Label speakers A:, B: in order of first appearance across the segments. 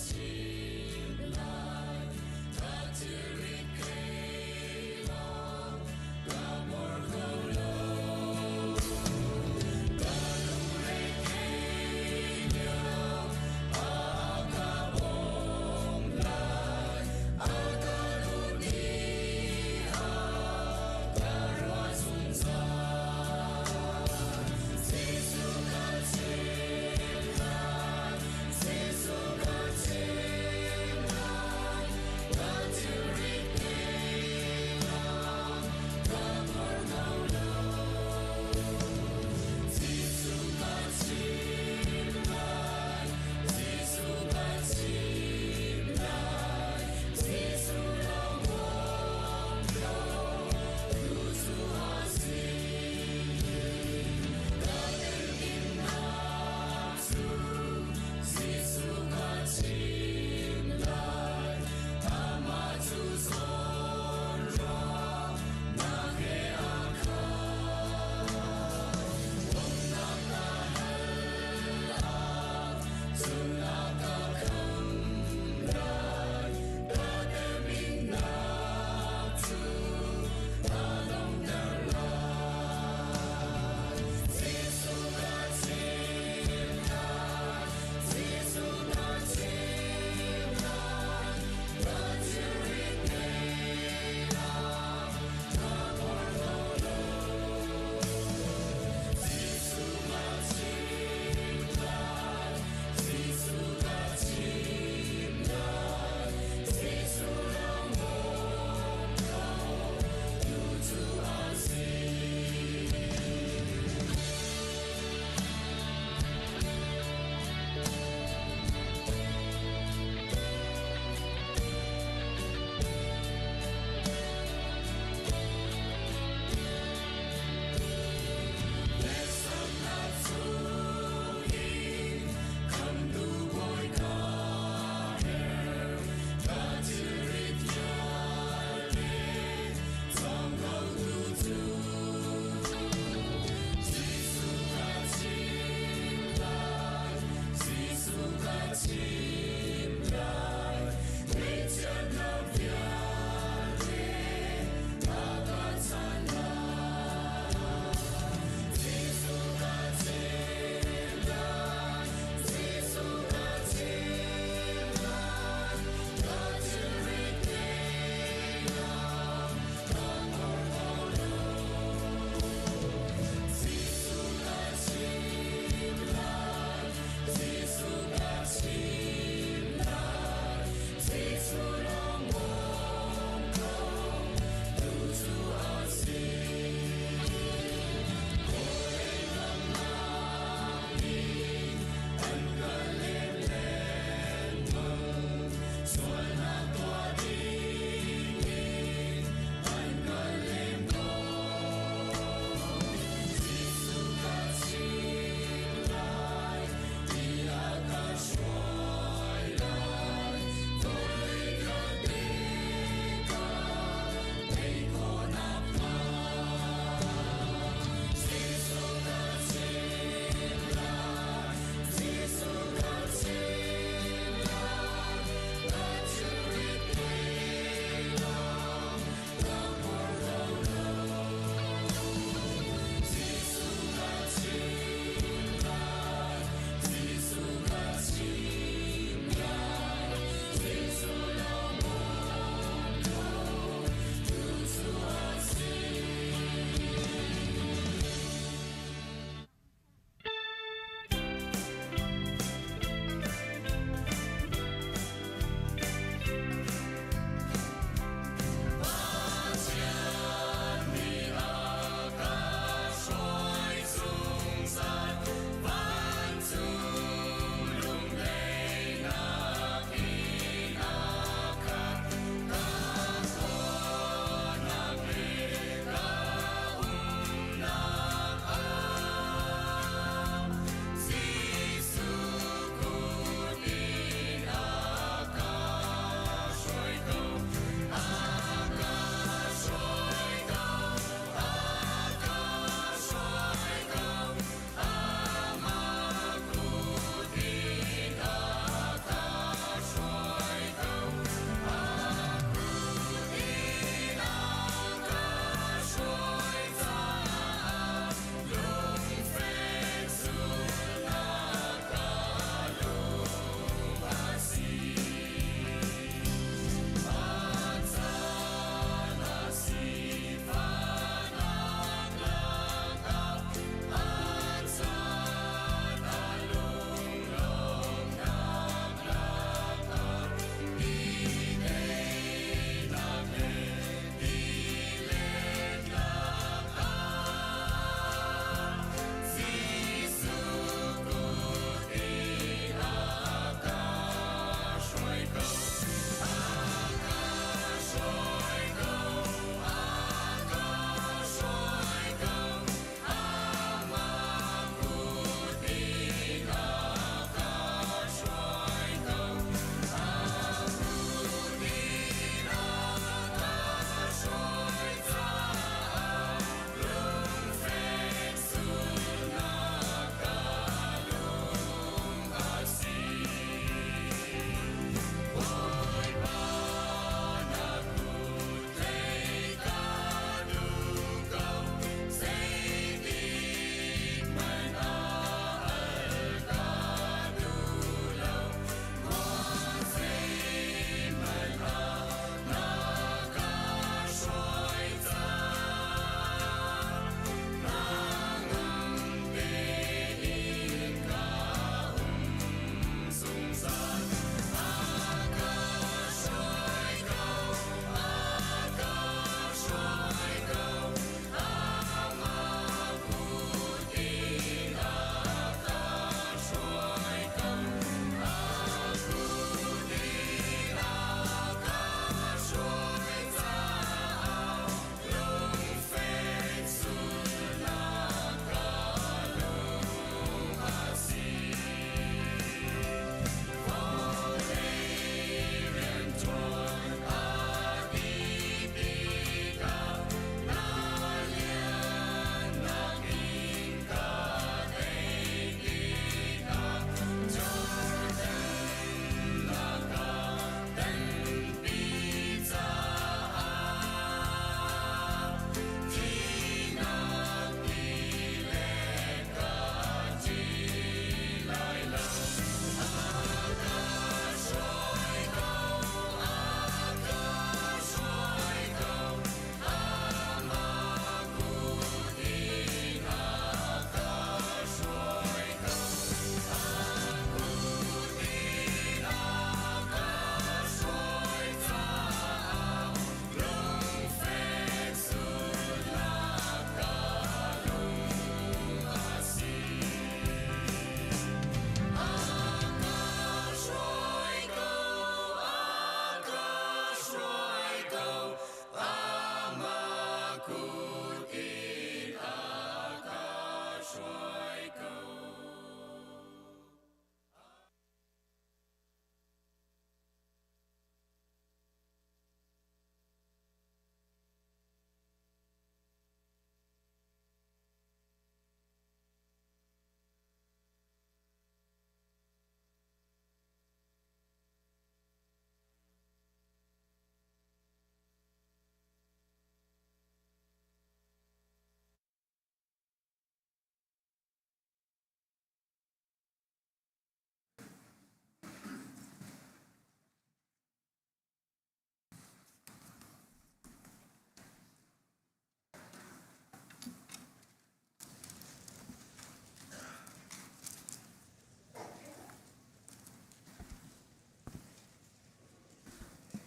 A: chim lai. Ka thilrit kei lawng ka mor kho lo. Ka lungre thei lio a ka bawm lai. A ka duh ni ah ka ruah zungzal. Jesuh ka chim lai. Jesuh ka chim.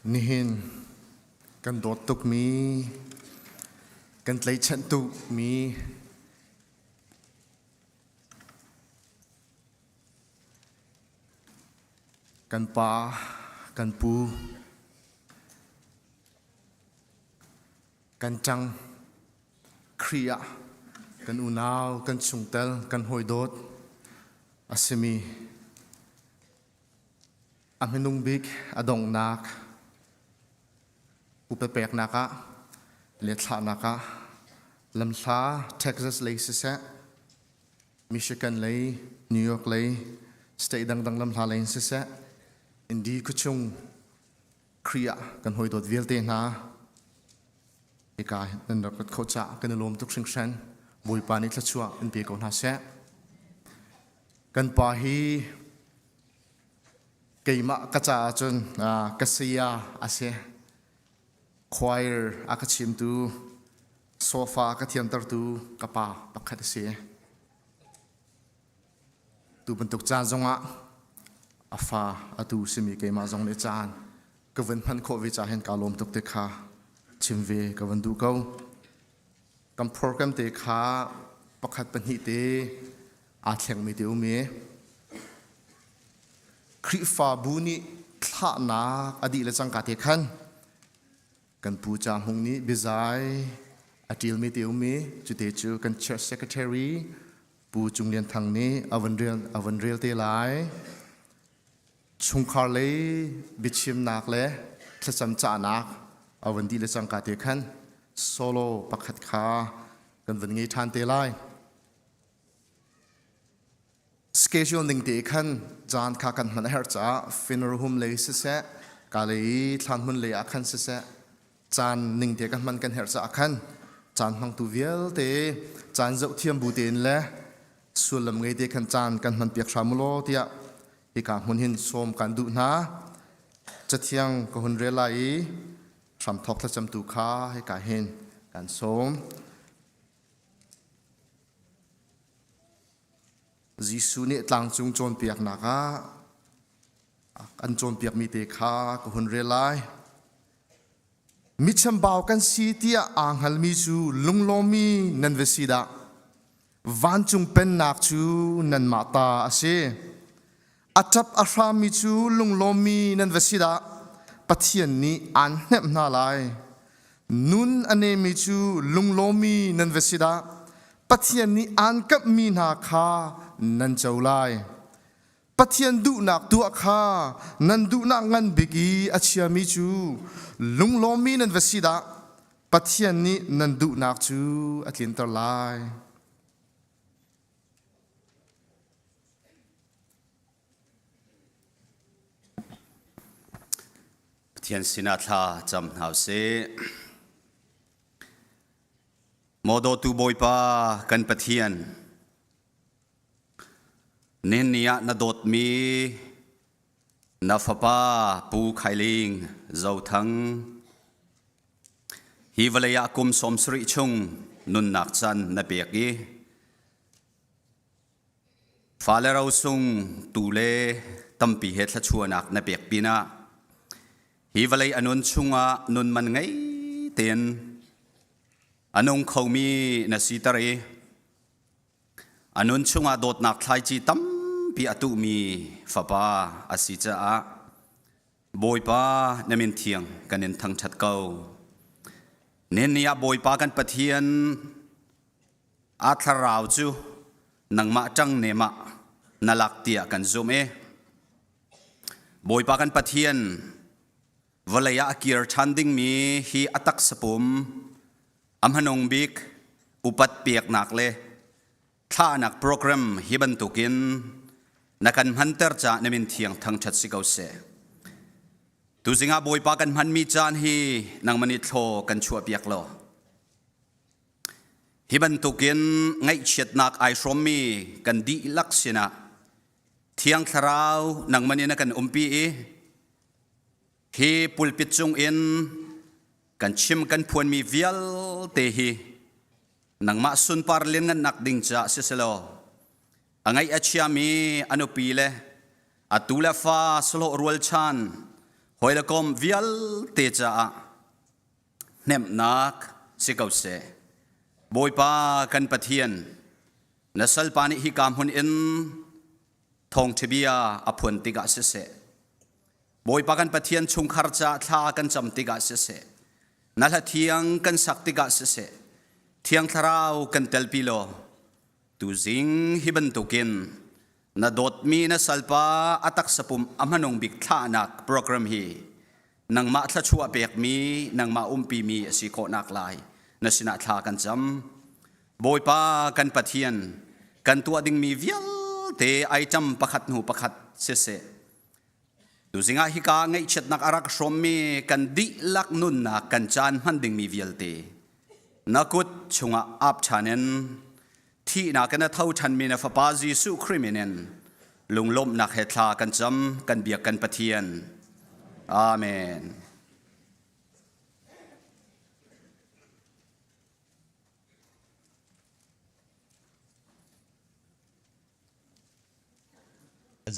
B: Nihin kan dawt tukmi, kan tlaihchanh tukmi kan pa, kan pu, kan ṭang, Khrih ah kan unau, kan chungtel, kan hawidawt a simi A hmanung bik a donghnak upa peknak ah le thlahnak ah lamhla Texas lei siseh, Michigan lei, New York lei, state dangdang lamhla lei in siseh, Indy khuachung Khrih ah kan hawidawt vialte hna hika nan rak rat khawh caah kan i lawm tuk hringhran. Bawipa nih thluachuah in pe ko hna seh. Kan pa hi Keimah ka caah cun ka saya a si. Choir a ka chimtu, sofa a ka thiamtertu ka pa pakhat a si. Tu bantuk caan zongah a fa atu simi keimah zong nih caan ka vun hman khawh ve caah hin kaa lawm tuk te kha chim ve ka van duh ko. Kan program te kha pakhat pahnih te aa thlengmi te um i Khrihfabu nih thlahnak a dih le cangka te khan kan pu Ca Hmung nih biazai a ṭilmi te um i cute cu kan church secretary Pu Cung Lian Thang nih a van rel te lai. Chungkhar lei biachimnak le thlacam cahnak a van dih le cangka te khan solo pakhat kha kan van ngei ṭhan te lai. Schedule ning te khan caan kha kan hman a herh caah funeral home lei siseh, ka lei i thlan hmun lei ah khan siseh, caan ning te kan hman kan herh caah khan caan hmangtu vialte caan zoh thiam bu tein le sullam ngei te khan caan kan hman piak hram law tiah hika hmun hin sawm kan duh hna. Cathiang ka hun rel lai i hramthawk thlacamtu kha hika hin kan sawm. Jesuh nih tlangcung cawnpiaknak ah an cawnpiakmi te kha ka hun rel lai. Mi chambau kan si tiah aa hngalmi cu lunglawmmi nan va si dah. Vancung pennak cu nanmah ta a si. A ṭap a hrammi cu lunglawmmi nan va si dah. Pathian nih aan hnemh hna lai. Nun a nemi cu lunglawmmi nan va si dah. Pathian nih aan kamhmi hna kha nan co lai. Pathian duhnak tuah kha nan duhnak ngan bik i a chiami cu lunglawmmi nan va si dah. Pathian nih nan duhnak cu a tlinter lai.
C: Pathian sinah thla cam hna usih. Maw dawtu Bawipa kan Pathian, nihin ni ah na dawtmi na fapa Pu Khailing Zothang hi vawlei ah kum 70 chung nunnak caan na pek i Fale rosung tu le tampi he thluachuahnak na pek pinah hi vawlei a nun chungah nun man ngei tein a nung khomi na siter i a nun chungah dawtnak thlaici tampi a tuhmi fapa a si caah Bawipa na min thiang kan in thangṭhat ko. Nihin ni ah Bawipa kan Pathian A thlarau cu nangmah ṭang nem ah na lak tiah kan zumh i Bawipa kan Pathian vawlei ah a kir ṭhan dingmi hi a taksapum a hmanung bik upat peknak le thlahnak program hi bantukin na kan hmanter caah na min thiang thangṭhat si ko seh. Tuzing ah Bawipa kan hmanmi caan hi nangmah nih thlaw kan chuahpiak law Hi bantukin ngaihchiatnak ai hrawmmi kan dihlak sinah Thiang Thlarau nangman in a kan umpi i hi pulpit cungin kan chim kan phuanmi vialte hi nangmah sunpar lianngannak ding caah siselaw a ngaih a chiami a nupi le a tu le fa sahlawh rualchan Hawi le kom vialte caah hnemhnak si ko seh. Bawipa kan Pathian, na salpa nih hika hmun in thawngṭha bia a phuan tikah siseh, Bawipa kan Pathian chungkhar caah thla kan cam tikah siseh, na hla thiang kan sak tikah siseh, Thiang Thlarau kan telpi law, tuzing hi bantukin na dawtmi na salpa a taksapum a hmanung bik thlahnak program hi nangmah thluachuah pekmi nangmah umpimi a si khawhnak lai na sinah thla kan cam. Bawipa kan Pathian, kan tuah dingmi vialte item pakhat hnu pakhat siseh, tuzing ah hika ngaihchiatnak a rak hrawmmi kan dihlak nunnak kan caan hman dingmi vialte na kut chungah ap ṭhan in thihnak in a tho ṭhanmi na Fapa Jesuh Khrih min in lunglawmhnak he thla kan cam, kan biak kan Pathian. Amen.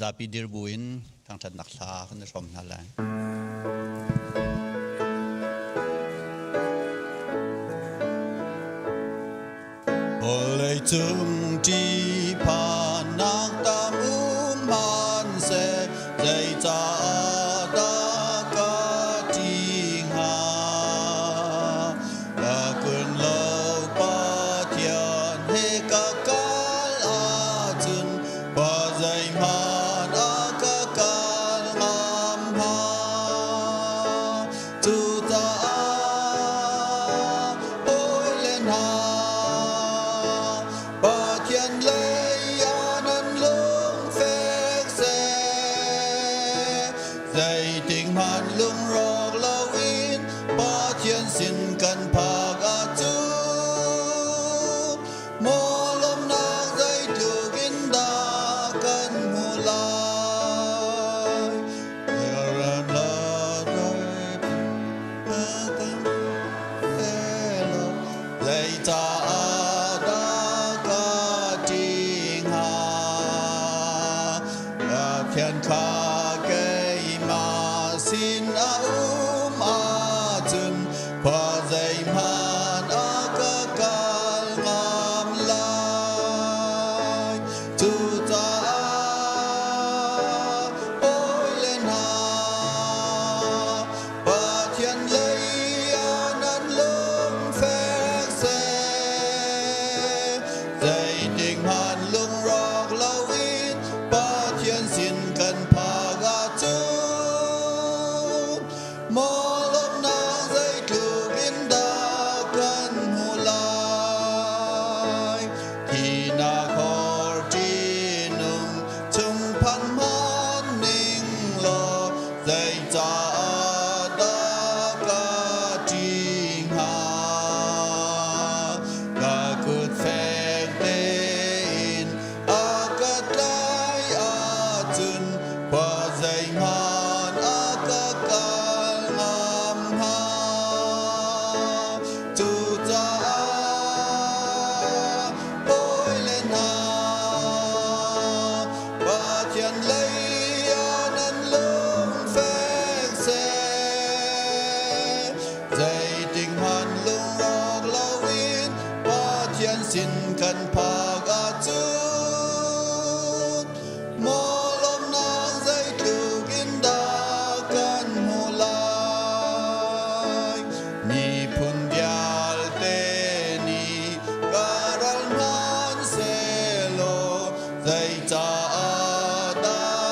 D: Zapi dir buin thangṭhatnak hla kan i hrawm hna lai. Vawleicung ṭihphannak tam um hmanhseh, zeicah dah ka ṭih hnga? Ka kun lo Pathian he ka kal ahcun pa zeihmanh a ka kal ngam hnga. Cucaah hawile hna, Pathian lei ah nan lung fek seh. Zeitik hmanh lungrawk loin Pathian sin kan phak ahcun maw lawmhnak zeitluk in dah kan hmuh lai. Zeicah dah ka ṭih hnga? Pathian kha keimah sin a um ahcun khua zeihmanh a ka kal ngam lai. Cucaah hawile hna, Pathian lei ah nan lung fek seh. Zeitik hmanh lungrawk loin Pathian sin kan phak ahcun maw lawmhnak zeitluk in dah kan hmuh lai. Thihnak hor ṭihnung chung phan hmanh ning law zeicah dah ka ṭih hnga? Ka kut fek tein a ka tlai ahcun khua zeihmanh a ka kal ngam hnga. Cucaah hawile hna, Pathian lei ah nan lung fek seh. Zeitik hmanh lungrawk loin Pathian sin kan phak ahcun maw lawmhnak zeitluk in dah kan hmuh lai. Miphun vialte nih ka ral hmanhsehlaw zeicah dah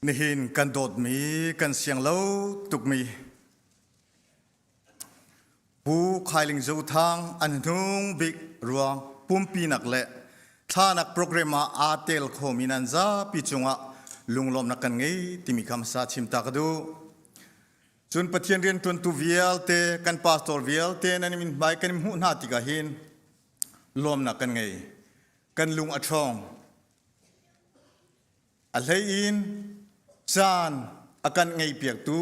E: Nihin kan dawtmi kan siang lo tukmi Pu Khailing Zothang an hnung bik ruang pumpinak le thlanak program ah aa tel khomi nan zapi cungah lunglawmnak kan ngei timi kha hmasa chim ta ka duh. Cun Pathian rianṭuantu vialte kan pastor vialte nan min hmai kan i hmuh hna tikah hin lawmnak kan ngei. Kan lung a ṭhawng. A hlei in caan a kan ngeihpiaktu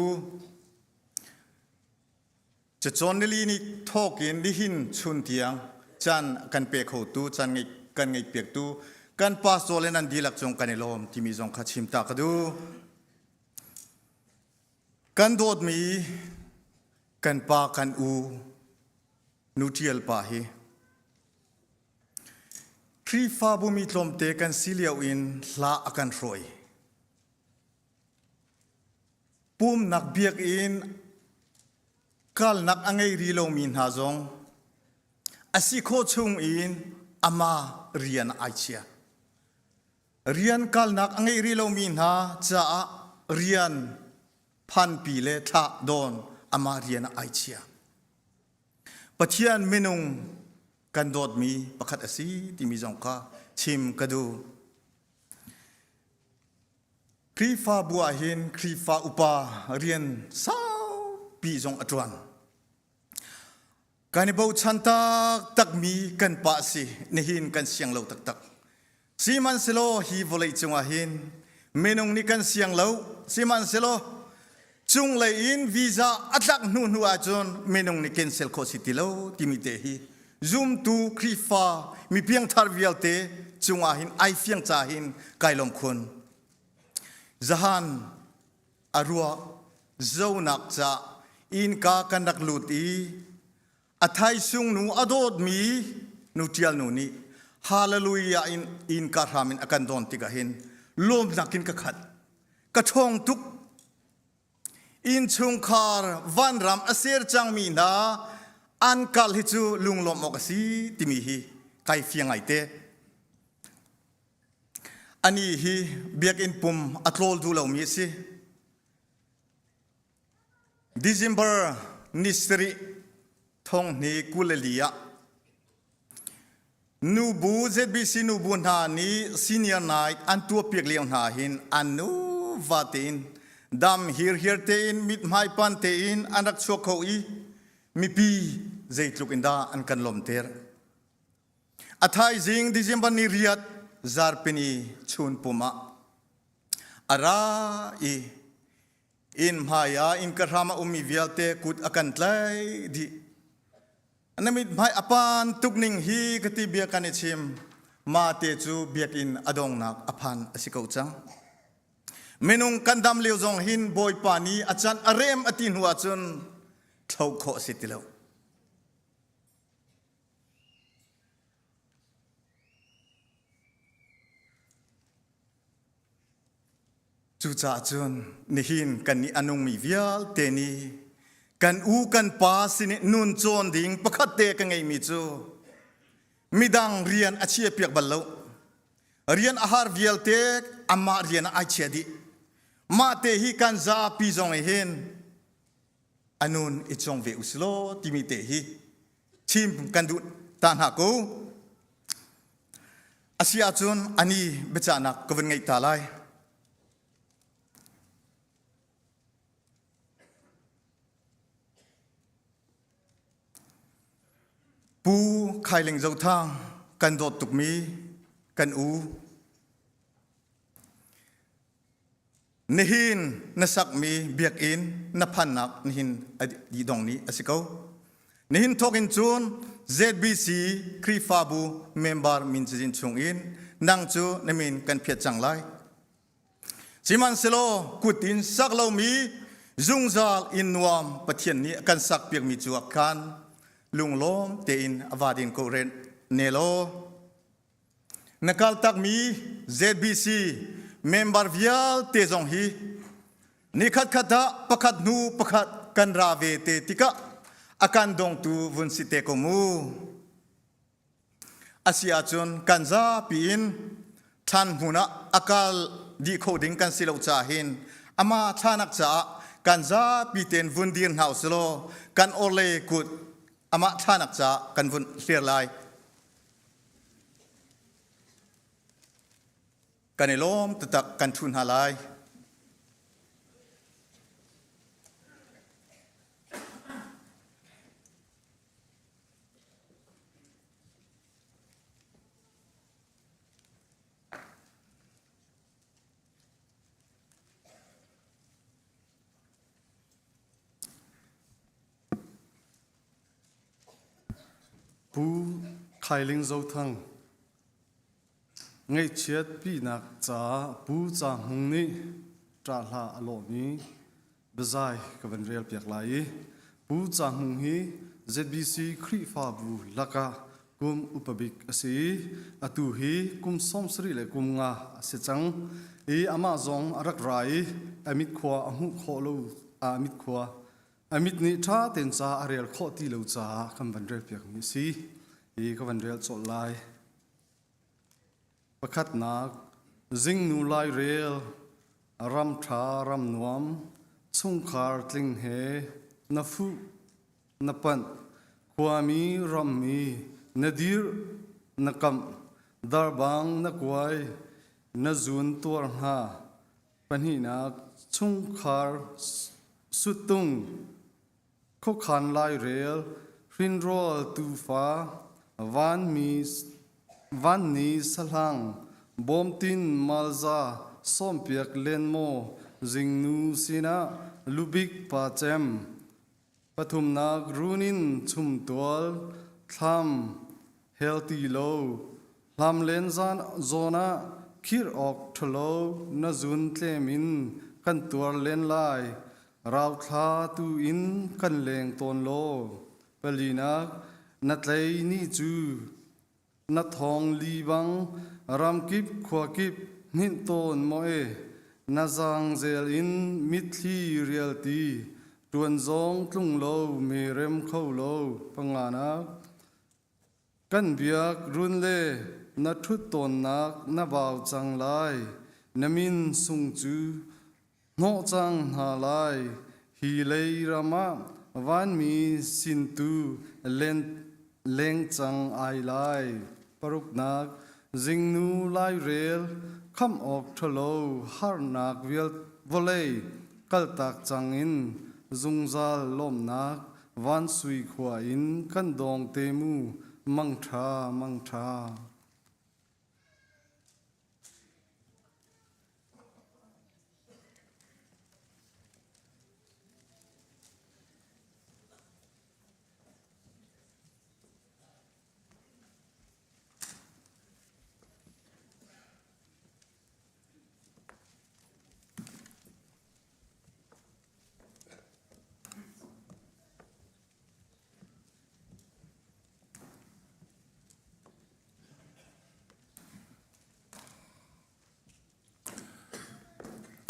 E: cacawn nili ni thawk in nihin chun tiang caan kan pe khotu caan ngei kan ngeihpiaktu kan pastor le nan dihlak cung kan i lawm timi zong kha chim ta ka duh. Kan dawtmi kan pa kan u nu ṭial pa hi Khrihfabu mi tlawmte kan si lio in hla a kan hruai. Pumnak biakinn kalnak a ngei rih lomi hna zong a si khawh chung in ama rian ai chia. Rian kalnak a ngei rih lomi hna caah rian phanpi le thlah dawn ama rian ai chia. Pathian minung kan dawtmi pakhat a si timi zong kha chim ka duh. Khrihfabu ah hin Khrihfa upa rian saupi zong a ṭuan. Kan i bochan taktakmi kan pa a si. Nihin kan siang lo taktak. Sihmanhsehlaw hi vawlei cungah hin minung nih kan siang lo. Sihmanhsehlaw cunglei in visa a tlak hnu hnu ahcun minung nih cancel khawh si ti lo timi te hi zumtu Khrihfa mi piangthar vialte cungah hin ai fiang ca hin kai lawm khun. Zahan a ruah zonak ca innka kan rak lut i A thaisung nu a dawtmi nu ṭial nu nih Hallelujah in innka hram in a kan dawn tikah hin lawmnak in ka khat. Ka ṭhawng tuk. Innchungkhar vanram a ser cangmi hna an kal hi cu lunglawmh awk a si timi hi kai fiang ngai te. Ani hi biakinn pum a tlawl duh lomi a si. December ni sarih thonghni 24 ah nubu ZBC nubu hna nih senior night an tuahpiak lio hna hin an nuva tein dam hirhiar tein mithmai pan tein an rak chuak kho i mipi zeitluk in dah an kan lawmter. A thaizing December ni riat zarpini chun pum ah a ra i Inn hmai ah innka hram a ummi vialte kut a kan tlaih dih. Na mithmai a pan tuk ning hi ka ti bia kan i chim. Mah te cu biakinn a dongnak a phan a si ko cang. Minung kan dam lio zong hin Bawipa nih a can a rem a ti hnu ahcun thlo khawh a si ti lo. Cucaah cun nihin kannih a nungmi vialte nih kan u kan pa sin i nun cawn ding pakhat te ka ngeimi cu midang rian a chiapiak bal lo. Rian a har vialte amah rian ah ai chia dih. Mah te hi kan zapi zong i hin a nun i cawng ve usilaw timi te hi chim kan duh ta hna ko. A si ahcun ani biacahnak ka vun ngeih ta lai. Pu Khailing Zothang kan dawt tukmi kan u Nihin na sakmi biakinn na phannak nihin a dih ni a si ko. Nihin thawk in cun ZBC Khrihfabu member min cazin chung in nang cu na min kan phiat cang lai. Sihmanhsehlaw kut in sak lomi zungzal inn nuam Pathian nih a kan sak piakmi cu ah khan lunglawm tein a va din ko ren ne law. Na kaltakmi ZBC member vialte zong hi nikhat khat ah pakhat hnu pakhat kan ra ve te tikah a kan dongtu vun si te ko mu. Asi ahcun kan zapi in Thlan hmun ah a kal dih kho ding kan si lo caah hin amah thlanak caah kan zapi tein vun dir hna usilaw kan orhlei kut amah thlanak caah kan vun hlir lai. Kan i lawm taktak kan ṭhu hna lai.
F: Pu Khailing Zothang Ngaihchiat pinak caah Pu Ca Hmung nih ṭahhla a lawhmi biazai ka van rel piak lai i Pu Ca Hmung hi ZBC Khrihfabu lakah kum upa bik a si i atu hi kum 70 le kum nga a si cang i amah zong a rak ra i a mit khua a hmuh khawh lo a mit khua a mit nih ṭha tein ca a rel khawh ti lo caah kan van rel piakmi a si i ka van rel colh lai. Pakhatnak, zingnu lairel, ram ṭha ram nuam, chungkhar tling he na fuh, na panh, khuami rammi na dirh, na kamh, darbang na kuai, na zun tuar hna. Pahnihnak, chungkhar suttung, Khuakhan lairel, hrinrawl tuufa, vanmi, vanni sahlang, bawmtin malza, sawmpiak lenmaw, zingnu sinah lubik pa cem, pathumnak runin chumtual, thlam, healthy lo, hlam len zan zawn ah khirh awk ṭhalo na zun tlem in kan tuar len lai. Rauthla tu in kan leng tawn law palinak na tlei ni cu na thawng li bang ramkip khuakip hninh tawn maw e na zangzel in mitthli rialti ṭuan zong tlung lo me rem kho lo panganak Kan biak run le na ṭhut tawnnak na bau cang lai, na min sung cu hnawh cang hna lai. Hi lei ram ah vanmi sin tu len leng cang ai lai. Paruknak zingnu lairel khamh awk ṭhalo harnak vial vawlei kaltak cang in zungzal lawmhnak Vansui khua in kan dawng te mu mangṭha mangṭha.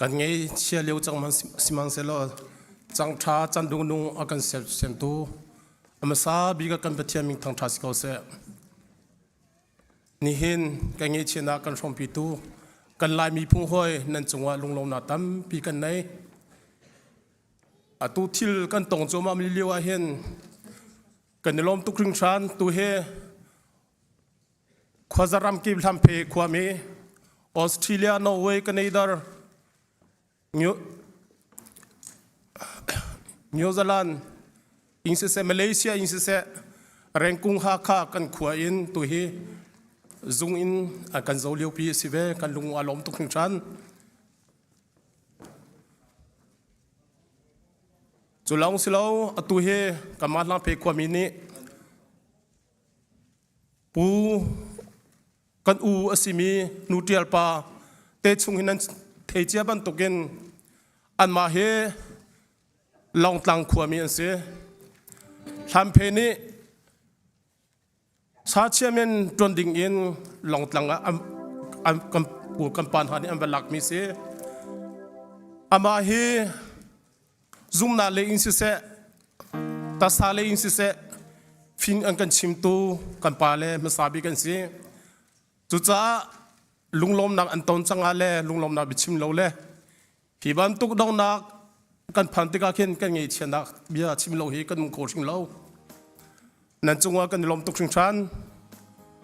G: Kan ngei chia lio cang sihmanhsehlaw cang ṭha can dungnung a kan sersiamtu a hmasa bik ah kan Pathian min thangṭha si ko seh. Nihin kan ngaihchiatnak kan hrawmpitu kan Lai miphung hawi nan cungah lunglawmnak tampi kan nei. Atu thil kan tong cuahmah mi lio ah hin kan i lawm tuk hringhran tu hi khuaza ramkip hlampe khuami Australia, Norway, Canada, New Zealand in siseh Malaysia in siseh Rengkung Hakha kan khua in tuhi zung in kan zo lio pi a si ve kan lung a lawm tuk hringhran. Cu lawng si lo atu hi kanmah Hlangphe khuami nih Pu kan u a simi nu ṭial pa te chung hin nan thei cia bantukin anmah hi Lawngtlang khuami an si. Hlanphe nih Sachiamen ṭuan ding in Lawngtlang ah an kan pu kan pa hna nih an va lakmi si. Amah hi zumnak lei in siseh tasa lei in siseh fing an kan chimtu kan pa le hmasa bik an si. Cucaah Lunglawmnak an ton cang ah le lunglawmnak biachim lo le hi bantuk donghnak kan phan tikah khin kan ngaihchiatnak bia chim lo hi kan um kho hrim lo. Nan cungah kan i lawm tuk hringhran.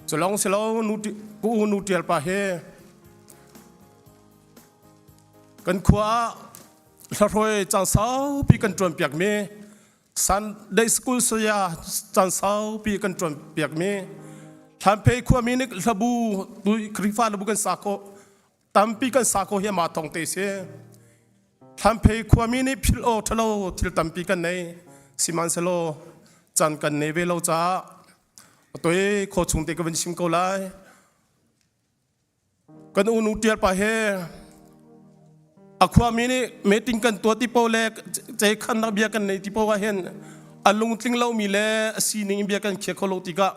G: Cu lawng si lo nu ku nu tial pa hi kan khua ah hlahroi caan saupi kan ṭuan piakmi Sunday School saya caan saupi kan ṭuan piakmi Thlanphei khuami nih hlabu tu Khrihfa hlabu kan sa khawh tampi kan sa khawh hi amah thawng te si. Thlanphei khuami nih philh aw ṭhalo thil tampi kan nei sihmanhsehlaw caan kan nei ve lo caah toi khaw chung te ka van chim ko lai. Kan unu ṭial pa he a khuami nih meeting kan tuah ti paoh le ceikhannak bia kan nei ti paoh ah hin a lungtling lomi le a sining in bia kan khiah kho lo tikah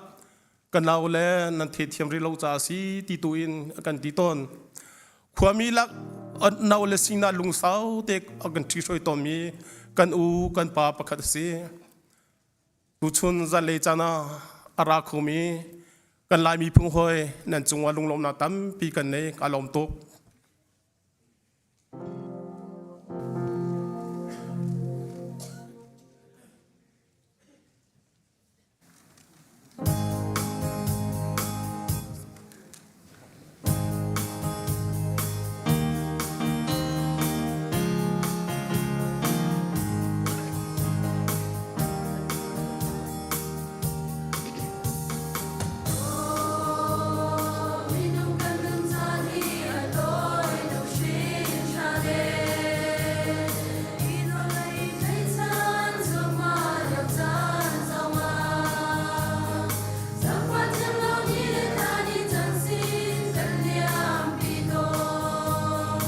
G: ka nau le nan theithiam rih lo caah a si ti tu in a kan ti tawn. Khuami lak nau le sinah lungsau te a kan ṭhihruai tawnmi kan u kan pa pakhat a si. Tuchun zanlei caan ah a ra khomi kan Lai miphun hawi nan cungah lunglawmhnak tampi kan nei. Ka lawm tuk.
A: Minung kan nun caan hi a tawi tuk hringhran ee. Hi vawlei tleichan zungah lio caan zongah Zaangfah thiam lo ni le thla ni cang sin kan liampi tawn.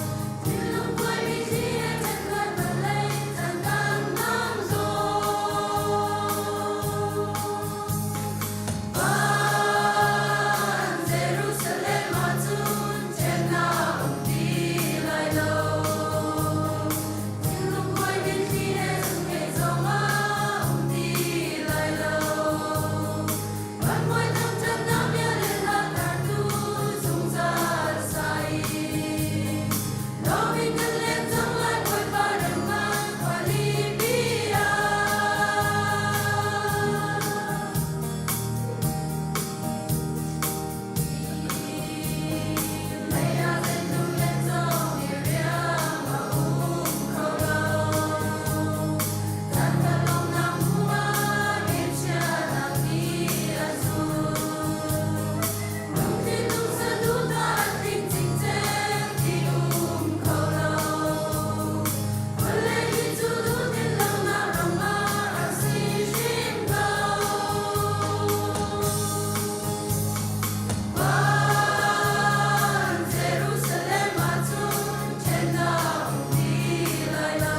A: Thinlung kuaimi thli he ṭhenkhat vawlei caan kan hmang zawn. Van Jerusalem ah cun ṭhennak um ti lai lo. Thinlung kuaimi thli he zungngei zongah um ti lai lo. Van muai thangṭhatnak bia le hla tartu zungzal sai. Lawm in kan leng cang lai Bawipa remnak khualipi ah. Lei ah zeitluk le cawng i riam a um kho lo. Caan khat lawmnak hmu ah ngeihchiatnak ni a zul. Lungthin lungsa duhnak a tling cikcek ti um kho lo. Vawlei hi cu duhtin lonak ram ah rak si hrim ko. Van Jerusalem ah cun ṭhennak um ti lai lo.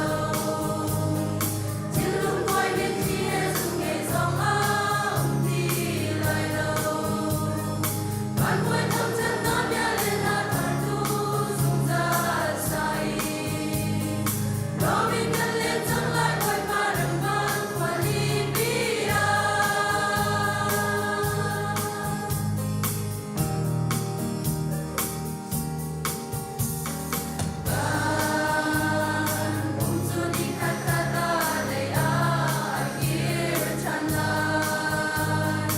A: Thinlung kuai mitthli he zungngei zong ah um ti lai lo. Van muai thangṭhatnak bia le hla tartu zungzal sai. Lawm in kan len cang lai Bawipa ram van khualipi ah. Kan pum cu nikhatkhat ah lei ah a kir ṭhan lai.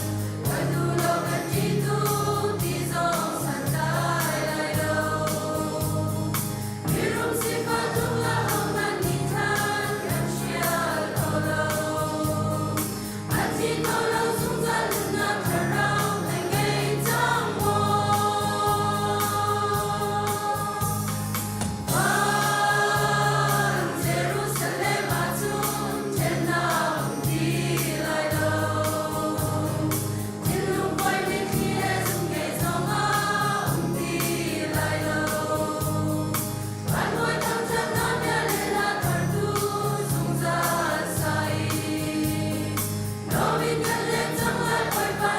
A: Ka duh lo ka ṭih tuk ti zong santlai lai lo. Mirum sifah tluk la hohmanh nih ṭhan kan hrial kho lo. A thi kho lo zungzal nunnak thlarau na ngei cang maw? Van Jerusalem ah cun ṭhennak um ti lai lo. Thinlung kuai mitthli he zungngei zongah um ti lai lo. Van muai thangṭhatnak bia le hla tartu zungzal sai. Lawm in kan len cang lai Bawipa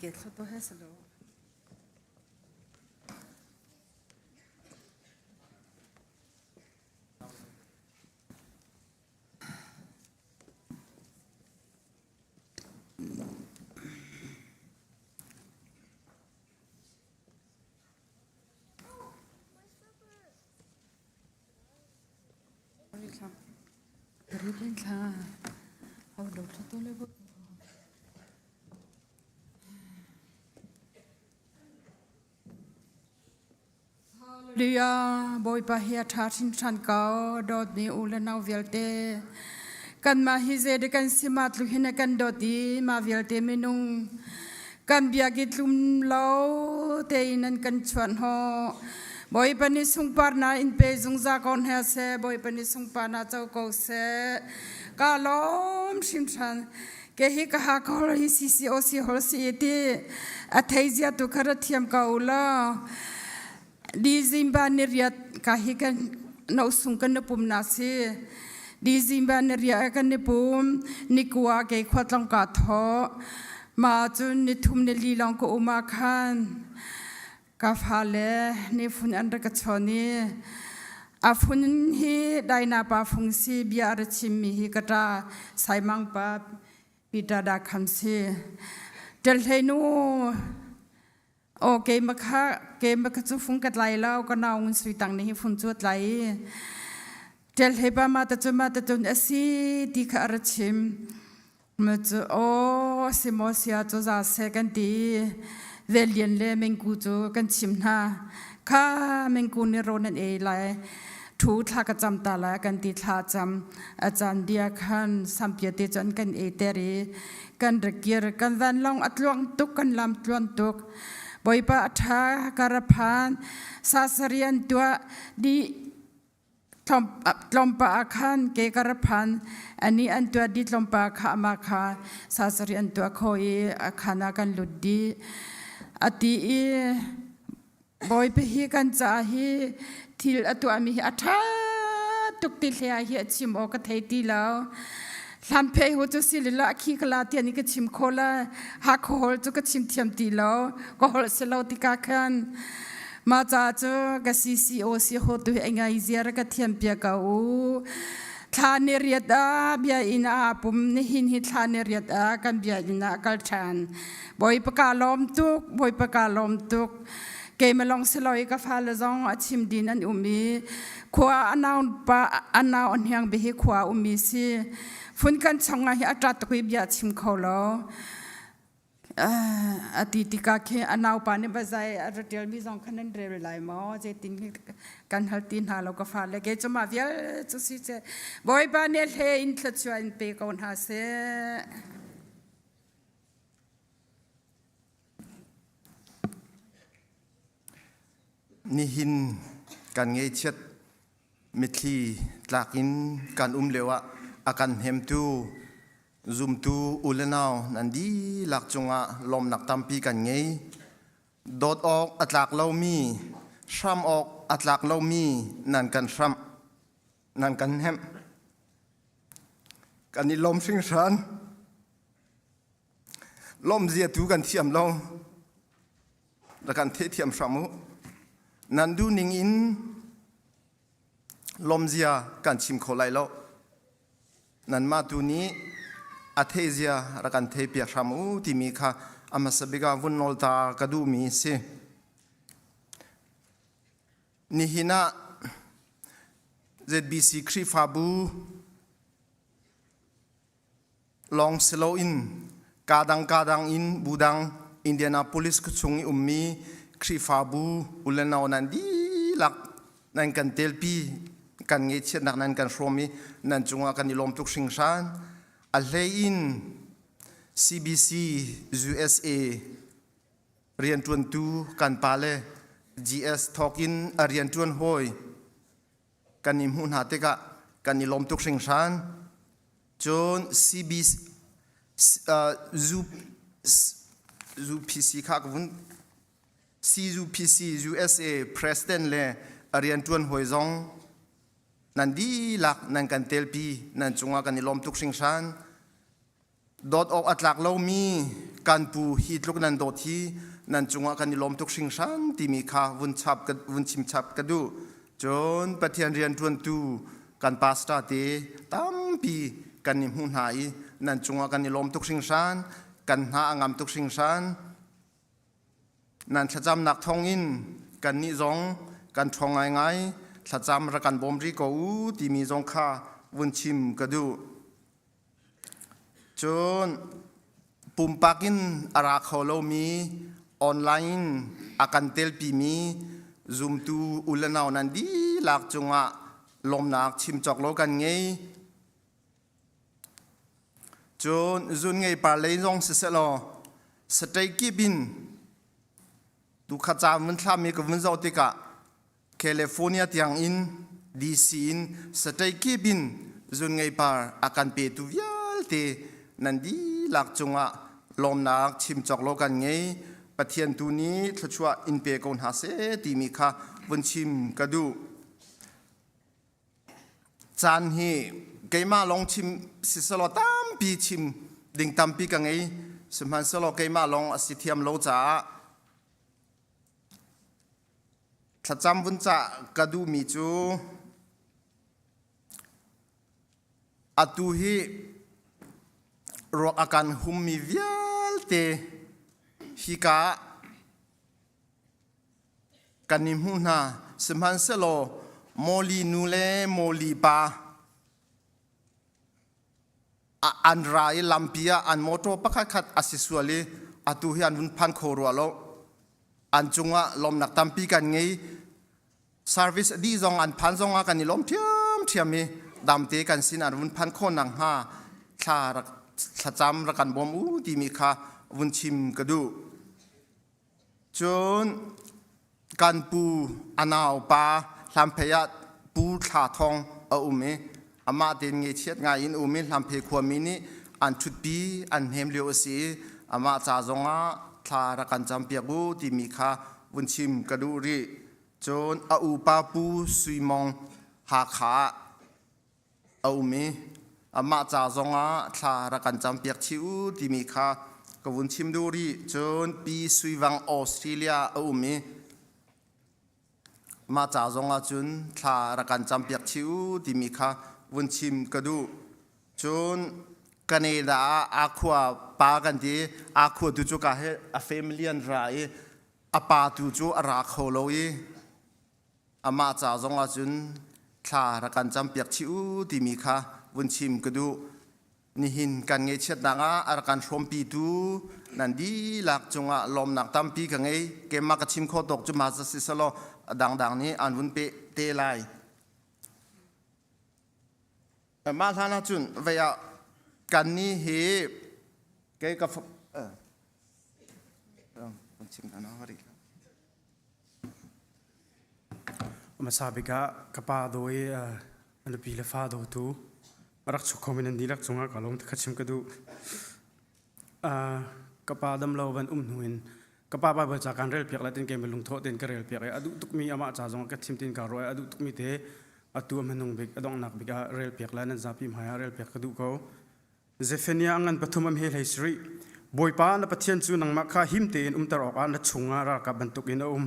H: Ke thlo to he salo. Hallelujah. Bawipa hi a ṭha hringhran ko. Dawtmi u le nau vialte. Kanmah hi zei kan si ma tluk hin a kan dawt i mah vialte minung kan biak i tlum lo tein an kan chuan hawh. Bawipa nih sungparnak in pe zungzal ko hna seh. Bawipa nih sungparnak co ko seh. Ka lawm hringhran. Ke hi ka ha ko hi CCOC hol si ti a thei zia tu kha ra thiam ko law. Di zimba ni riat ka hi kan no sung kan pum na si. Di zimba ni riat kan ni pum ni kua ke khwa tlong ka tho. Ma cun ni thum ni li long ko uma khan. Ka fale nih fun an rak ka chawn i a fun hi Daina pa fung si bia a ra chimmi hi ka ṭa Saimang pa Peter Da Kham si. Ṭelhlei nu aw keimah kha keimah kha cu fung ka tlai lo ka nau ngun sui tang nih hi fung cu a tlai i ṭelhlei pa ma ta cun ma ta cun a si ti kha a ra chim. Ma cu aw si maw sia cu za seh kan ti i Vellian le Mengku cu kan chim hna. Kha Mengku nih rawn an ei lai. Thu thla ka cam ta lai kan ti thla cam. A caan dia khan sampia te cu an kan ei ter i kan ra kir kan vanlawng a tluang tuk kan lam tluan tuk. Bawipa a ṭha ka ra phan. Sasari an tuah dih Tlawmpah ah khan ke ka ra phan. Anih an tuah dih tlawmpah kha amah kha sasarih an tuah kho i a khan ah kan lut dih. A ti i Bawipa hi kan caah hi thil a tuahmi hi a ṭha tuk ti hlei ah hi a chim awk ka thei ti lo. Hlanphei hu cu si lila a khi kala tian i ka chim kho la Hakha hol cu ka chim thiam ti lo ka holh si lo tikah khan mah ca cu ka CCOC ho tu hi ngai ziar ka thiam pia ko u thla ni riat a bia in a pum nihin hi thla ni riat a kan bia in a kal ṭhan Bawipa ka lawm tuk Bawipa ka lawm tuk keimah lawng si lo i ka fale zong a chim din an um i khua a nau pa a nau a hniang bi hi khua ummi si fun kan chong ah hi a ṭat tuk i bia chim kho lo a ti tikah khi a naupa nih bazai a ra ṭialmi zong kha nan rel lai maw zeitin kan hal ti hna lo ka fale ke cu mah vial cu si ce Bawipa nih hle in thluachuah in pe ko hna seh.
I: Nihin kan ngeihchiat mitthli tlak in kan um lio ah a kan hnemtu zumtu u le nau nan dihlak cungah lawmnak tampi kan ngei. Dawt awk a tlak lomi, hram awk a tlak lomi nan kan hramh, nan kan hnemh. Kan i lawm hringhran. Lawmzia tu kan thiam lo. Rak kan thehthiam hram u. Nan duh ning in lawmzia kan chim kho lai lo. Nanmah tu nih a theizia rak kan theipiak hram u timi kha a hmasa bik ah vun nawl ta ka duhmi si. Nihin ah ZBC Khrihfabu Lawng si loin kadang kadang in bu dang Indianapolis khuachung i ummi Khrihfabu u le nau nan dihlak nan kan telpi kan ngeihchiatnak nan kan hrawm i nan cungah kan i lawm tuk hringhran. A hlei in CBC USA rianṭuantu kan pale GS thawk in a rianṭuan hawi kan i hmuh hna tikah kan i lawm tuk hringhran. Cun CB UPC kha ka vun CUPC USA President le a rianṭuan hawi zong nan dihlak nan kan telpi nan cungah kan i lawm tuk hringhran. Dawt awk a tlak lomi kan pu hi tluk nan dawt hi nan cungah kan i lawm tuk hringhran timi kha vun chap vun chim chap ka duh. Cun Pathian rianṭuantu kan pastor te tampi kan i hmuh hna i nan cungah kan i lawm tuk hringhran, kan hna a ngam tuk hringhran. Nan thlacamnak thawngin kannih zong kan ṭhawng ngaingai, thlacam rak kan bawm rih ko u timi zong kha vun chim ka duh. Cun pumpak in a ra kho lomi online in a kan telpimi zumtu u le nau nan dihlak cungah lawmnak chim cawk lo kan ngei. Cun zun ngei par lei zong siseh law state kip in tukhat ca vun thlami ka vun zoh tikah California tiang in DC in state kip in zun ngei par a kan petu vialte nan dihlak cungah lawmnak chim cawk lo kan ngei. Pathian tu nih thluachuah in pe ko hna seh timi kha vun chim ka duh. Caan hi keimah lawng chim siselaw tampi chim ding tampi ka ngei. Sihmanhsehlaw keimah lawng a si thiam lo caah thlacam vun cah ka duhmi cu atu hi ruak a kan hummi vialte hika ah Kan i hmuh hna, sihmanhsehlaw mawli nu le mawli pa an ra i lampi ah an mawṭaw pakhatkhat a si sual i atu hi an vun phan kho rua lo. An cungah lawmnak tampi kan ngei. Service a dih zong an phan zong ah kan i lawm ṭhiamṭhiam i damte kan sin an vun phan khawh nakhnga thla rak thlacam rak kan bawm u timi kha vun chim ka duh. Cun kan pu a naupa Hlamphei ah Pu Thla Thawng a um i amah tein ngaihchiat ngai in um i Hlamphei khuami nih an ṭhutpi an hnem lio a si i amah ca zongah thla rak kan campiak u timi kha vun chim ka duh rih. Cun a upa Pu Sui Mong Hakha ah a um i amah ca zongah thla rak kan campiak chih u timi kha ka vun chim duh rih. Cun Pi Suivang Australia a um i mah ca zongah cun thla rak kan campiak chih u timi kha vun chim ka duh. Cun Canada ah Akhua pa kan ti Akhua tu cu ka he a family an ra i a pa tu cu a ra kho lo i Amah ca zongah cun thla rak kan campiak chih u timi kha vun chim ka duh. Nihin kan ngaihchiatnak ah a rak kan hrawmpitu nan dihlak cungah lawmnak tampi ka ngei. Keimah ka chim khawh tawk cu ma za si selaw a dangdang nih an vun peh te lai. Mah hlan ah cun vei ah kan ni hi kei ka chim hna rih.
J: Hmasa bik ah ka pa daw i a nupi le fa dawtu a rak chuk khomi nan dihlak cungah ka lawm ti kha chim ka duh. Ka pa dam lo van um hnu in ka pa Baibal ca kan relpiak lai tin keimah lungthawh tein ka relpiak i a duh tukmi amah ca zong ka thim tin ka ruah i a duh tukmi te atu a hmanung bik a donghnak bik ah relpiak lai nan zapi hmai ah relpiak ka duh ko. Zephaniah a ngan pathum am he hlei sarih. Bawipa na Pathian cu nangmah kha him tein umter awkah na chungah ralkap bantukin a um.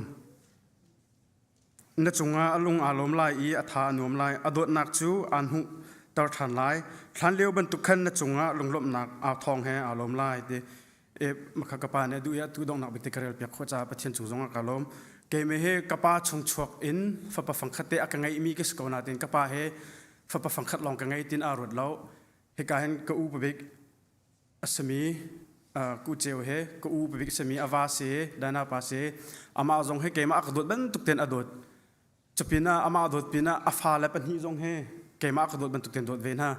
J: Na cungah a lung aa lawm lai i a tha a nuam lai. A dawtnak cu aan hmuhter ṭhan lai. Hlanlio bantuk khan na cungah lunglawmhnak aa thawng he aa lawm lai. Ti e makha ka pa nih a duh i atu donghnak bik te ka rel piak khawh caah Pathian cung zongah ka lawm. Keimah he ka pa chung chuak in fapa fangkhat te a ka ngeihmi ka si ko nain ka pa he fapa fangkhat lawng ka ngei tin aa ruat lo. Hika hin ka u pabik a simi ku ceu he ka u pabik a simi a va si Dana pa si amah zong he keimah a ka dawt bantuk tein a dawt cupin ah amah dawt pin ah a fale pahnih zong he keimah a ka dawt bantuk tein dawt ve hna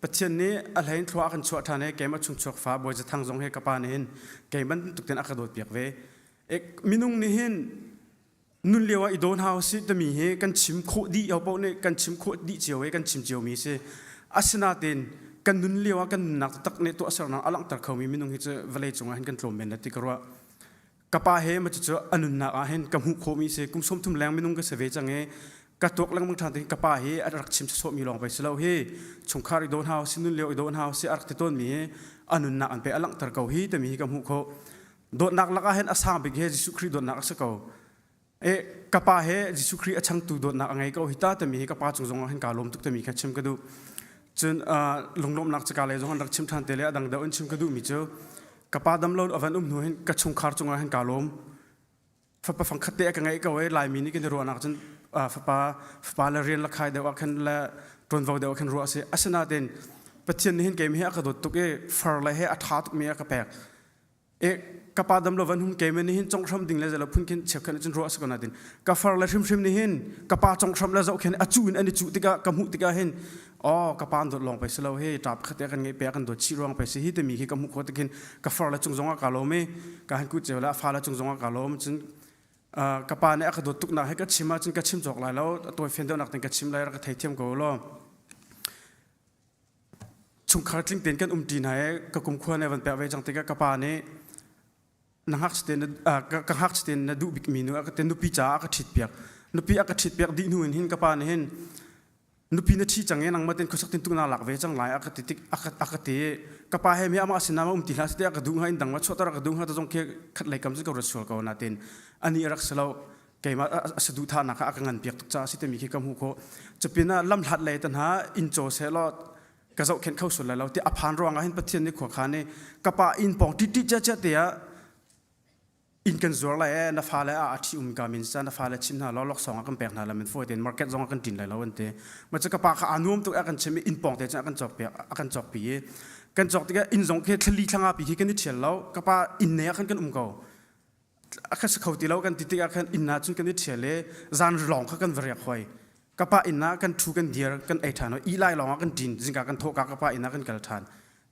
J: Pathian nih a hlein thlua a kan chuah ṭhan i keimah chungchuak fa Bawi Zathang zong he ka pa nih hin kei bantuk tein a ka dawt piak ve minung nih hin nun lio ah i daw hna usih timi hi kan chim khawh dih ho paoh nih kan chim khawh dih cio i kan chim cio mi si asinain kan nun lio ah kan nunnak taktak nih tuahsernak a langhter khomi minung hi cu vawlei cungah hin kan tlawm men la ti ka ruah ka pa he ma cucu a nunnak ah hin ka hmuh khawhmi si kum 30 leng minung ka si ve cang i. Ka tuak lengmang ṭhan tin ka pa hi a rak chim sawsawhmi lawng pei si lo hi chungkhar i daw hna usih nun lio i daw hna usih a rak ti tawnmi hi a nunnak an pe a langhter ko hi timi hi ka hmuh khawh. Dawtnak lakah hin a sang bik hi Jesuh Khrih dawtnak a si ko. E ka pa he Jesuh Khrih a changtu dawtnak a ngei ko hi ta timi hi ka pa cung zongah hin kaa lawm tuk timi kha chim ka duh. Cun lunglawmhnak caka lei zong an rak chim ṭhan te le a dang deuh in chim ka duhmi cu ka pa dam lo a van um hnu hin ka chungkhar cungah hin kaa lawm. Fapa fangkhat te a ka ngeih ko i Laimi nih kan i ruahnak cun fapa fapa le rian la khai deuh ah khan le ṭuanvo deuh ah khan ruah a si. Asinain Pathian nih hin keimah hi a ka dawt tuk i far le he a ṭha tukmi a ka pek. E ka pa dam lo van hum keimah nih hin conghram ding le zelo phun khin cheukhat cun ruah a si ko nain ka far le hrimhrim nih hin ka pa conghram le zoh khin a cu in an i cuh tikah ka hmuh tikah hin oh ka pa an dawt lawng pei si lo hi ṭap khat te kan ngeih pe kan dawt chih ruang pei si hi timi khi ka hmuh khawh tik hin ka far le cung zongah ka lawm i ka han ku ceu le a fa le cung zongah ka lawm cun ka pa nih a ka dawt tuk nak hi ka chim ahcun ka chim cawk lai lo tawi fian deuh nak tin ka chim lai rak ka theithiam ko law chungkhar tling tein kan um ṭi hna i ka kumkhua nih van pek ve cang tikah ka pa nih na ngakchia na ka ngakchia tein na duh bikmi nu a ka te nupi caah a ka ṭhit piak nupi a ka ṭhit piak dih hnu in hin ka pa nih hin nupi na ṭhi cang i nangmah ten khuasak tin tuk na lak ve cang lai a ka ti tik a ka a ka ti ka pa he mi amah sinah ma um ti hlah site a ka duh hnga in dang ma chuahter a ka duh hnga ta zong khi khat lei kam cu ka ruat sual ko natin ani a rak si lo keimah a saduhthahnak kha a ka ngan piak tuk caah si timi khi ka hmuh khawh cupinah lamhlat lei te hna inn caw seh law ka zohkhenh kho sual lai lo ti a phan ruangah hin Pathian nih khua khan i ka pa inn pawng ṭiṭi cia te ah inn kan zuar lai ee na fale a a ṭhi um ka min sa na fale chim hna law laksawng ah kan pek hna la min fawi tein market zong ah kan ṭin lai lo an ti ma cu ka pa kha aa nuam tuk a kan chim i inn pawng te cun a kan cawk piak a kan cawk pi i kan cawk tikah inn zong khi thlali thlanga pi khi kan i ṭhial lo ka pa inn ne ah khan kan um ko a ka si kho ti lo kan ti tikah khan inn ah cun kan i ṭhial i zan lawng kha kan va riak hoi ka pa inn ah kan ṭhu kan dir kan ei ṭhan i lai lawng ah kan ṭin zingka kan thawhka ka pa inn ah kan kal ṭhan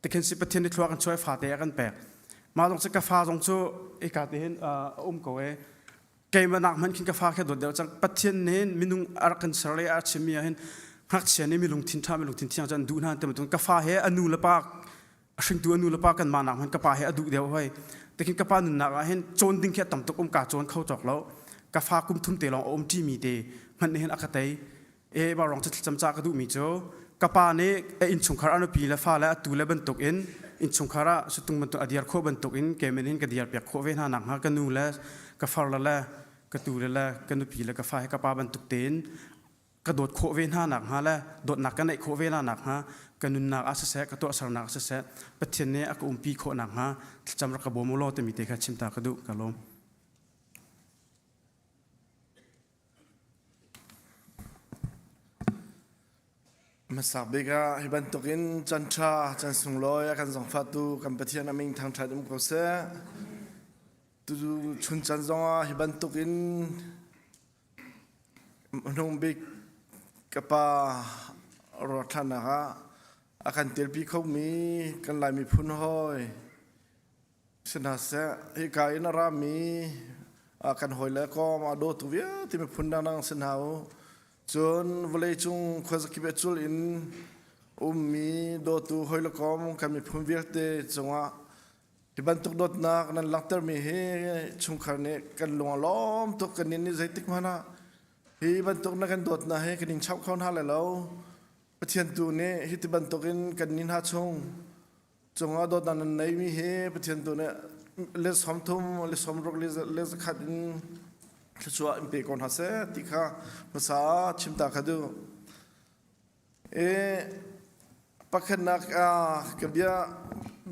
J: tikhin si Pathian nih thlua kan chuai fate a kan pek mah zong cu ka fa zong cu ika te hin a um ko e keimah nak hmanh khin ka fa kha dawt deuh cang Pathian nih minung a rak kan ser le a chimmi ah hin ngakchia nih mi lungthin ṭha mi lungthin thiang cu an duh hna ti bantuk ka fa he a nu le pa a hringtu a nu le pa kanmah nak hmanh ka pa he a duh deuh hoi tikhin ka pa nunnak ah hin cawn ding khi a tam tuk um ka cawn kho cawk lo ka fa kum thum te lawng a um ṭimi te hmanh nih hin a ka tei e ba rong cu thlacam ca ka duhmi cu ka pa nih a innchungkhar a nupi le fa le a tu le bantuk in innchungkhar ah sutung bantuk a diar khawh bantuk in kemen in ka diar piak khawh ve hna nak hnga ka nu le ka far le le ka tu le le ka nupi le ka fa he ka pa bantuk tein ka dawt khawh ve hna nak hnga le dawtnak ka neih khawh ve hna nak hnga ka nunnak ah siseh ka tuahsernak ah siseh Pathian nih a ka umpi khawh nak hnga thlacam rak ka bawm u law timi te kha chim ta ka duh ka lawm.
K: Hmasa bik ah hi bantukin chan ṭha chan sunglawi a kan zangfahtu kan Pathian a min thangṭhat um ko seh. Tu chun chan zongah hi bantukin Hnung bik ka pa ruathlannak ah a kan telpi khomi kan Lai miphun hawi si hna seh. Hika in a rami kan hawile kawm a dawtu vialte miphun dangdang si hna u. Cun vawleicung khuazakip a cul in ummi dawtu hawile kawm kan miphun vialte cungah Hi bantuk dawtnak nan langhtermi hi chungkhar nih kan lung a lawm tuk kan nih zeitik hmanh ah hi bantuk na kan dawtnak hi kan in chauh kho hna lai lo. Pathian tu nih hi ti bantukin kan nih hna chung cungah dawtnak nan neimi hi Pathian tu nih le 30 le 60 le zakhat in thluachuah in pe ko hna seh ti kha hmasa chim ta kha duh. E pakhatnak ah ka bia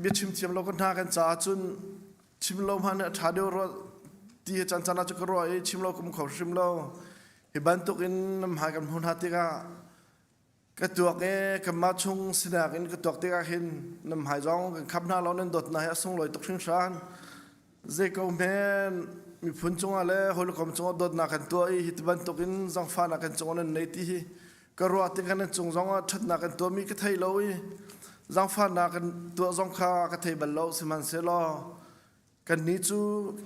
K: biachim thiam lo ka hna kan caah cun chim lo hmanh a ṭha deuh rua ti hi caan caan ah cu ka ruah i chim lo ka um kho hrim lo. Hi bantuk in nan hmai kan hmuh hna tikah ka tuak i kanmah chung sinak in ka tuak tikah hin nan hmai zong kan khap hna lo nan dawtnak hi a sunglawi tuk hringhran. Zei ko hme miphun cungah le hawikom cungah dawtnak kan tuah i hi ti bantuk in zangfahnak kan cungah nan nei ti hi ka ruah tikah nan cung zongah ṭhatnak kan tuahmi ka thei lo i zangfahnak kan tuah zong kha ka thei bal lo sihmanhsehlaw kannih cu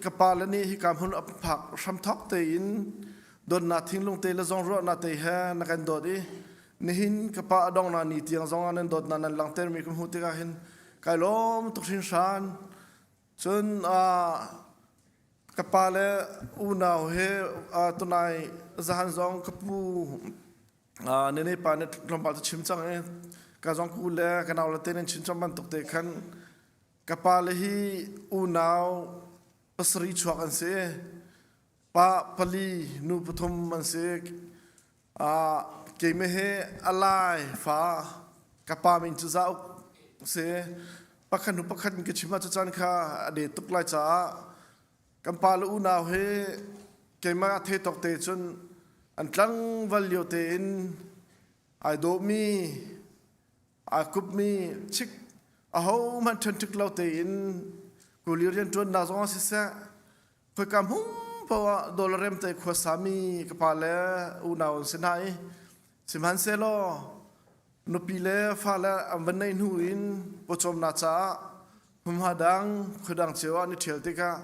K: ka pa le nih hika hmun a phak hramthawk tein dawtnak thinglung te le zawnruahnak te he na kan dawt i nihin ka pa a donghnak ni tiang zongah nan dawtnak nan langhtermi ka hmuh tikah hin kai lawm tuk hringhran. Cun uh, Ka pa le unau he tunai zahan zong ka pu nene pa nih tlawmpal cu chim cang i ka zong ku le ka nau le te nan chim cang bantuk te khan ka pa le hi unau pasarih chuak an si. Pa pali nu pathum an si. Keimah hi a lai fa ka pa min cu zauk si. Pakhat hnu pakhat in ka chim ah caan kha a de tuk lai caah kan pa le unau hi keimah a thei tawk te cun an tlangval lio tein ai dawhmi aa kupmi chik ahohmanh ṭhenṭhik lo tein kuli rianṭuannak zongah siseh khoika hmun paoh ah dollar rem te khua sami ka pa le unau an si hna i sihmanhsehlaw nupi le fale an van neih hnu in pawcawmnak caah hmunhma dang khuadang cio ah an i ṭhial tikah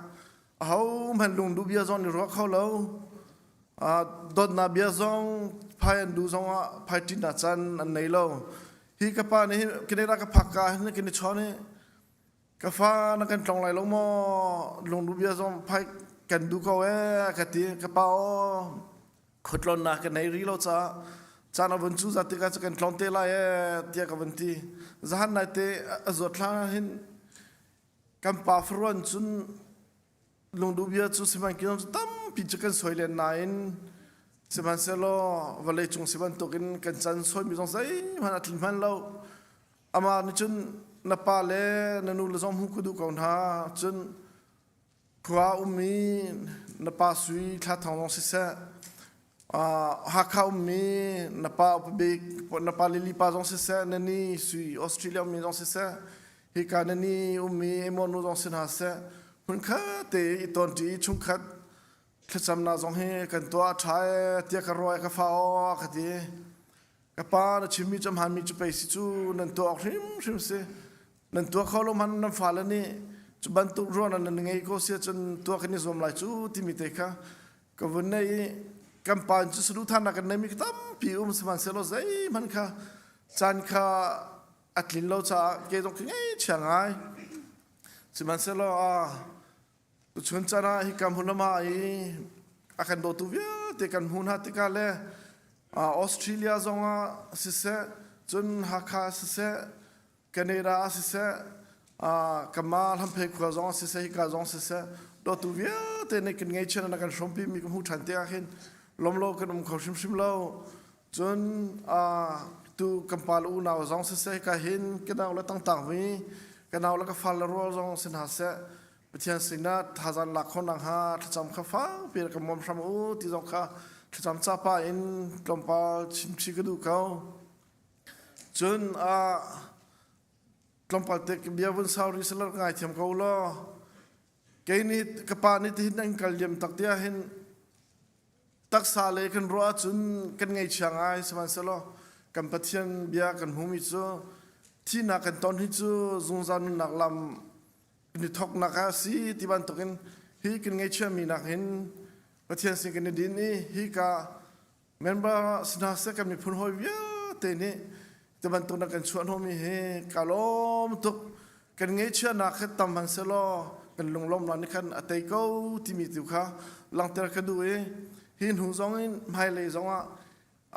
K: ahohmanh lungduh bia zong an i ruah kho lo. Dawtnak bia zong phai an duh zongah phai ṭinak caan an nei lo. Hi ka pa nih Canada ka phak ka hin kan i chawn i ka fa na kan tlong lai lo maw lungduh bia zong phai kan duh ko ee ka ti ka pa aw khuatlawnnak ka nei rih lo caah caan a vun cu zat tikah cu kan tlong te lai ee tiah ka vun ti zahan nai te a zuat hlan ah hin kan pa faruan cun lungduh bia cu sihmanhsehlaw cu tampi cu kan soi len nain sihmanhsehlaw vawlei cung si bantukin kan can sawimi zong zeihmanh a tling hman lo amah nih cun na pa le na nu le zong hmu ku duh ko hna cun khua ummi na pa sui thla thong zong siseh Hakha ummi na pa upa bik na pa Lily pa zong siseh na ni sui Australia ummi zong siseh hika na ni ummi Emon nu zong si hna seh hmunkhat te i tonṭi i chungkhat thlacamnak zong hi kan tuah ṭha ee tiah ka ruah i ka fa aw ka ti ka pa na chimmi cu hmaanmi cu pei si cu nan tuah awk hrimhrim si nan tuah kho lo hmanh nan fale nih cu bantuk ruahnak nan ngei ko si ahcun tuah kan i zuam lai cu timi te kha ka vun nei i kan pa cu saduhthahnak kan neimi tampi um sihmanhsehlaw zeihmanh kha caan kha a tlin lo caah ke zong ka ngaihchia ngai sihmanhsehlaw tuchun caan ah hika hmun ah i a kan dawtu vialte kan hmu hna tikah le Australia zongah siseh cun Hakha siseh Canada ah siseh, kanmah Hlamphei khua zong ah siseh, hika zong siseh, dawtu vialte nih kan ngeihchiat na kan hrawmpi mi ka hmuh ṭhan tikah hin lawmlo kan um kho hrimhrim lo. Cun tu kan pa le unau zong siseh, hika hin ka nau le tangtang vi, ka nau le ka fal le rual zong si hna seh, Pathian sinah thazan lak khawh nakhnga thlacam kha fakpi in ka muam hram u ti zong kha thlacam capa in tlawmpal chimchih ka duh ko. Cun tlawmpal te bia vun sau rih selaw ka ngaithiam ko law. Kei nih ka pa nih tihin an kal liam tak tiah hin taksa le kan ruah ahcun kan ngaihchia ngai sihmanhsehlaw kan Pathian bia kan hmumi cu thihnak kan ton hi cu zungzal nunnak lam kan i thawknak ah a si ti bantukin hi kan ngaihchiami nak hin Pathian sin kan i din i hi ka Member si hna seh kan miphun hawi vialte nih ti bantuk na kan chuah hnawhmi hi ka lawm tuk. Kan ngeihchiahnak hi tam hmanh sehlaw kan lunglawmnak nih khan a tei ko timi tu kha langhter ka duh i hi hnu zong in hmailei zong ah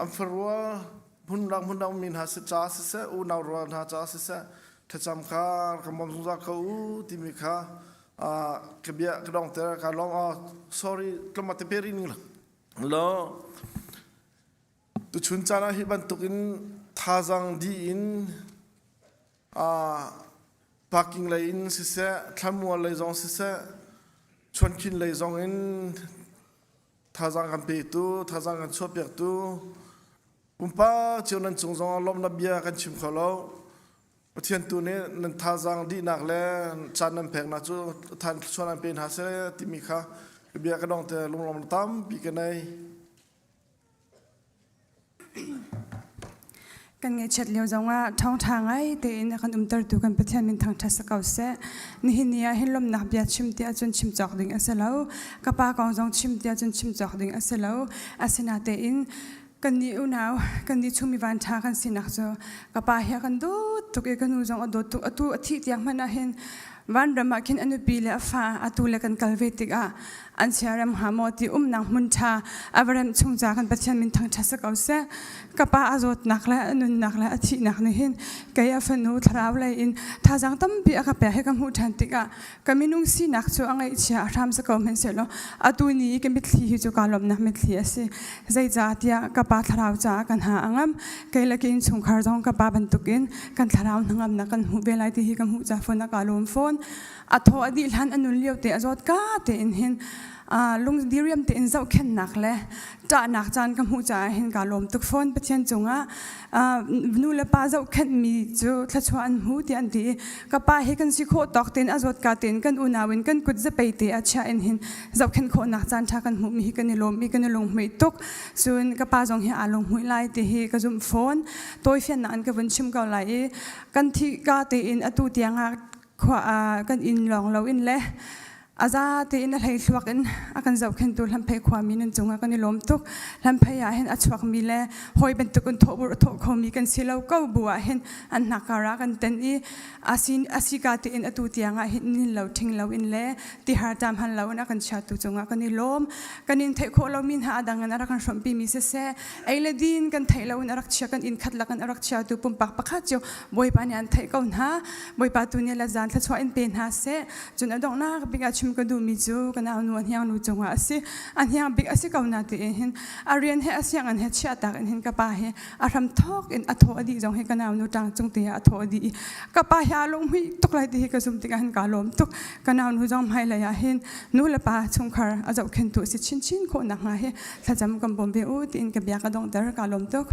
K: an farual hmundang hmundang mi hna si ca siseh unau rual hna ca siseh thlacam kha ka bawm zungzal ko u timi kha ka bia ka dongter ka lawm sorry tlawm te peri ning Lo tuchun caan ah hi bantukin thazaang dih in parking lei in siseh, thlamual lei zong siseh, chuankhin lei zong in thazaang kan petu, thazaang kan chuahpiaktu pumpak cio nan cung zong ah lawmhnak bia kan chim kho lo. Pathian tu nih nan thazaang dihnak le caan nan peknak cu than thluachuah nan pe hna seh timi kha bia ka dong te lunglawm tampi ka nei.
H: Kan ngaihchiat lio zongah ṭhawngṭha ngai tein a kan umtertu kan Pathian min thangṭhat si ko seh. Nihin ni ah hin lawmhnak bia chim ti ahcun chim cawk ding a si lo. Ka pa kong zong chim ti ahcun chim cawk ding a si lo. Asinatein Kannih unau, kannih chung mi vanṭha kan sinak cu ka pa hi a kan dawt tuk i ka nu zong a dawt tuk. Atu a thih tiang hmanh ah hin. Vanram ah khin a nupi le a fa atu le kan kal ve tikah an siarem hnga maw ti umnak hmun ṭha a va remh chung ca kan Pathian min thangṭhat si ko seh. Ka pa a zawtnak le a nunnak le a thihnak nih hin kei a fanu thlarau lei in thazaang tampi a ka pek hi ka hmuh ṭhan tikah ka minung sinak cu a ngaihchia a hram si ko hmanhsehlaw atu ni i ka mitthli hi cu kaa lawmhnak mitthli a si. Zeicahtiah ka pa thlarau caah ka hna a ngam. Kei le ka innchungkhar zong ka pa bantukin kan thlarau hnangamnak kan hmuh ve lai ti hi ka hmuh ca fawn a kaa lawm fawn. A thaw a dih hlan a nun lio te a zawt ka tein hin lung diriam tein zohkhenhnak le ṭahnak caan ka hmuh caah hin kaa lawm tuk fawn. Pathian cungah nu le pa zohkhenhmi cu thluachuah an hmu tiah an ti i ka pa hi kan si khawh tawk tein a zawt ka tein kan unau in kan kut zapei te a chiah in hin zohkhenh khawhnak caan ṭha kan hmuhmi hi kan i lawm i kan i lunghmuih tuk. Cun ka pa zong hi aa lunghmuih lai ti hi ka zumh fawn. Tawifiannak in ka vun chim ko lai i kan thih ka tein atu tiangah khua kan inn lawng lo in le a za tein a hleihluak in a kan zohkhentu Hlamphei khuami nan cungah kan i lawm tuk. Hlamphei ah hin a chuakmi le hawi bantuk in thawhbur a thawh khomi kan si lo ko bu ah hin an hnakar ah kan ten i a si ka tein atu tiang ah hin nin lo ṭhing lo in le tihar tam han lo in a kan chiatu cungah kan i lawm. Kan in theih khawh lomi hna a dang in a rak kan hrawmhpimi siseh, ei le din kan theih lo in a rak chia kan inn khat lak in a rak chiatu pumpak pakhat cio Bawipa nih an theih ko hna. Bawipa tu nih le zan thluachuah in pe hna seh. Cun a donghnak bik ah chim ka duhmi cu ka nau nu a hniang nu cungah a si. A hniang bik a si ko na tiin hin a rian he a sianginn he chiahtak in hin ka pa hi a hram thawk in a thaw a dih zong hi ka nau nu ṭang cung te ah a thaw a dih i ka pa hi aa lunghmuih tuk lai ti hi ka zum tikah hin kaa lawm tuk. Ka nau nu zong hmailei ah hin nu le pa chungkhar a zohkhenhtu a si chinchin khawh nakhnga hi thlacam kan bawm ve u tiin ka bia ka donghter kaa lawm tuk.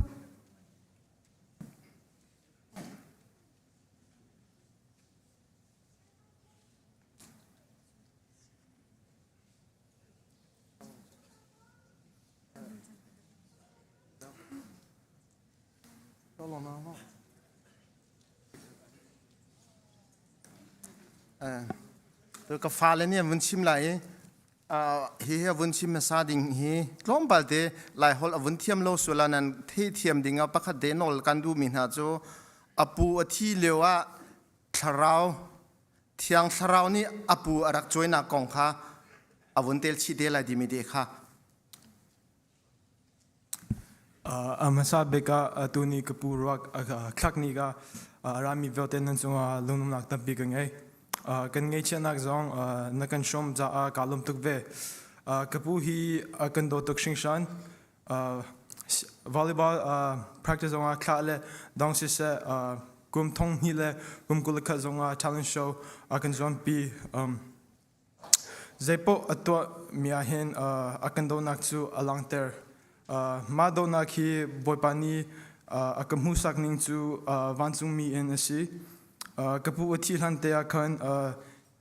I: Ka fale nih an vun chim lai i hihi a vun chim hmasa ding hi tlawmpal te Laiholh a vun thiam lo sual ah nan theithiam ding ah pakhat te nawl kan duhmi hna cu a pu a thi lio ah thlarau thiang thlarau nih a pu a rak cuainak kong kha a vun tel chih te lai timi te kha
L: A hmasa bik ah tuni ka pu ruak thlak ni ka rami vialte nan cungah lunglawmhnak tampi ka ngei. Kan ngaihchiatnak zong na kan hrawm caah kaa lawm tuk ve. Ka pu hi kan dawt tuk hringhran. Volleyball practice zongah thlah le dong siseh kum thong hnih le kum 21 zongah talent show a kan zuampi. Zeipaoh a tuahmi ahhin a kan dohnak cu a langhter. Mah dohnak hi Bawipa nih a ka hmuhsak ning cu vancungmi in a si. Ka pu a thih hlan te ah khan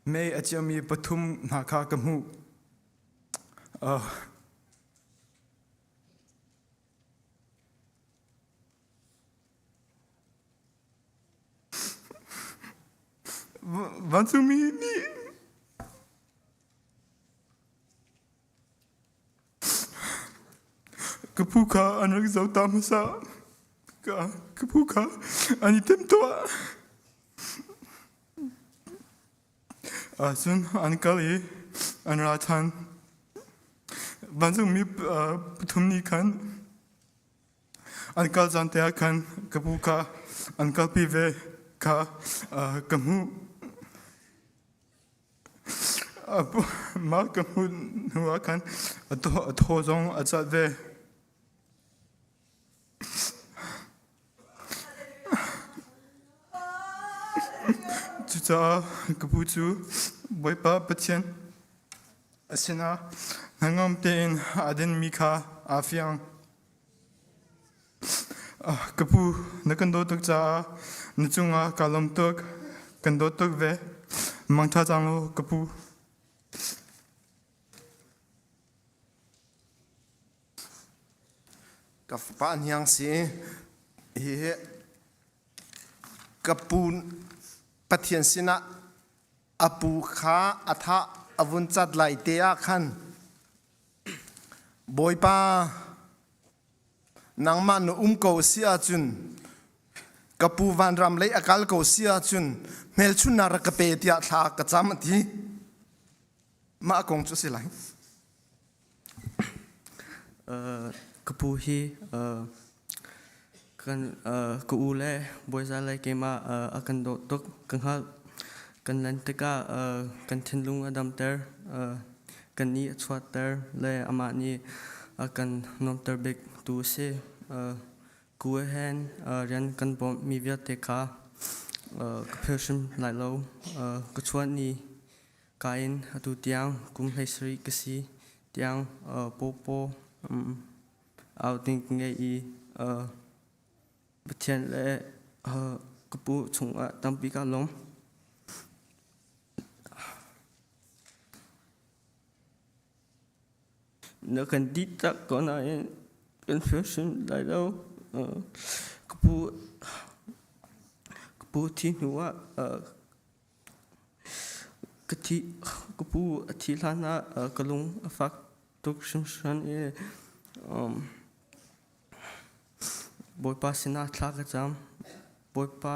L: mei a ciami pathum hna kha ka hmuh. Vancungmi nih ka phu kha an rak zoh ta hmasa. Ka phu kha an i timhtuah. Cun an kal i an ra ṭhan. Vancungmi pathum nih khan An kal caan te ah khan ka pu kha an kalpi ve kha ka hmuh. Mah ka hmuh hnu ah khan a thaw zong a cat ve. Cucaah ka pu cu Bawipa Pathian a sinah hnangam tein aa dinmi kha aa fiang. Ka pu, na kan dawt tuk caah na cungah kaa lawm tuk. Kan dawt tuk ve. Mangṭha cang law ka pu.
I: Ka fapa hniang si. Hihi ka pu Pathian sinah a pu kha a thah a vun cat lai te ah khan Bawipa, nangmah na um ko si ahcun. Ka pu vanram lei a kal ko si ahcun hmelchunnak rak ka pe tiah thla ka cam a ti. Mah kong cu a si lai.
M: Ka pu hi kan ka u le bawiza le keimah a kan dawt tuk ka hngalh. Kan len tikah kan thinlung a damter, kan nih a chuahter le amah nih a kan nuamter bik tu a si. Ku he rian kan bawmhmi vialte kha ka philh hrim lai lo. Ka chuah ni ka in atu tiang kum 17 ka si tiang pawpaw au ding ka ngei i Pathian le ka pu chungah tampi kaa lawm. Na kan dih tak ko nain kan hrimhrim lai lo. Ka pu ka pu thi hnu ah ka thi ka pu a thi hlan ah ka lung a fak tuk hringhran i Bawipa sinah thla ka cam. Bawipa,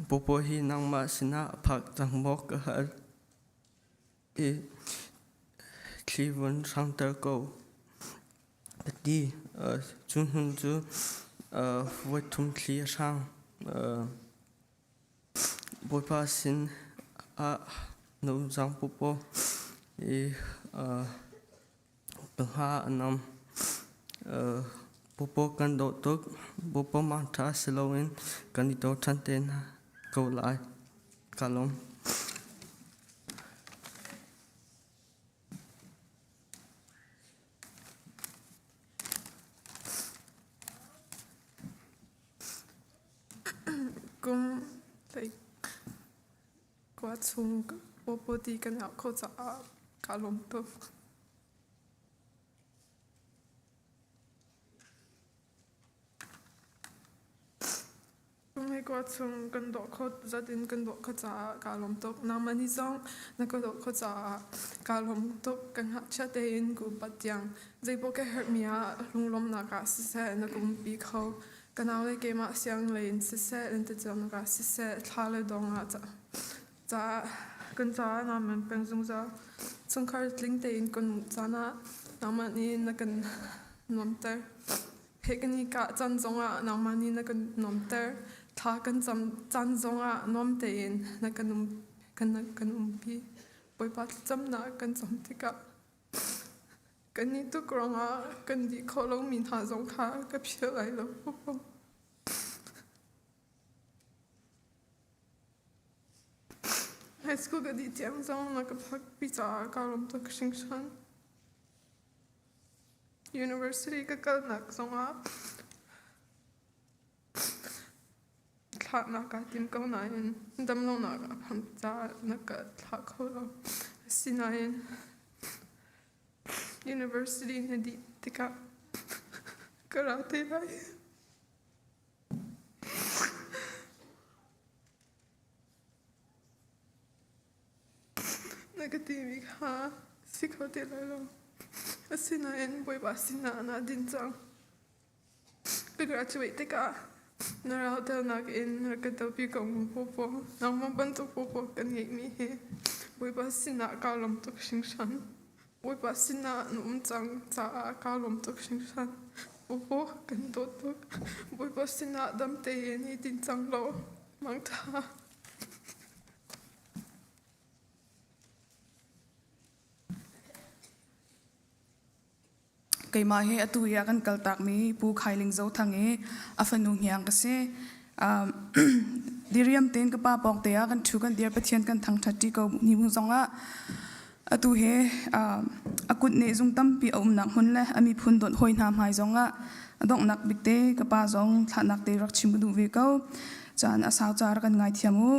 M: Bawipa hi nangmah sinah a phak cang maw ka hal. I thli vun hrangter ko ka ti. Cu hmun cu voithum thli a hrang. Bawipa sin ah na um cang pupaw i ka hnga a nam. Pupaw kan dawh tuk. Pupaw mangṭha si loin kan i daw ṭhan te hna ko lai. Ka lawm.
N: Kum kua chung pawpaw ti kan ngah khawh caah kaa lawm tuk. Hmaikua chung kan dawh khawh zat in kan dawh khawh caah kaa lawm tuk. Nangmah nih zong na ka dawh khawh caah kaa lawm tuk. Ka ngakchia tein ka upat tiang zeipaoh ka herhmi ah lunglawmhnak ah siseh na ka umpi kho. Ka nau le keimah siang lei in siseh, lentecelhnak ah siseh, thla le dong ah caah kan caah naa men peng zungzal. Chungkhar tling tein kan um caan ah nangmah nih na kan nuamter. He kan i kah caan zongah nangmah nih na kan nuamter. Thla kan cam caan zongah nuam tein na kan um kan kan umpi. Bawipa thlacamnak kan cam tikah kan i tuk ruangah kan dih khawh lomi hna zong kha ka philh lai lo. High school ka dih tiang zong na ka phakpi caah kaa lawm tuk hringhran. University ka kalnak zongah thlahnak kaa tim ko nain damlonak a phanh caah na ka thlah kho lo. Asinain university na dih tikah ka ra te lai. Na ka timi kha si kho ti lai lo. Asinain Bawipa sinah naa din cang. Ka graduate tikah na ral telnak in rak ka dopi ko mu pawpaw. Nangmah bantuk pawpaw kan ngeihmi hi Bawipa sinah kaa lawm tuk hringhran. Bawipa sinah na um cang caah kaa lawm tuk hringhran. Pawpaw kan dawt tuk. Bawipa sinah dam tein i din cang law mangṭha.
O: Keimah hi atu hi a kan kaltakmi Pu Khai Ling Zo Thang i a fanu hniang ka si. Um, diriam tein ka pa pawng te ah kan ṭhu kan dir Pathian kan thangṭhat ṭi ko ni bu zongah atu hi a kut nih zung tampi a umnak hmun le a miphun dawt hawi hna hmai zongah a donghnak bik te ka pa zong thlahnak te rak chim ka duh ve ko. Caan a sau ca rak kan ngaithiam u.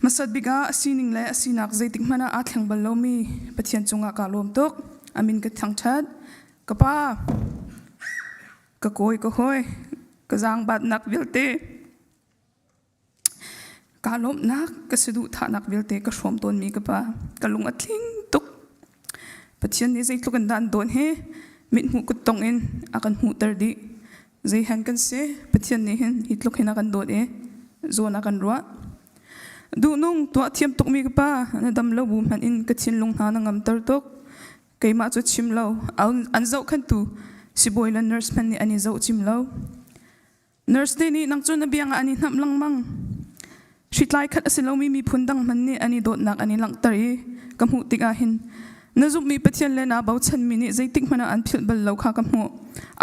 O: Hmasat bik ah a sining le a sinak zeitik hmanh ah aa thleng bal lomi Pathian cungah kaa lawm tuk. A min ka thangṭhat. Ka pa, ka kawi ka hawi, ka zaangbatnak vialte, kaa lawmhnak, ka saduhthahnak vialte ka hrawm tawnmi ka pa, ka lung a tling tuk. Pathian nih zeitluk in dah an dawn hi mithmuh kuttong in a kan hmuhter dih. Zei hen kan si? Pathian nih hin hi tluk hin a kan dawt i zawn a kan ruah. Duhnung tuah thiam tukmi ka pa, na dam lo bu hmanh in ka thinlung hna na ngamter tuk. Keimah cu chim lo, an zohkhantu sibawi le nurse hmanh nih an i zoh cim lo. Nurse te nih nang cu na biang ah an i hnamh lengmang. Hritlai khat a si lomi miphun dang hmanh nih an i dawtnak an i langhter i ka hmuh tikah hin na zumhmi Pathian le naa bochanmi nih zeitik hmanh ah an philh bal lo kha ka hmuh.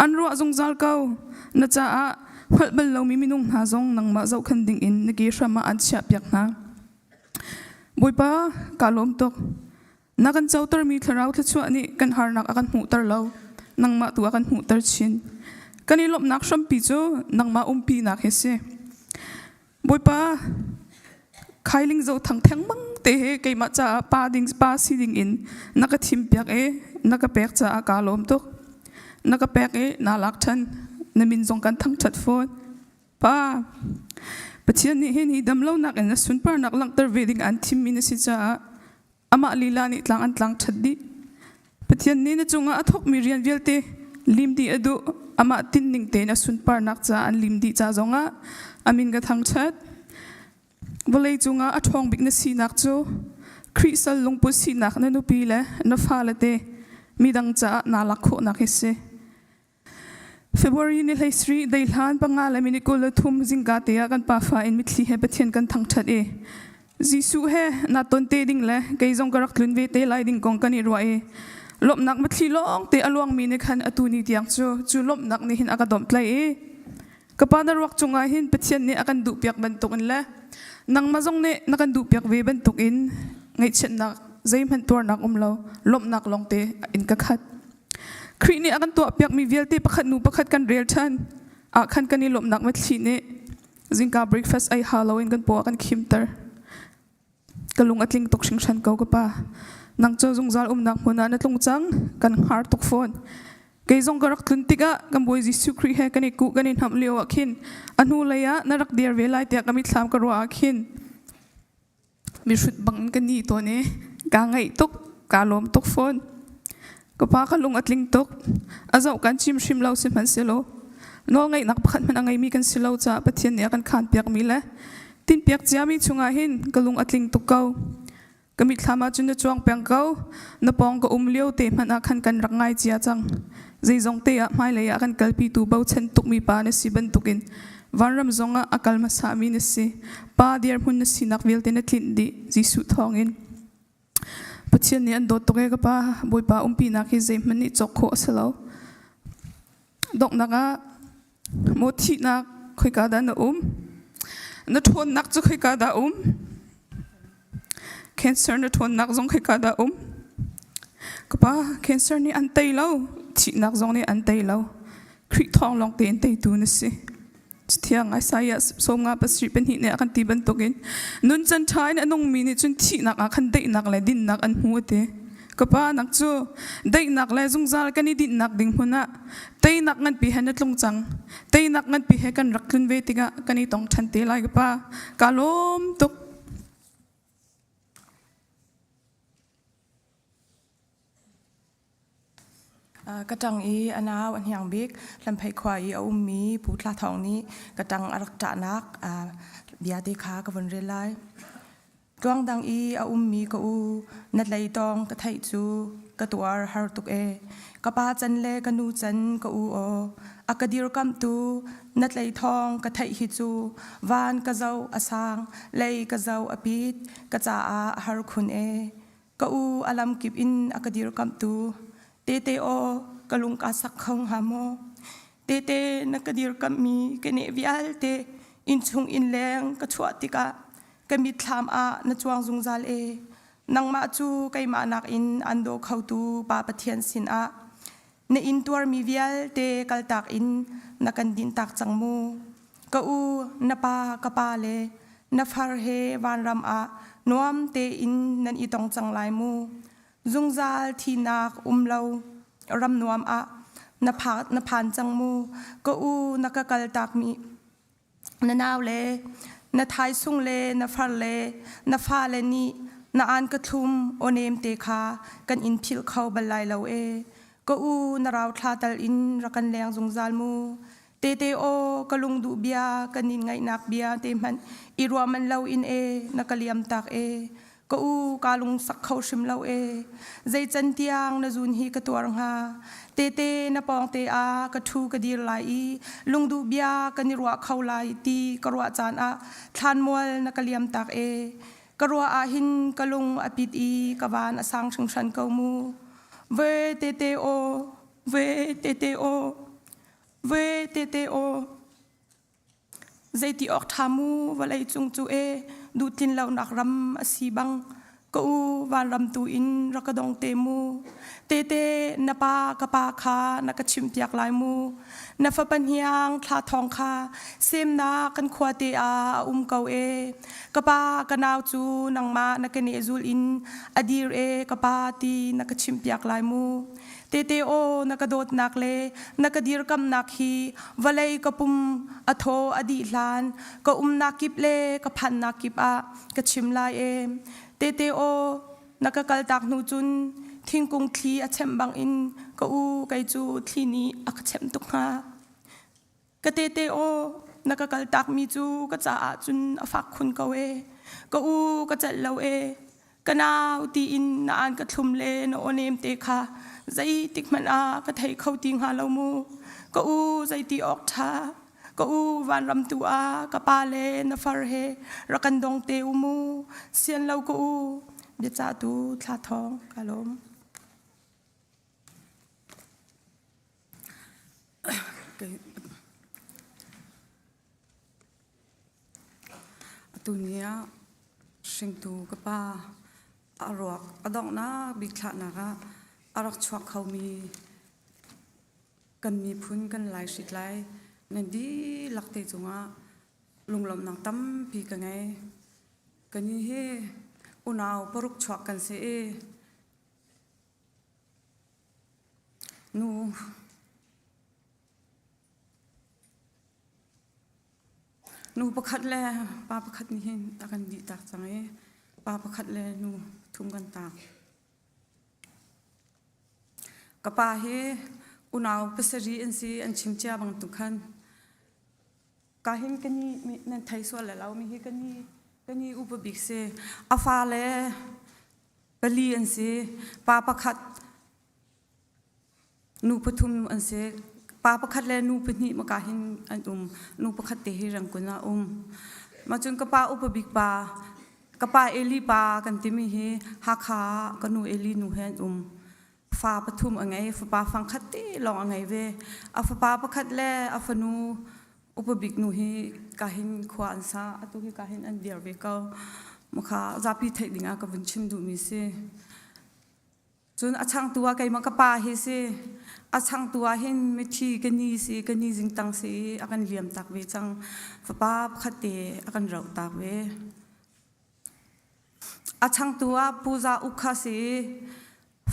O: An ruah zungzal ko. Na caah hngalh bal lomi minung hna zong nangmah zohkhenh dingin na ke hram ah an chiahpiak hna. Bawipa, kaa lawm tuk. Na kan cotermi thlarau thluachuah nih kan harnak a kan hmuhter lo, nangmah tu a kan hmuhter chin. Kan i lawmhnak hrampi cu nangmah umpinak hi si. Bawipa, khailing zo thang thengmang te he keimah caah pa ding pa si ding in na ka thim piak i na ka pek caah kaa lawm tuk. Na ka pek i naa lak ṭhan. Na min zong kan thangṭhat fawn. Pa, Pathian nih hin hi damlonak in a sunparnak langhter ve ding an thimmi na si caah amah lila nih tlang an tlang ṭhat dih. Pathian nih na cungah a thawkmi rian vialte lim dih a duh. Amah tinhning tein a sunparnak caah an lim dih ca zongah a min ka thangṭhat. Vawlei cungah a ṭhawng bik na sinak cu Khrih sal lungput sinak na nupi le na fale te midang caah naa lak khawhnak hi si. February ni 13 deihlan panga le minute 23 zingka te ah kan pafa in mitthli he Pathian kan thangṭhat i Jesuh he na ton te ding le kei zong ka rak tlun ve te lai ding kong kan i ruah i lawmhnak mitthli lawng te a luangmi nih khan atu ni tiang cu cu lawmhnak nih hin a ka domhtlaih i ka pa na ruak cungah hin Pathian nih a kan duhpiak bantukin le nangmah zong nih na kan duhpiak ve bantukin ngaihchiatnak zeihmanh tuarnak um lo lawmhnak lawng te in ka khat. Khrih nih a kan tuahpiakmi vialte pakhat nu pakhat kan rel ṭhan ah khan kan i lawmhnak mitthli nih zingka breakfast ei ha loin kan paw a kan khimter. Ka lung a tling tuk hringhran ko ka pa. Nang cu zungzal umnak hmun ah na tlung cang, kan hngar tuk fawn. Kei zong ka rak tlun tikah kan Bawi Jesuh Khrih he kan i kuh kan i hnamh lio ah khin a hnu lei ah na rak dir ve lai tiah ka mitthlam ka ruah ah khin mihrut bang in ka ni tawn i kaa ngaih tuk kaa lawm tuk fawn ka pa ka lung a tling tuk a zoh kan chim hrim lo sihmanhsehlaw nawlngeihnak pakhat hmanh a ngeimi kan si lo caah Pathian nih a kan khaan piakmi le tinhpiak ciami chungah hin ka lung a tling tuk ko ka mitthlam ah cun na cuang peng ko na pawng ka um lio te hmanh ah khan kan rak ngai cia cang zeizong te ah hmailei ah kan kalpitu bochan tukmi pa na si bantukin Vanram zongah a kal hmasami na si. Pa dirhmun na sinak vialte na tlinh dih Jesuh thawngin. Pathian nih an dawt tuk ee ka pa. Bawipa umpinak hi zeihmanh nih cawk khawh a si lo. Donghnak ah maw thihnak khoika dah na um? Na ṭhawnnak cu khoika dah um? Cancer na ṭhawnnak zong khoika dah um? Ka pa, cancer nih an tei lo. Thihnak zong nih an tei lo. Khrih thawng lawng tein teitu na si. Cathiang Isaiah 57 nih a kan ti bantukin nun can ṭha in a nungmi nih cun thihnak ah khan daihnak le dinnak an hmu a ti. Ka pa nak cu daihnak le zungzal kan i dinhnak ding hmun ah teinak nganpi he na tlung cang. Teinak nganpi he kan rak tlun ve tikah kan i tong ṭhan te lai ka pa. Kaa lawm tuk.
P: Ka ṭang i a nau a hniang bik Hlamphei khua i a ummi Pu Thla Thawng nih ka ṭang a rak ṭahnak bia te kha ka vun rel lai. Tluangdang i a ummi ka u na tleitawng ka theih cu ka tuar har tuk ee. Ka pa can le ka nu can ka u aw a ka dirkamhtu na tleithawng ka theih hi cu van ka zoh a sang lei ka zoh a pit ka caah a har khun ee. Ka u a lamkip in a ka dirkamhtu tete aw ka lung kaa sak kho hnga maw? Tete na ka dirkamhmi ka neh vialte innchung innleng ka chuah tikah ka mitthlam ah na cuang zungzal e. Nangmah cu keimah nakin an daw khotu Pa Pathian sinah na intuarmi vialte kaltak in na kan dinhtak cang mu. Ka u, na pa, ka pa le na far he vanram ah nuam tein nan i tong cang lai mu. Zungzal thinak um lo ram nuam ah na, pha, na phan cang mu. Ka u, na ka kaltakmi na nau le na thaisung le na far le na fale nih na an ka thlum awnem te kha kan in philh kho bal lai lo e ka u na rauthla tal in rak kan leng zungzal mu. Tete aw ka lung duh bia kan in ngaihnak bia te hmanh i ruah man lo in e na ka liam tak e. Ka u ka lung sak kho hrim lo e. Zei can tiang na zun hi ka tuar hnga. Tete na pawng te ah ka ṭhu ka dir lai i lungduh bia kan i ruah kho lai ti ka ruah caan ah thlanmual na ka liam tak e. Ka ruah ah hin ka lung a pit i ka van a sang hringhran ko mu. Ve tete aw, ve tete aw, ve tete aw. Zeiti awk ṭha mu vawlei cung cu e duhtlin lonak ram a si bang ka u vanram tu in rak ka dong te mu. Tete na pa ka pa kha na ka chimhpiak lai mu. Na fapa hniang thla thawng kha semnak kan khua te ah a um ko e. Ka pa ka nau cu nangmah na ka nehzul in a dir e ka pa ti na ka chimhpiak lai mu. Tete aw na ka dawtnak le na ka dirkamnak hi vawlei ka pum a thaw a dih hlan ka umnak kip le ka phannak kip ah ka chim lai e. Tete aw na ka kaltak hnu cun thingkung thli a chemh bangin ka u kei cu thli nih a ka chemh tuk hnga. Ka tete aw na ka kaltakmi cu ka caah cun a fak khun ko e. Ka u ka celh lo e. Ka nau tiin na an ka thlum le na aw nem te kha zeitik hmanh ah ka thei kho ti hnga lo mu. Ka u zeiti awk ṭha. Ka u vanram tu ah ka pa le na far he rak kan dong te u mu. Sian lo ka u. Biacahtu thla thawng ka lawm.
Q: Atu ni ah hringtu ka pa a ruak a donghnak bik thlahnak ah a rak chuak khomi kan miphun kan Lai hritlai nan dihlak te cungah lunglawmhnak tampi ka ngei. Kannih hi unau paruk chuak kan si i Nu nu pakhat le pa pakhat nih hin a kan dih tak cang i pa pakhat le nu thum kan taak. Ka pa hi unau pasarih an si an chim cia bantuk khan ka hin ka ni nan thei sual le lo mi hi ka ni ka ni upa bik si. A fale pali an si. Pa pakhat nu pathum an si. Pa pakhat le nu pahnih maka hin an um. Nu pakhat te hi Rangoon ah um. Mah cun ka pa upa bik pa ka pa Eli pa kan timi hi Hakha ah ka nu Eli nu he an um. Fa pathum a ngei. Fapa fangkhat te lawng a ngei ve. A fapa pakhat le a fanu upa bik nu hi kahin khua an sa atu hi kahin an dir ve ko mukha zapi theih ding ah ka vun chim duhmi si cun a changtu ah keimah ka pa hi si a changtu ah hin mithi ka ni si ka ni zingtang si a kan liam tak ve cang fapa pakhat te a kan roh tak ve A changtu ah Pu Za Uk kha si i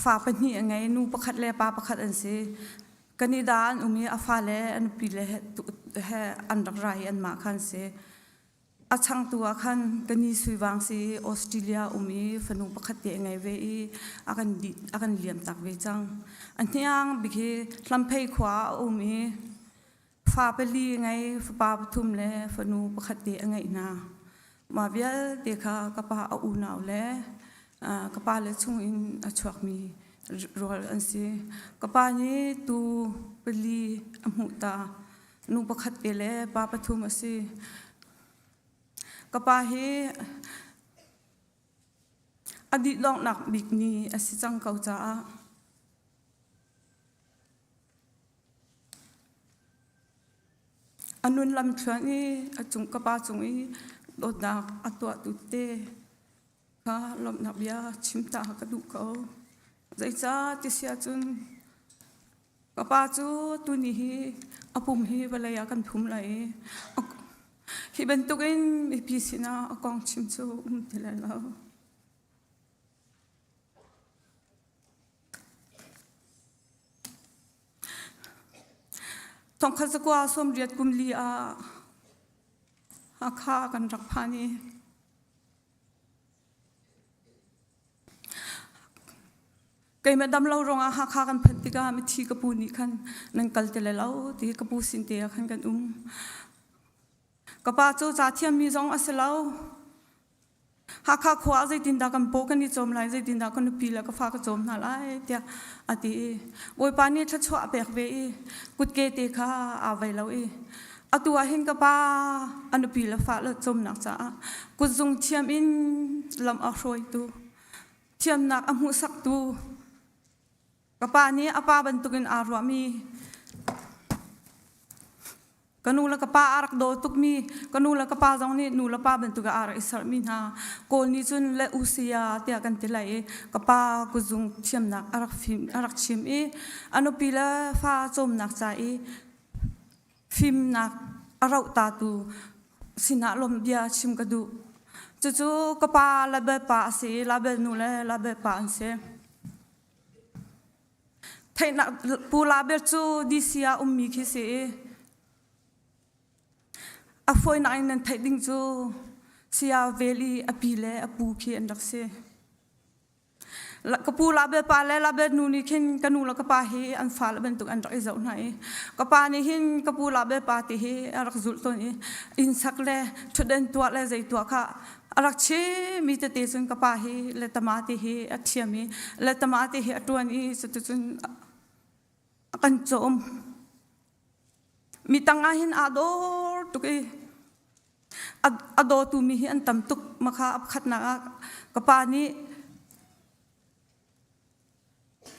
Q: fa pahnih a ngei, nu pakhat le pa pakhat an si. Kanida an um i a fale a nupi le he an rak ra i anmah kha an si. A changtu ah khan kani Suivang si i Australia um i fanu pakhat te a ngei ve i a kan dih, a kan liam tak ve cang. A hniang bik hi Hlamphei khua ah a um i Fa pali a ngei, fapa pathum le fanu pakhat te a ngeih hna. Mah vialte kha ka pa a unau le ka pa le chungin a chuakmi rual an si. Ka pa nih tuu pali a hmuh ta. Nu pakhat te le pa pathum a si. Ka pa hi a dihlonghnak bik ni a si cang ko caah A nun lamthluan i a cung ka pa cung i dawtnak a tuahtu te kha lawmhnak bia chim ta ka duh ko. Zeicah ti si ahcun ka pa cu tuni hi a pum hi vawlei ah kan phum lai i hi bantukin mipi sinah a kong chim cu um ti lai lo. Thongkhat zakua 80 kum li ah Hakha kan rak phan i Keimah dam lo ruangah Hakha kan phanh tikah mithi ka pu nih khan nan kal ti lai lo ti ka pu sin te ah khan kan um. Ka pa cu ca thiammi zong a si lo. Hakha khua ah zeitindah kan paw kan i cawm lai, zeitindah ka nupi le ka fa ka cawm hna lai tiah a ti i Bawipa nih thluachuah a pek ve i kutke te kha aa vei lo i atu ah hin ka pa a nupi le fa le cawmnak caah kutzung thiam in lam a hruaitu thiamnak a hmuhsaktu ka pa nih a pa bantukin aa ruahmi ka nu le ka pa a rak daw tukmi ka nu le ka pa zong nih nu le pa bantuk ah aa rak i serhmi hna kawl nih cun le usia tiah kan ti lai i ka pa kuzung thiamnak a rak fim a rak chim i a nupi le fa cawmnak ca i fimnak a rohtatu sinah lawm bia chim ka duh. Cucu ka pa Label pa a si i Label nu le Label pa an si. Theihnak Pu Label cu DC ah ummi khi si i a fawinak in nan theih ding cu Saya Vel i a pi le a pu khi an rak si. Ka pu label pa le label nu nih khin ka nu le ka pa hi an fale bantuk an rak i zoh hna i ka pa nih hin ka pu label pa ti hi a rak zulh tawn i inn sak le ṭhutden tuah le zei tuah kha a rak chimmi tete cun ka pa hi letama ti hi a thiam i letama ti hi a ṭuan i cuticun a kan cawm. Mi tang ah hin aa dawr tuk i a dawtu mi hi an tam tuk makha a pakhatnak ah ka pa nih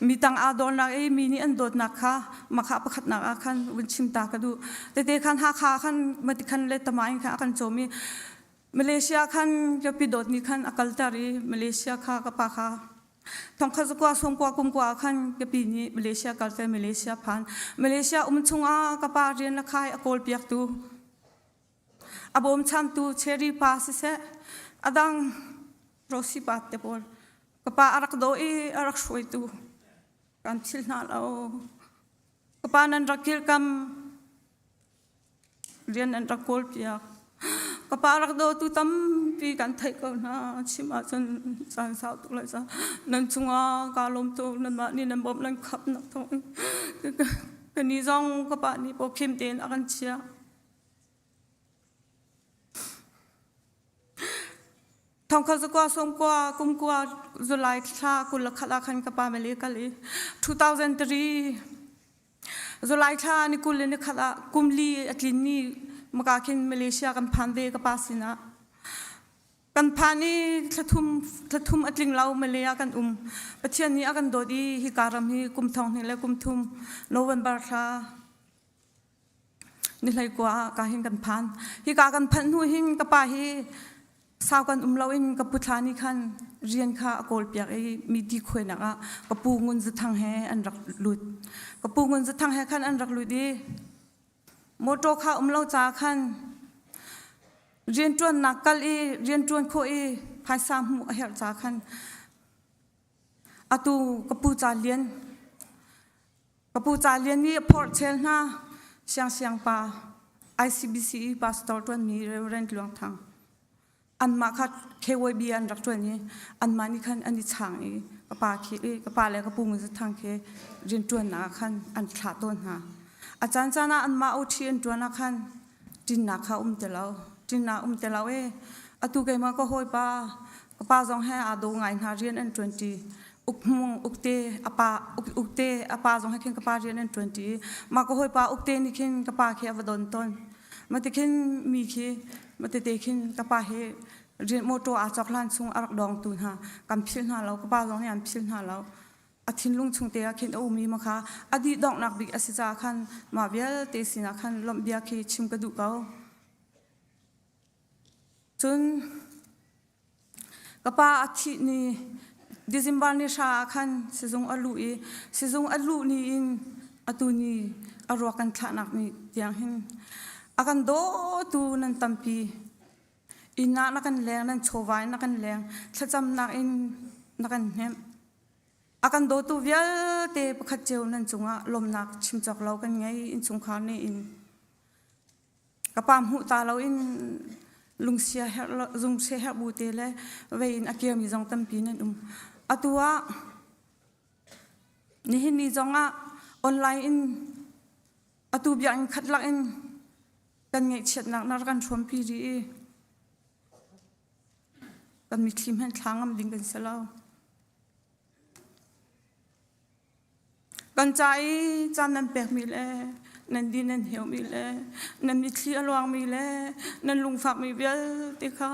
Q: mi tang aa dawrnak i mi nih an dawtnak kha makha pakhatnak ah khan vun chim ta ka duh tete khan Hakha khan mati khan le tama in khan a kan cawm i Malaysia khan ka pi dawt nih khan a kalter i Malaysia kha ka pa kha Thongkhat zakua sawmkua kumkua ah khan ka pi nih Malaysia kal te Malaysia phan Malaysia um chungah ka pa rian le khai a kawl piaktu A bawmchantu Cherry pa siseh, a dang Rosie pa te pawl ka pa a rak daw i a rak hruaitu kan philh hna lo. Ka pa nan rak kilkam rian nan rak kawl piak. Ka pa rak dawtu tampi kan theih ko hna. Chim ahcun caan sau tuk lai ca. Nan cungah kaa lawm tuk. Nanmah nih nan bawmh nan khapnak thawng in ka ni zong ka pa nih pawkhim tein a kan chiah. Thongkhat zakua sawmkua kumkua July thla 21 ah khan ka pa mele kal i 2003 July thla ni 20 le ni khat ah kum li a tlin ni maka khin Malaysia kan phan ve ka pa sinah kan phan i thlathum thlathum a tling lo Malay ah kan um Pathian nih a kan dawt i hika ram hi kum thong hnih le kum thum November thla Ni hleikua ah ka hin kan phan. Hika kan phanh hnu hin ka pa hi sau kan um loin ka pu thla nih khan rian kha a kawl piak i mi ti khuainak ah ka pu Ngun Za Thang he an rak lut. Ka pu Ngun Za Thang he khan an rak lut i motor kha um lo caah khan rianṭuannak kal i rianṭuan khawh i phaisa hmuh a herh caah khan atu ka pu Ca Lian Ka pu Ca Lian nih a phorh chel hna. Siangsiang pa ICBC i pastor ṭuanmi Reverend Luang Thang. Anmah kha KYB an rak ṭuan i anmah nih khan an i chang i ka pa khi ka pa le ka pu Ngun Za Thang khi rianṭuannak ah khan an thlah tawn hna. A caan caan ah anmah OT an ṭuan ah khan ṭinnak kha um ti lo. Ṭinnak um ti lo i atu keimah ka hawipa ka pa zong he aa daw ngai hna rian an ṭuanṭi. Ukhmung ukte a pa ukte a pa zong he khin ka pa rian an ṭuan ṭi mah ka hawipa ukte nih khin ka pa khi a va don tawn mati khin mi khi matete khin ka pa hi rian motor aa cawk hlan chung a rak dawngtu hna kan philh hna lo ka pa zong nih an philh hna lo a thinlung chung te ah khin a um i ma kha a dih donghnak bik a si caah khan mah vialte sinah khan lawmh bia khi chim ka duh ko cun Ka pa a thih ni December ni hra ah khan sizung a luh i sizung a luh ni in atu ni a ruak kan thlahnak ni tiang hin a kan dawtu nan tampi. Inn ah na kan leng, nan chawva in na kan leng, thlacamnak in na kan hnemh. A kan dawtu vialte pakhat cio nan cungah lawmnak chim cawk lo kan ngei innchungkhar nih in. Ka pa hmuh ta loin lungsia herh zungsia herh bu te le vei in a kirmi zong tampi nan um. Atu ah Nihin ni zongah online in atu biakinn khat lak in kan ngaihchiatnak na rak kan hrawmpi rih i kan mitthli hmanh thla ngam ding kan si lo. Kan ca i caan nan pekmi le nan din nan heumi le nan mitthli a luangmi le nan lungfakmi vialte kha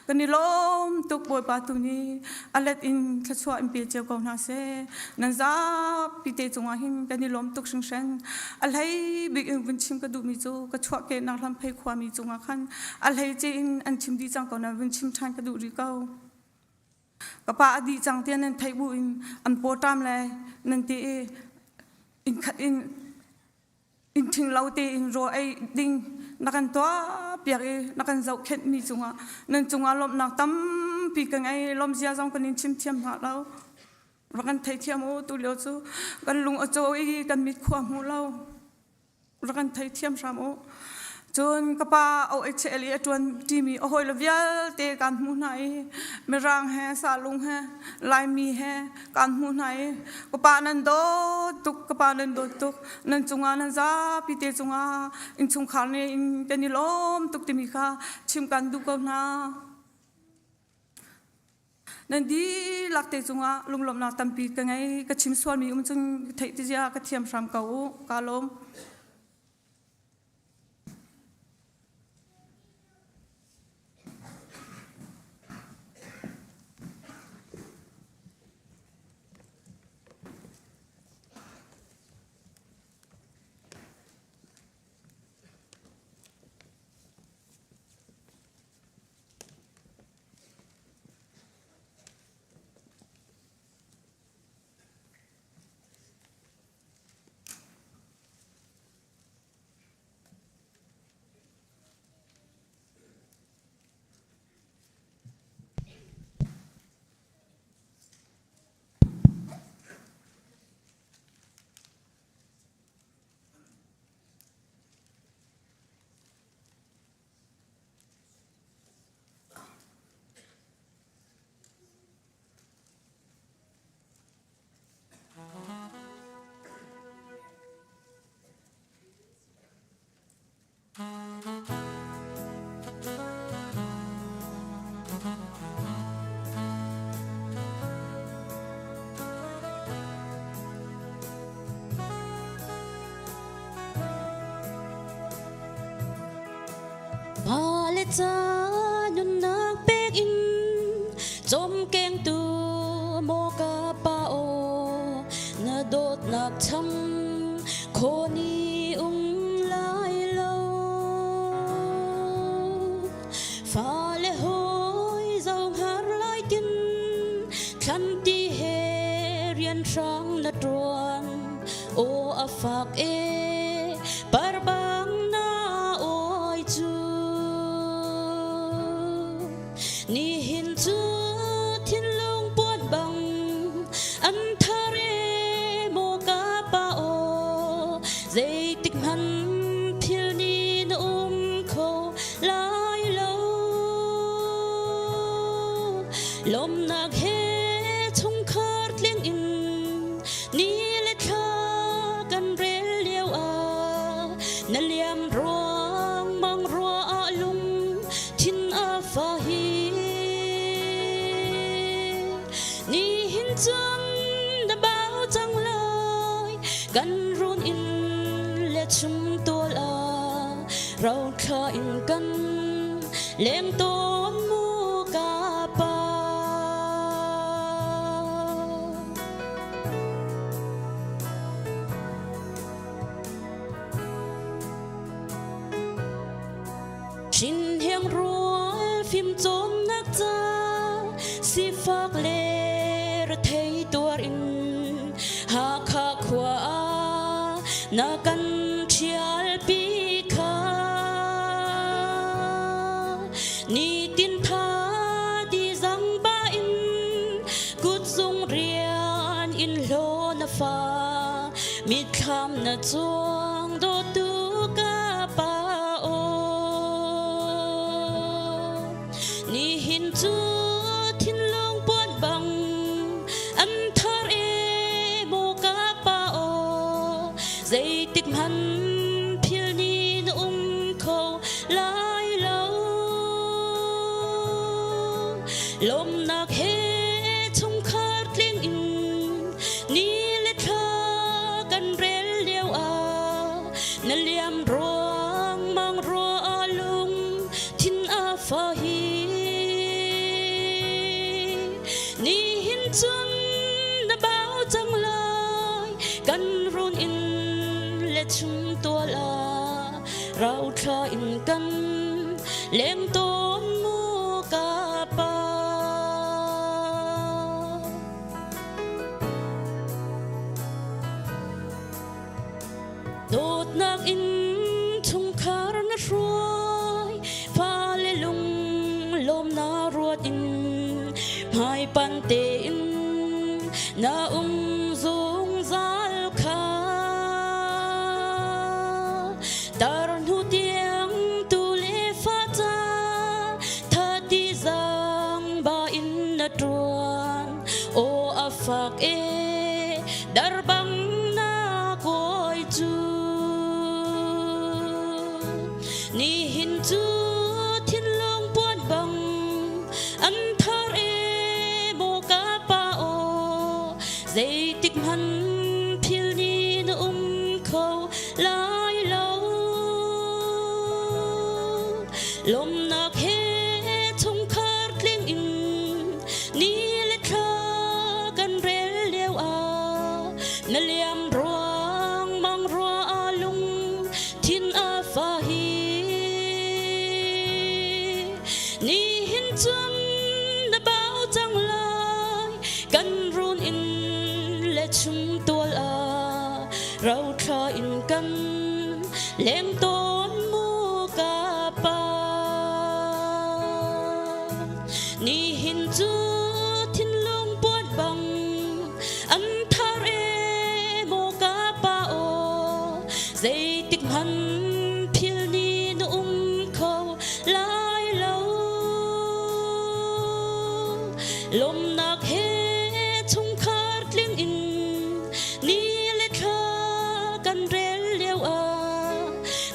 Q: kan i lawm tuk Bawipa tu nih a let in thluachuah in pe cio ko hna seh. Nan zapi te cungah hin kan i lawm tuk hringhran. A hlei bik in vun chim ka duhmi cu ka chuahkehnak Hlamphei khuami cungah khan a hleice in an chim dih cang ko na vun chim ṭhan ka duh rih ko. Ka pa a dih cang tiah nan theih bu in an pawṭam le nan ti i inn khat in inn ṭhing lo tein rawl ei ding na kan tuah piak i na kan zohkhenh mi cungah nan cungah lawmhnak tampi ka ngei lawmzia zong kan in chim thiam hna lo rak kan theithiam u tu lio cu kan lung a caw i kan mit khua hmu lo rak kan theithiam hram u. Cun ka pa OHL i a ṭuan ṭimi a hawile vialte kan hmuh hna i Mirang he Salung he Laimi he kan hmuh hna i ka pa nan dawt tuk ka pa nan dawt tuk nan cungah nan zapi te cungah innchungkhar nih in kan i lawm tuk timi kha chim kan duh ko hna. Nan dihlak te cungah lunglawmhnak tampi ka ngei. Ka chim sualmi um cun theih ti zia ka thiam hram ko u. Ka lawm.
R: Pale ca nunnak pek in cawmkengtu maw ka pa aw na dawtnak cham khawni um lai lo fale hawi zong har lai tin thlanti he rian hrang na ṭuan aw a fak e parbang na oi cu nihin cu thinlung puan bang an thar e maw ka pa aw zeitik hmanh thil ni na um kho lai lo lawmnak he chungkhar tling in Ni le thla kan rel lio ah na liam ruang mang rua ah lung thin a fa hi. Ni hin cun na bau cang lai kan run in le chum tual ah rauthla in kan leng tawn mu ka pa. Chin hiang rual fimcawnnak ca sifak le rethei tuar in Hakha khua ah na kan ṭhialpi kha nitin tha di zang ba in Kutzung rian in hlaw na fa mitthlam na cuang dawtu ka pa aw nihin cu thinlung puan bang an thar e maw ka Zeitik hmanh phil ni na um kho lai lo. Lawmnak he chungkhar tling in ni le thla kan rel lio ah na liam ruang mang rua lung thin a fa hi. Nihin cun na bau cang lai kan run in le chung tual ah rauthla in kan leng tawn mu ka pa. Dawtnak in chungkhar na hruai fale lung lawm na ruat in hmaipan tein na um zungzal kha. Tar hnu tiang tu le fa ca thati zang ba in na ṭuan aw a fak e darbang na kawi cu. Nihin cu thinlung puan bang an thar e maw ka pa aw zeitik hmanh phil ni na um kho lai lo. Lawmnak he chungkhar tling in ni le thla kan rel lio ah na liam ruang mang rua lung thin a fa hi. Nihin cun na bau cang lai kan run in le chung tual ah rauthla in kan leng tawn mu ka pa. Nihin cu thinlung puan bang an thar e maw ka pa aw zeitik hmanh phil ni na um kho lai lo. Lawmnak he chungkhar tling in ni le thla kan rel lio ah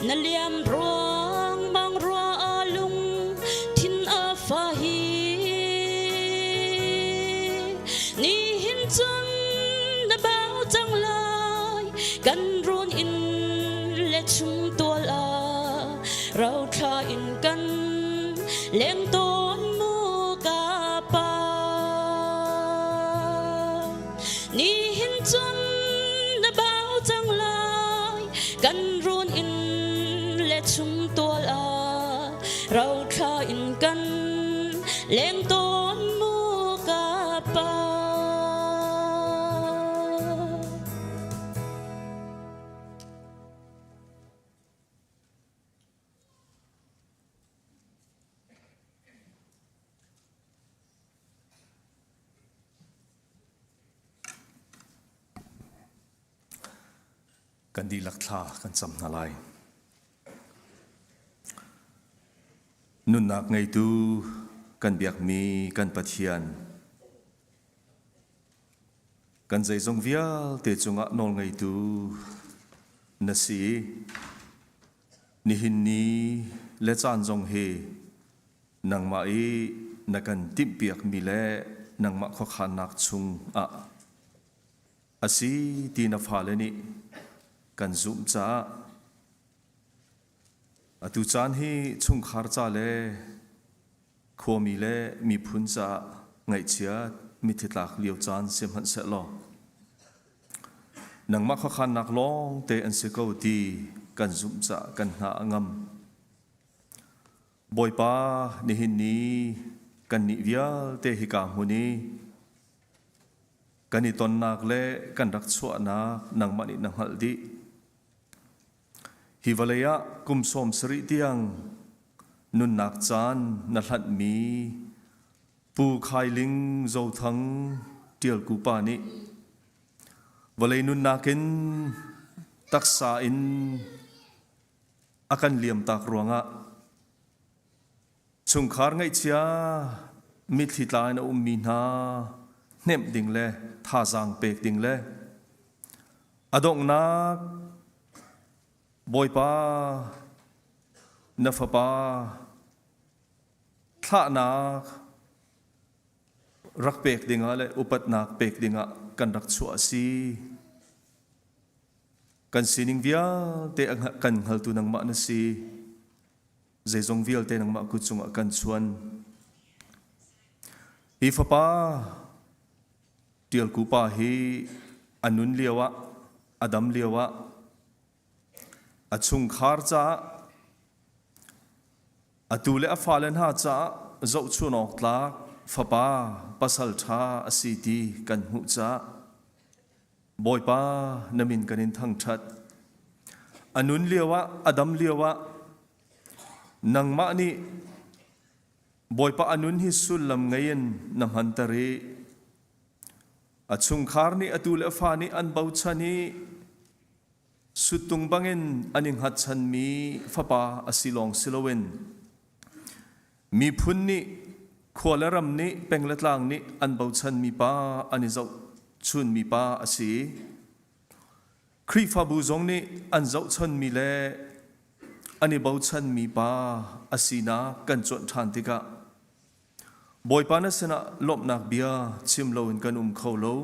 R: na liam ruang mang rua lung thin a fa hi. Nihin cun na bau cang lai kan run in le chung tual ah rauthla in kan leng tawn mu ka pa. Nihin cun na bau cang lai kan run in le chung tual ah rauthla in kan leng tawn mu ka pa.
S: Kan dihlak thla kan cam hna lai. Nunnak ngeitu kan biakmi kan Pathian, kan zeizong vialte cungah nawl ngeitu na si i nihin ni le caan zong hi nangmah i na kan timhpiakmi le nangmah khuakhannak chung ah a si ti na fale nih kan zumh caah atu caan hi chungkhar ca le khuami le miphun caah ngaihchiat mitthli tlak lio caan si hmanh sehlaw nangmah khuakhannak lawng te an si ko ti kan zumh caah kan hna a ngam. Bawipa nihin ni kannih vialte hika hmun i kan i tonnak le kan rak chuahnak nangmah nih na hngalh dih. Hi vawlei ah kum 70 tiang nunnak caan na hlanhmi Pu Khai Ling Zothang Ṭialku pa nih vawlei nunnak in taksa in a kan liamtak ruangah chungkhar ngaihchia mitthli tla in a ummi hna hnemh ding le thazaang pek ding le a donghnak. Bawipa na fapa thlahnak rak pek dingah le upatnak pek dingah kan rak chuah a si. Kan sining vialte kan hngaltu nangmah na si. Zeizong vialte nangmah kut cungah kan chuan. Hi fapa Ṭialku pa hi a nun lio ah, a dam lio ah a chungkhar caah atu le a fale hna caah zohchun awk tlak fapa pasal ṭha a si ti kan hmuh caah Bawipa na min kan in thangṭhat. A nun lio ah, a dam lio ah nangmah nih Bawipa a nun hi sullam ngei in na hmanter i a chungkhar nih atu le a fa nih an bochan i suttung bangin an i hngatchanmi fapa a si lawng si loin miphun nih khua le ram nih peng le tlang nih an bochanmi pa an i zohchunmi pa a si. Khrihfabu zong nih an zohchonmi le an i bochanmi pa a sinak kan cuanh ṭhan tikah Bawipa na sinah lawmhnak bia chim loin kan um kho lo.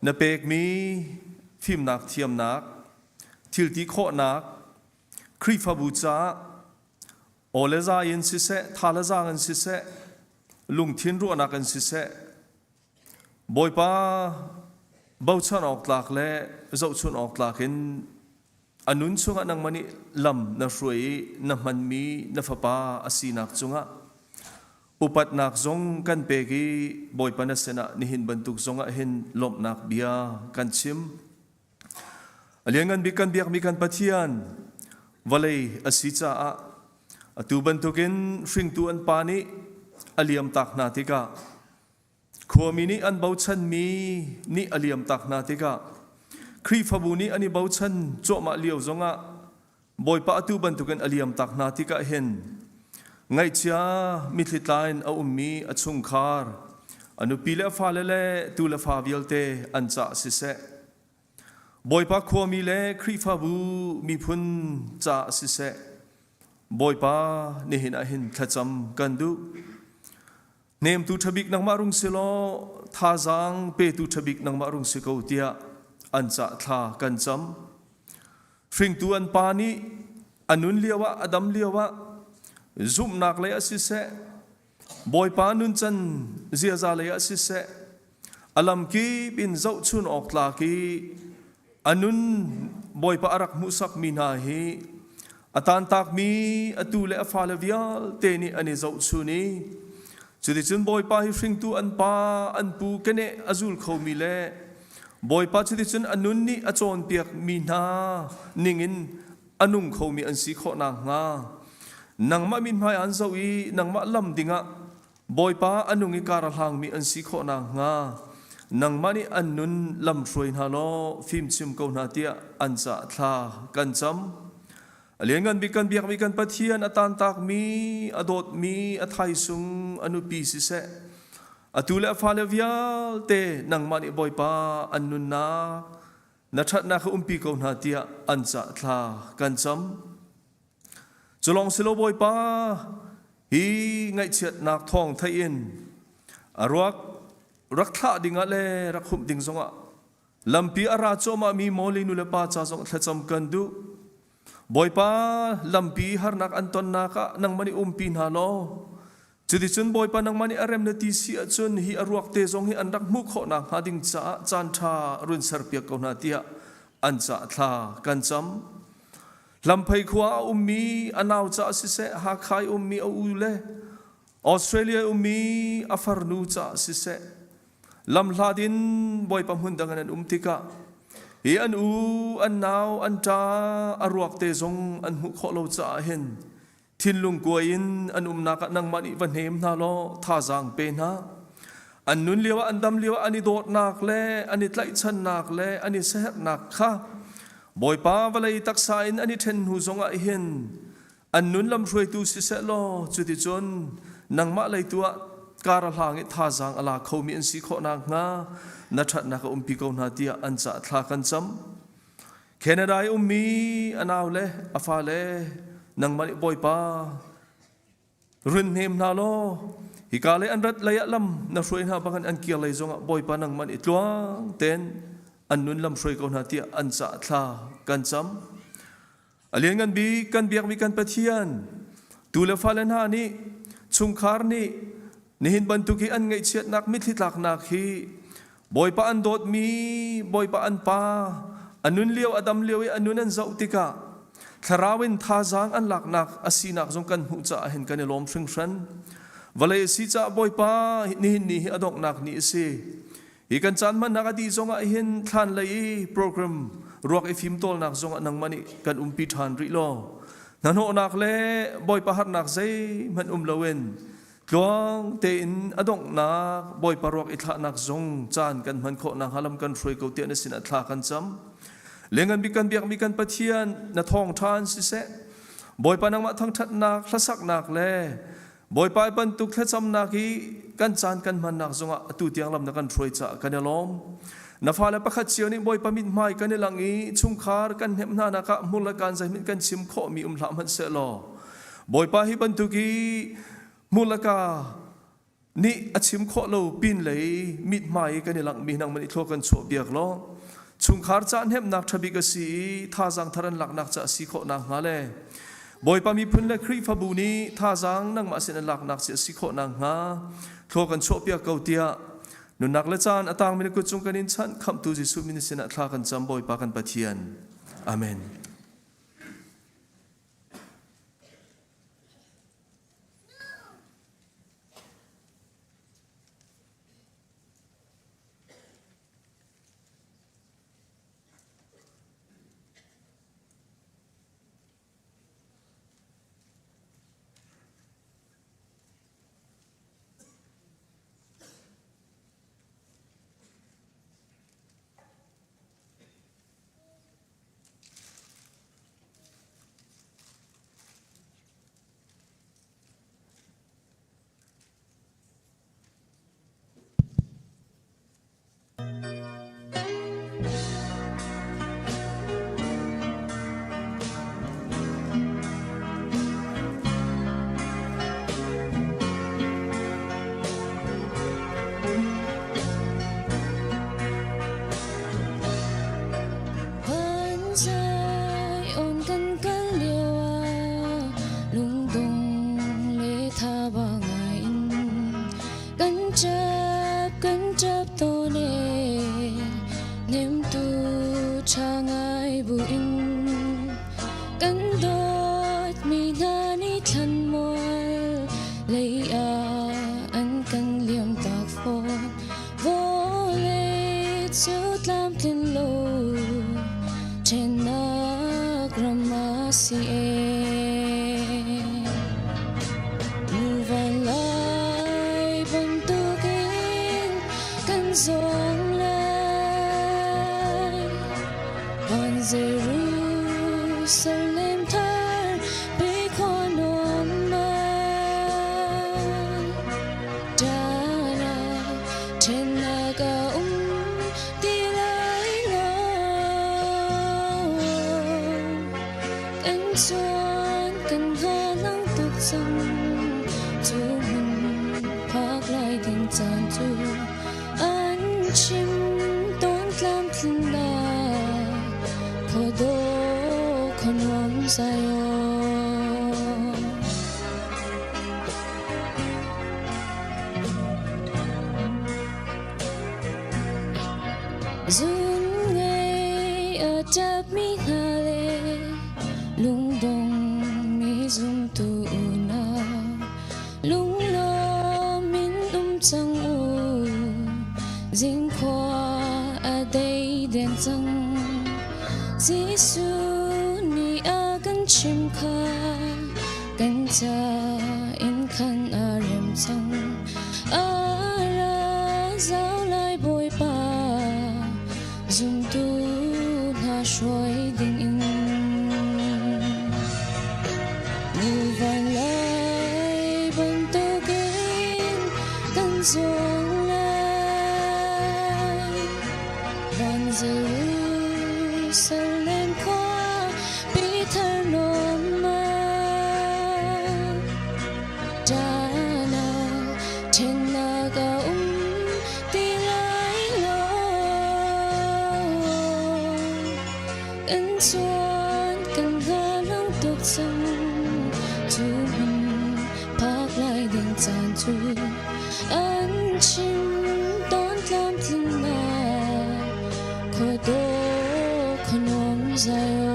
S: Na pekmi fimnak thiamnak, thilti khawhnak, Khrihfabu caah aw le za in siseh, tha le zaang in siseh, lungthin ruahnak in siseh, Bawipa bochan awk tlak le zohchun awk tlak in a nun chungah nangmah nih lam na hruai i na hmanmi na fapa a sinak cungah upatnak zong kan pek i Bawipa na sinah nihin bantuk zongah hin lawmhnak bia kan chim. A lianngan bik kan biakmi kan Pathian vawlei a si caah atu bantukin hringtu an pa nih a liamtak hna tikah Khuami nih an bochanmi nih a liamtak hna tikah Khrihfabu nih an i bochan cuahmah lio zongah Bawipa atu bantukin a liamtak hna tikah hin ngaihchia mithli tla in a ummi a chungkhar, a nupi le a fale le tu le fa vialte an cah siseh, Bawipa khuami le Khrihfabu miphun caah siseh, Bawipa nihin ah hin thlacam kan duh. Hnemtu ṭhabik nangmah rung si law thazaang petu ṭhabik nangmah rung si ko tiah an cah thla kan cam. Hringtu an pa nih a nun lioah a dam lioah zumhnak lei ah siseh, Bawipa nuncan ziaza lei ah siseh, a lamkip in zohchun awk tlak i a nun Bawipa a rak hmuhsakmi hna hi a tantakmi atu le a fale vialte nih an i zohchun i cuticun Bawipa hi hringtu an pa an pu keneh a zul khomi le Bawipa cuticun a nun nih a cawnpiakmi hna ningin a nung khomi an si khawh nakhnga nangmah mithmai an zoh i nangmah lam dingah Bawipa a nung i kar a hlangmi an si khawh nakhnga nangmah nih an nun lamhruai hna law fimchim ko hna tiah an cah thla kan cam. A lianngan bik kan biakmi kan Pathian a tantakmi, a dawtmi, a thaisung, a nupi siseh, atu le a fale vialte nangmah nih Bawipa an nunnak na ṭhatnak kha umpi ko hna tiah an cah thla kan cam. Culawng si lo Bawipa, hi ngaihchiatnak thawng theih in a ruak rak thlah dingah le rak humh ding zongah lampi a ra cuahmahmi Molly nu le pa ca zong thlacam kan duh. Bawipa, lampi harnak an tonnak ah nangmah nih umpi hna law, cuticun Bawipa nangmah nih a rem na ti si ahcun hi a ruak te zong hi an rak hmuh khawh nakhnga ding caah caan ṭha run serpiak ko hna tiah an cah thla kan cam. Lamphei khua a ummi a nau caah siseh, Hakha i ummi a u le Australia i ummi a farnu caah siseh, lamhlat in Bawipa hmun dang in an um tikah hi an u, an nau, an ṭa, a ruak te zong an hmuh khawh lo caah hin thinlung kuai in an umnak ah nangmah nih va hnem hna law thazaang pe hna. An nun lioah an dam lioah an i dawtnak le an i tlaihchannak le an i siaherhnak kha Bawipa vawlei taksa in an i ṭhen hnu zongah hin an nun lamhruaitu siseh law cuticun nangmah lei tu ah kar a hlang i thazaang a la khomi an si khawh nakhnga na ṭhatnak a umpi ko hna tiah an cah thla kan cam. Canada i ummi a nau le a fale nangmah nih Bawipa run hnem hna law hika lei an rat lei ah lam na hruai hna bangin an kir lei zongah Bawipa nangmah nih tluang tein an nun lam hruai ko hna tiah an cah thla kan cam. A lianngan bik kan biakmi kan Pathian tu le fale hna nih chungkhar nih nihin bantuk hi an ngaihchiatnak mitthli tlaknak hi Bawipa an dawtmi Bawipa an pa a nun lio a dam lio i a nun an zoh tikah thlarau in thazaang an laknak a sinak zong kan hmuh caah hin kan i lawm hringhran. Vawlei a si caah Bawipa nihin ni hi a donghnak ni a si. Hi kan caan hmannak a dih zongah hin thlan lei i program ruak i fimtawlnak zongah nangmah nih kan umpi ṭhan rih law hnahnawhnak le Bawipa harnak zeihmanh um loin tluang tein a donghnak Bawipa ruak i thlahnak zong caan kan hman khawh nakhnga lam kan hruai ko tiah na sinah thla kan cam. Lengan bik kan biakmi kan Pathian na thawngṭha an siseh Bawipa nangmah thangṭhatnak hlasaknak le Bawipa bantuk thlacamnak hi kan caan kan hmannak zongah atu tiang lam na kan hruai caah kan i lawm. Na fale pakhat cio nih Bawipa mithmai kan i lang i chungkhar kan hnemh hna nak ah hmur le kaan zeihmanh kan chim khawhmi um hlah hmanh seh law Bawipa hi bantuk i hmur le ka nih a chim khawh lo pin lei mithmai kan i langhmi nangmah nih thlua kan chuah biak law chungkhar ca hnemhnak ṭhabik a si i thazaang thar an laknak ca a si khawh nakhnga le Bawipa miphun le Khrihfabu nih thazaang nangmah sin an laknak ci a si khawh nakhnga thlua kan chuahpiak ko tiah nunnak le caan a tangmi na kut cung kan in chanh khamhtu Jesuh min sinah thla kan cam Bawipa kan Pathian. Amen.
R: Kan ṭap tawn e nemtu ṭha ngai buin kan dawtmi hna nih thlan mual lei ah an kan liam tak fawn vawlei cu tlamtlin lo ṭhennak ram a si e Muvan lai bantukin kan zawng lai Van Jerusalem thar pe khua nuam mai Dana ṭhennak a um ti lai lo Kan chuan kan hlang tuk cang cu hmun phak lai ding caan cu an chim tawn tlamtlinnak khuadawh khuanuam Zion. Zun ngei a ṭapmi hna le lungdong mi zumtu unau lunglawm in um cang u zingkhua a dei deng cang Jesuh nih a kan chim kha kan ca in khan a rem cang a ra zau lai Bawipa zumtu hna hruai ding in Muvan lai bantukin kan zuang lai Van Jerusalem. Kan chuan kan hlang tuk cang cu hmun phak lai ding caan cu an chim tawn tlamtlinnak khuadawh khuanuam Zion.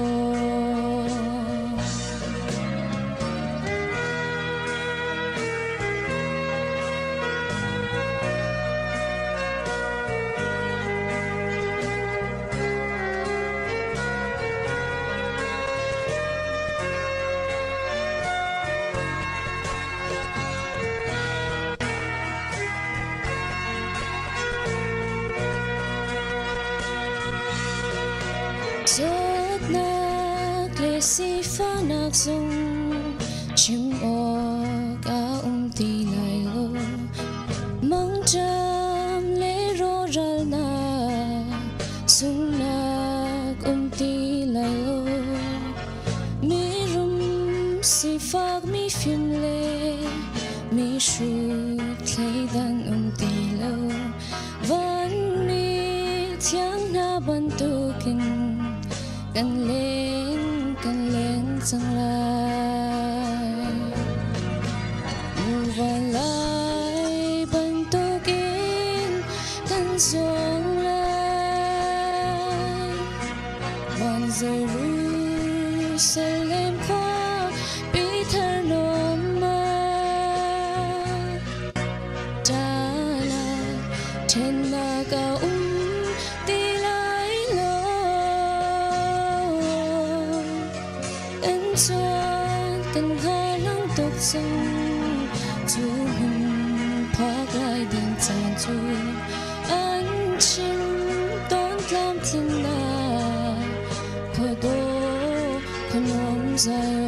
R: Zawtnak le sifahnak zong chim awk a um ti lai lo. Mangṭam le rawhralnak sunghnak um ti lai lo. Mirum sifak mifim le mihrut thleidan um ti lo. Vanmi thiang hna bantukin kan leng kan leng cang lai. Muva lai bantukin kan zuang lai. Van Jerusalem khua pi thar nuam ma. Tala ṭhennak a um ti lai lo. Kan chuan kan hlang tuk cang cu hmun phak lai ding caan cu an chim tawn tlamtlinnak khuadawh khuanuam Zion.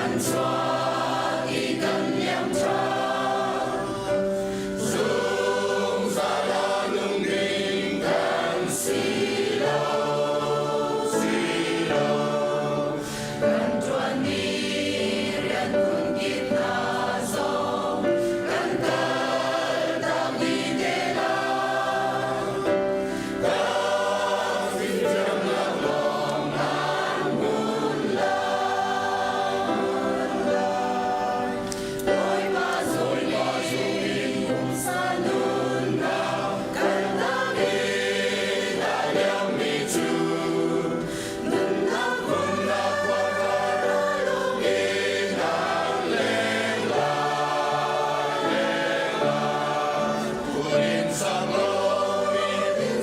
A: Kan chuak i kan liam ṭhan. Zungzal a nung ding kan si lo, si lo. Kan ṭuanmi rian phunkip hna zong kan kaltak dih te lai. Kan fimthiamnak lawng an hmun lai, hmun lai. Bawipa zum in pumsa nunnak kaltak in a liammi cu nunnak hmunnak khua lung in an leng lai, leng lai. Phun in sak lomi,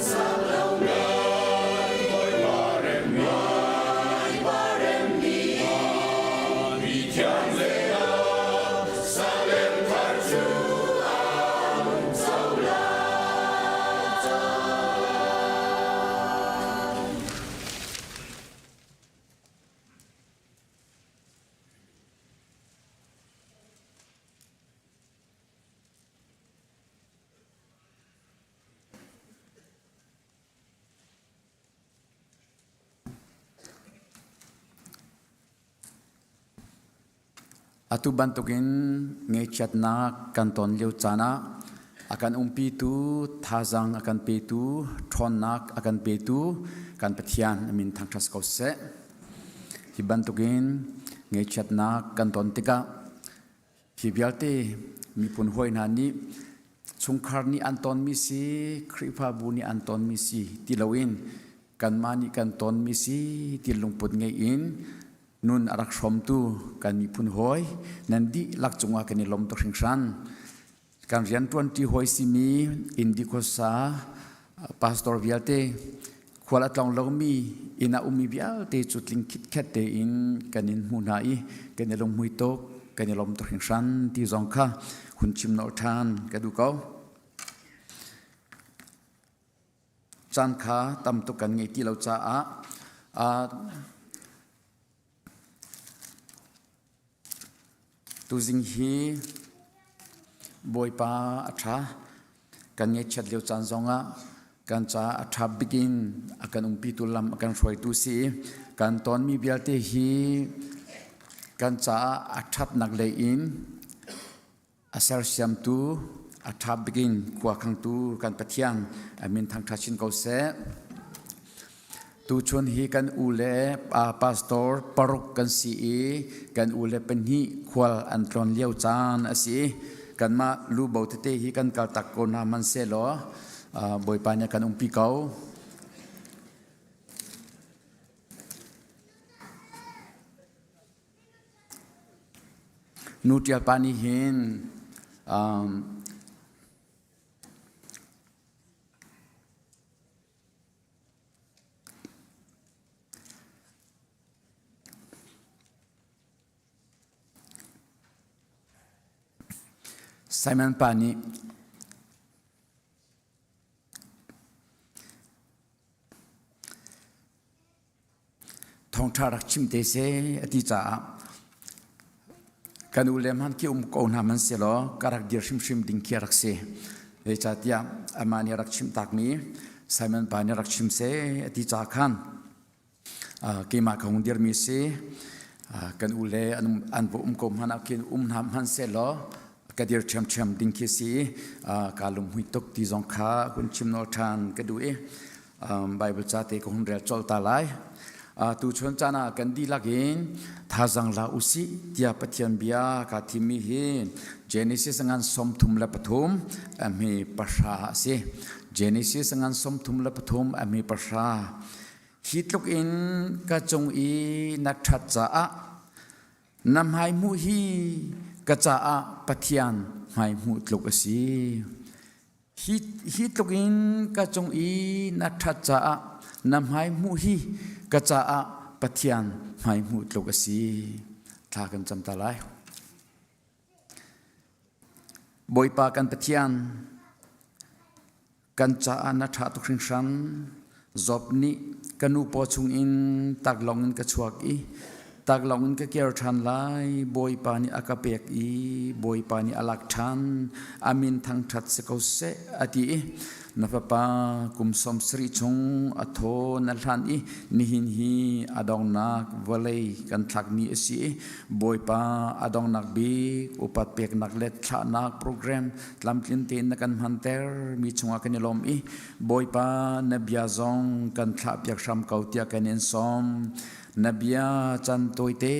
A: sak lomi, Bawipa remmi, Bawipa remmi, mi thiang le Salem thar cu an co lai, co lai.
T: Atu bantukin ngaihchiatnak kan ton lio caan ah a kan umpitu, thazaang a kan petu, ṭhawnnak a kan petu kan Pathian a min thangṭhat ko seh. Hi bantukin ngaihchiatnak kan ton tikah hi vialte miphun hawi hna nih chungkhar nih an tonmi si, Khrihfabu nih an tonmi si ti loin kanmah nih kan tonmi si ti lungput ngei in nun a rak hrawmtu kan miphun hawi nan dihlak cungah kan i lawm tuk hringhran. Kan rianṭuanṭi hawi simi Indikosa pastor vialte khual a tlawng lomi inn ah ummi vialte cu tling khitkhet tein kan in hmu hna i kan i lunghmui tuk kan i lawm tuk hringhran ti zong kha hun chim nolh ṭhan ka duh ko. Caan kha tam tuk kan ngei ti lo caah tuzing hi Bawipa a ṭha. Kan ngaihchiat lio caan zongah kan caah a ṭha bik in a kan umpitu lam a kan hruaitu si. Kan tonmi vialte hi kan caah a ṭhatnak lei in a sersiamtu a ṭha bik in khua khangtu kan Pathian a min thangṭhat chin ko seh. Tuchun hi kan u le pastor paruk kan si i kan u le pahnih khual an tlawn lio caan a si. Kanmah lubo tete hi kan kal tak ko hna hmanhsehlaw Bawipa nih a kan umpi ko. Nu ṭial pa nih hin um, Simon pa nih Thawngṭha rak chim te seh a ti caah kan u le hmanh khi um ko hna hmanh sehlaw ka rak dir hrimhrim ding khi a rak si. Zeicahtiah amah nih a rak chimh takmi Simon pa nih rak chim seh a ti caah khan keimah ka hung dirmi a si. Kan u le an va um ko hmanh ah khin um hna hmanh sehlaw ka dir ṭhiamṭhiam ding khi a si i kaa lunghmui tuk ti zong kha hun chim nawl ṭhan ka duh i Bible ca te ka hun rel colh ta lai. Tu chun caan ah kan dihlak in thazang la usih tiah Pathian bia kaa thimmi hi Genesis ngan 33 a hmi pahra a si. Genesis ngan 33 a hmi pahra. Hi tluk in ka cung i na ṭhat caah na hmai hmuh hi ka caah Pathian hmai hmuh tluk a si. Hi, hi tluk in ka cung i na ṭhat caah na hmai hmuh hi ka caah Pathian hmai hmuh tluk a si. Thla kan cam ta lai. Bawipa kan Pathian, kan caah na ṭha tuk hringhran. Job nih ka nu paw chungin taklawng in ka chuak i. Taklawng in ka kir ṭhan lai. Bawipa nih a ka pek i Bawipa nih a lak ṭhan. A min thangṭhat si ko seh, a ti i na fapa kum 70 chung a thaw na hlan i nihin hi a donghnak vawlei kan thlak ni a si i Bawipa a donghnak bik upat peknak le thlahnak program tlamtlin tein na kan hmanter mi chungah kan i lawm i Bawipa na bia zong kan thlahpiak hram ko tiah kan in sawm. Na bia can tawite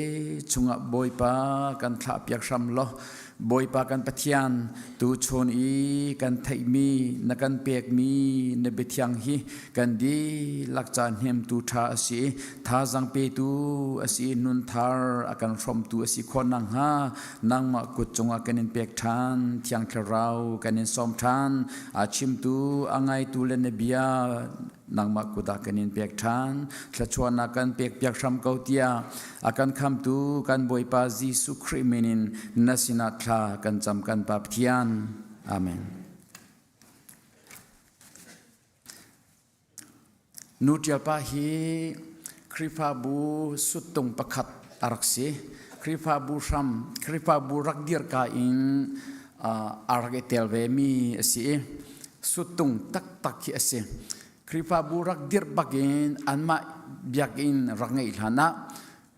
T: chungah Bawipa kan thlahpiak hram law Bawipa kan Pathian tuchun i kan theihmi na kan pekmi na biathiang hi kan dihlak ca hnemtu ṭha a si i thazaang petu a si i nunthar a kan hrawmtu a si khawh nakhnga nangmah kut cungah kan in pek ṭhan Thiang Thlarau kan in sawm ṭhan a chimtu a ngaitu le na bia nangmah kut ah kan in pek ṭhan thluachuahnak kan pek piak hram ko tiah a kan khamtu kan Bawipa Jesuh Khrih min in na sinah thla kan cam kan Pa Pathian amen Nu ṭial pa hi Khrihfabu suttung pakhat a rak si. Khrihfabu hram, Khrihfabu rak dirka in a rak i tel ve mi a si i suttung taktak khi a si. Khrihfabu rak dirh bak in anmah biakinn rak ngeih hlan ah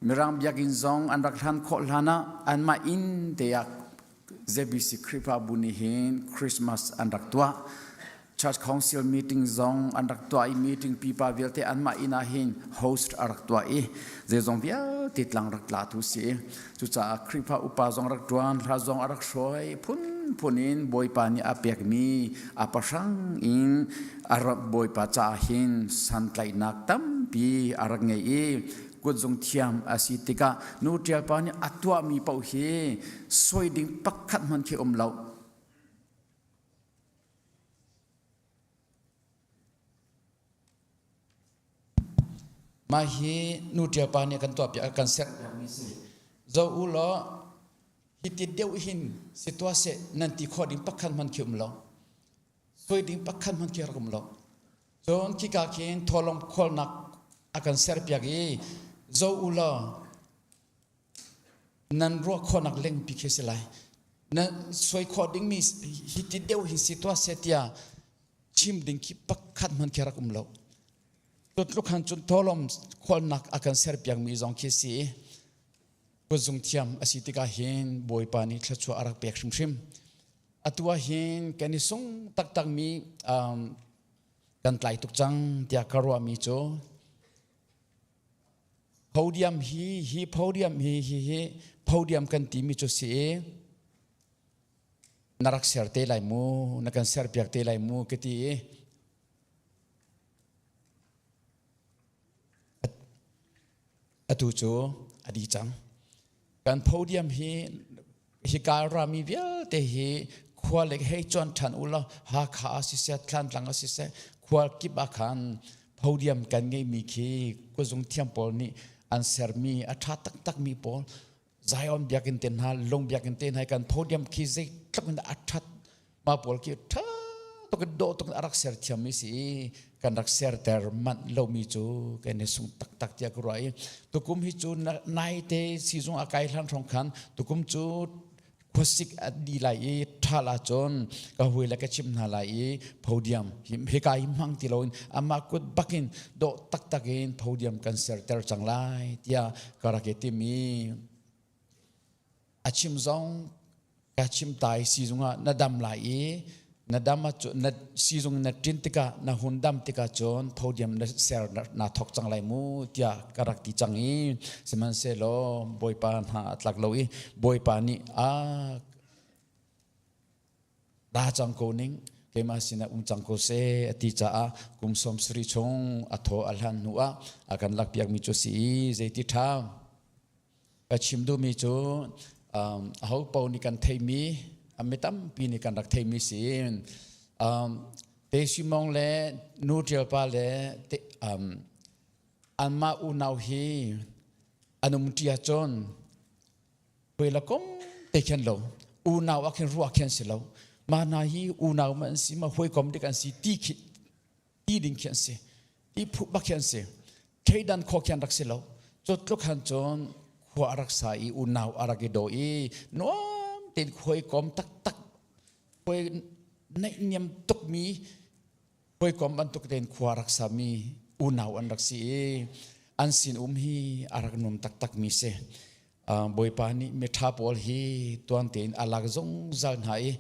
T: Mirang biakinn zong an rak hlan khawh hlan ah anmah inn te ah ZBC Khrihfabu nih hin Christmas an rak tuah. Church Council meeting zong an rak tuah i meeting pipa vialte anmah inn ah hin host a rak tuah i zeizong vialte tlang rak tla tu si. Cucaah Khrihfa upa zong rak tuan, hla zong a rak hruai phunphun in Bawipa nih a pekmi a pahrang in a rak Bawipa caah hin santlaihnak tampi a rak ngei i kutzung thiam a si tikah nu ṭial pa nih a tuahmi paoh hi soi ding pakhat hmanh khi um lo. Mah hi nu ṭial pa nih kan tuahpiak kan serpiakmi si. Zo u law hi ti deuh hin si tuah seh nan ti khawh ding pakhat hmanh khi um lo. Soi ding pakhat hmanh khi rak um lo. Cun khika khin thawlawm khawlnak a kan serpiak i zo u law nan ruah khawhnak lengpi khi si lai. Na soi khawh dingmi hi ti deuh hi si tuah seh tiah chim ding khi pakhat hmanh khi rak um lo. Tluk han cun thawlawm khawlnak a kan serpiakmi zong khi si i kutzung thiam a si tikah hin Bawipa nih thluachuah a rak pek hrimhrim. Atu ah hin kan i sung taktakmi um, kan tlai tuk cang tiah ka ruahmi cu podium hi hi podium hi hi hi podium kan timi cu si i na rak ser te lai mu na kan ser piak te lai mu ka ti i Atu cu a dih cang. Kan podium hi hika rami vialte hi khua le hei cuan ṭhan u law Hakha ah siseh, Thlantlang ah siseh, khua kip ah khan podium kan ngeihmi khi kuzung thiam pawl nih an sermi a ṭha taktakmi pawl Zion biakinn te hna, lung biakinn te hna kan podium khi zeitluk in a ṭhat mah pawl khi ṭha tuk in dawh tuk in a rak ser thiammi si i kan rak serter manh lomi cu kan i sung taktak tiah ka ruah i tukum hi cu naite sizung a kai hlan hrawng khan tukum cu khuasik a di lai i ṭhal ahcun ka hui le ka chimh hna lai i podium hika hi hmang ti loin amah kut bakin dawh taktak in podium kan serter cang lai tiah ka rak i tim i a chim zong ka chim tai sizung ah na dam lai i na dam ahcun na sizung na ṭin tikah na hun dam tikah cun podium na ser na thok cang lai mu tiah ka rak ti cang i sihmanhsehlaw Bawipa hna a tlak lo i Bawipa nih a ra cang ko ning keimah sinah um cang ko seh a ti caah kum 70 chung a thaw a hlan hnu ah a kan lakpiakmi cu si i zeiti ṭha Ka chim duhmi cu um, aho paoh nih kan theihmi, a mi tampi nih kan rak theihmi si. Um, Te Simong le Nu Ṭial pa le te, um, anmah unau hi an um ṭi ahcun puai la kom te khin lo. Unau ah khin ruah khin si lo. Mah hna hi unau ma an si, ma hawikom dik an si ti khi ti ding khi an si ti phu bak khi an si thleidan khawh khi an rak si lo cu tluk han cun. khua a rak sa i unau a rak i daw i nuam tein khua i kom taktak hawi naihniam tukmi hawikom bantuk tein khua rak sami unau an rak si i an sin um hi a rak nuam taktak mi si. Bawipa nih miṭha pawl hi tuan tein a lak zungzal hna i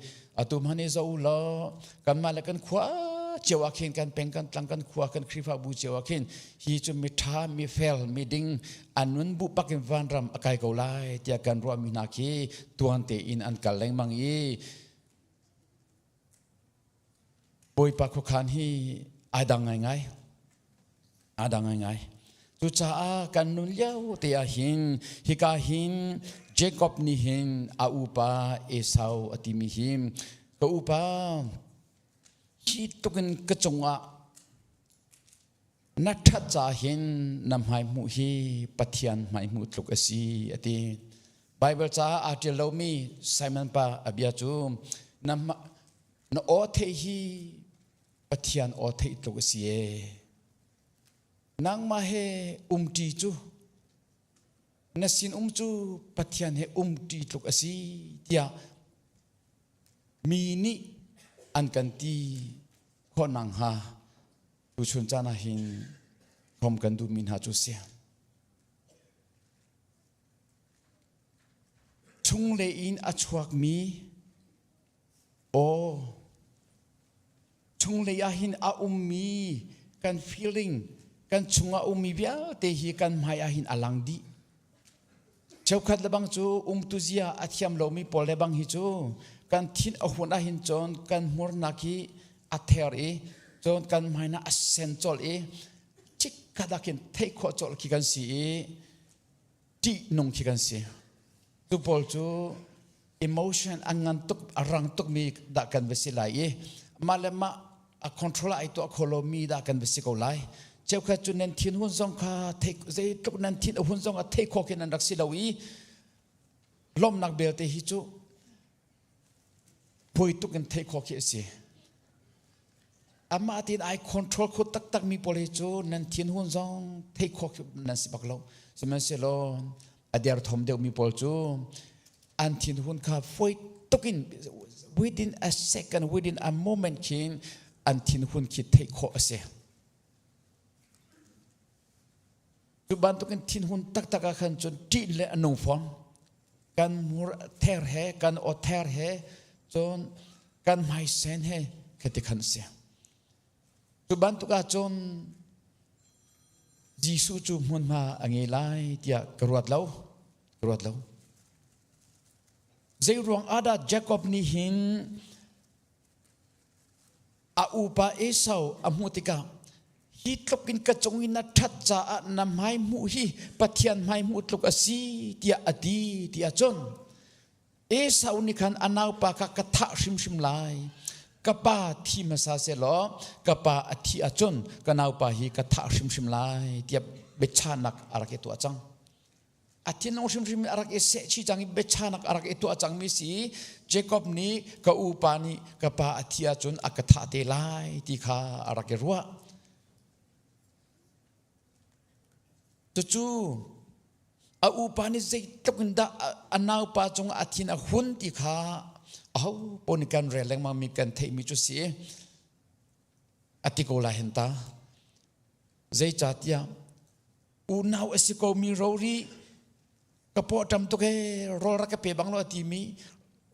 T: atu hmanh i zo law kanmah le kan khua cio ah khin kan peng kan tlang kan khua kan Khrihfabu cio ah khin hi cu miṭha mifel miding an nun bu pak in vanram a kai ko lai tiah kan ruahmi hna khi tuan tein an kal lengmang i Bawipa khuakhan hi ai dang ngaingai. Aa dang ngaingai. Cucaah kan nun lio te ah hin hika hin Jacob nih hin a upa Esau a timi hi ka upa hi tluk in ka cungah na ṭhat ca hin na hmai hmuh hi Pathian hmai hmuh tluk a si a ti. Bible caah aa ṭial lomi Simon pa a bia cu na, na aw theih hi Pathian aw theih tluk a si ee. Nangmah he umṭi cu na sin um cu Pathian he umṭi tluk a si tiah mi nih an kan ti khawh nakhnga tuchun caan ah hin hrawm kan duhmi hna cu si. Chunglei in a chuakmi aw chunglei ah hin a ummi kan feeling kan chungah ummi vialte hi kan hmai ah hin a lang dih. Cheukhat le bang cu umtuzia a thiam lomi pawl le bang hi cu kan thin a hun ahhin cun kan hmurnak hi a ther i cun kan hmai a sen colh i chikkhat ah khin theih khawh colh khi kan si i ṭihnung khi kan si. Tu pawl cu emotion an ngan tuk a rang tukmi dah kan va si lai i mah le mah a control ai tuah kho lomi dah kan va si ko lai. Cheukhat cu nan thin hun zong kha thei zeitluk nan thin a hun zong a thei khawh khin an rak si lo i lawmhnak belte hi cu poi tuk in theih khawh khi a si. Amah tein ai control kho taktak mi pawl hi cu nan thin hun zong theih khawh khi nan si bak lo. Sihmanhsehlaw a derthawm deuh mi pawl cu an thin hun kha foi tuk in within a second within a moment khin an thin hun khi theih khawh a si. Cu bantukin thinhun taktak ah khan cun ṭih le a nung fawn. Kan hmur ther he, kan aw ther he, cun kan hmaisen he khati khan a si. Cu bantuk ah cun Jesuh cu hmunhma a ngei lai tiah ka ruat lo. Ka ruat lo. Zei ruang ah dah Jacob nih hin A upa Esau a hmuh tikah hi tluk in ka cung i na ṭhat caah na hmai hmuh hi Pathian hmai hmuh tluk a si tiah a ti ti ahcun Esau nih khan a naupa kha ka thah hrimhrim lai. Ka pa thi hmasa sehlaw ka pa a thih ahcun ka naupa hi ka thah hrimhrim lai tiah biachahnak a rak i tuah cang. A thinlung hrimhrim in a rak i sehchih cang i biachanak a rak i tuah cangmi si Jacob nih ka upa nih ka pa a thih ahcun a ka thah te lai ti kha a rak i ruah. Cucu a upa nih zeitluk in dah a naupa cungah a thin a hun ti kha aho paoh nih kan rel lengmangmi kan theihmi cu si. A ti ko lai hen ta. Zeicahtiah unau a si komi rori ka paw ṭam tuk ee rawl rak ka pe bang lo a timi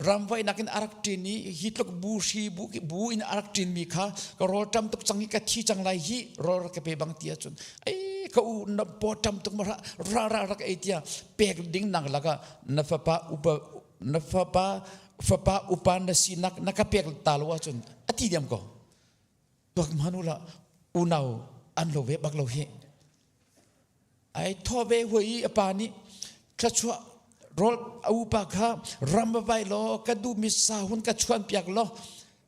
T: ramvaihnak in a rak ṭin i hi tluk bu hri bu, bu in a rak ṭinmi kha ka rawl ṭam tuk cang i ka thi cang lai hi rawl rak ka pe bang ti ahcun ei ka u na paw ṭam tuk ma ra ra rak ei tiah pek ding nak lakah na fapa upa na fapa fapa upa na sinak na ka pek ta lo ahcun a ti diam ko tuak hmanh ula unau an lo ve bak lo hi ai thaw ve huai i a pa nih thluachuah rawl a upa kha ram va vai law ka duhmi sa hun ka chuan piak law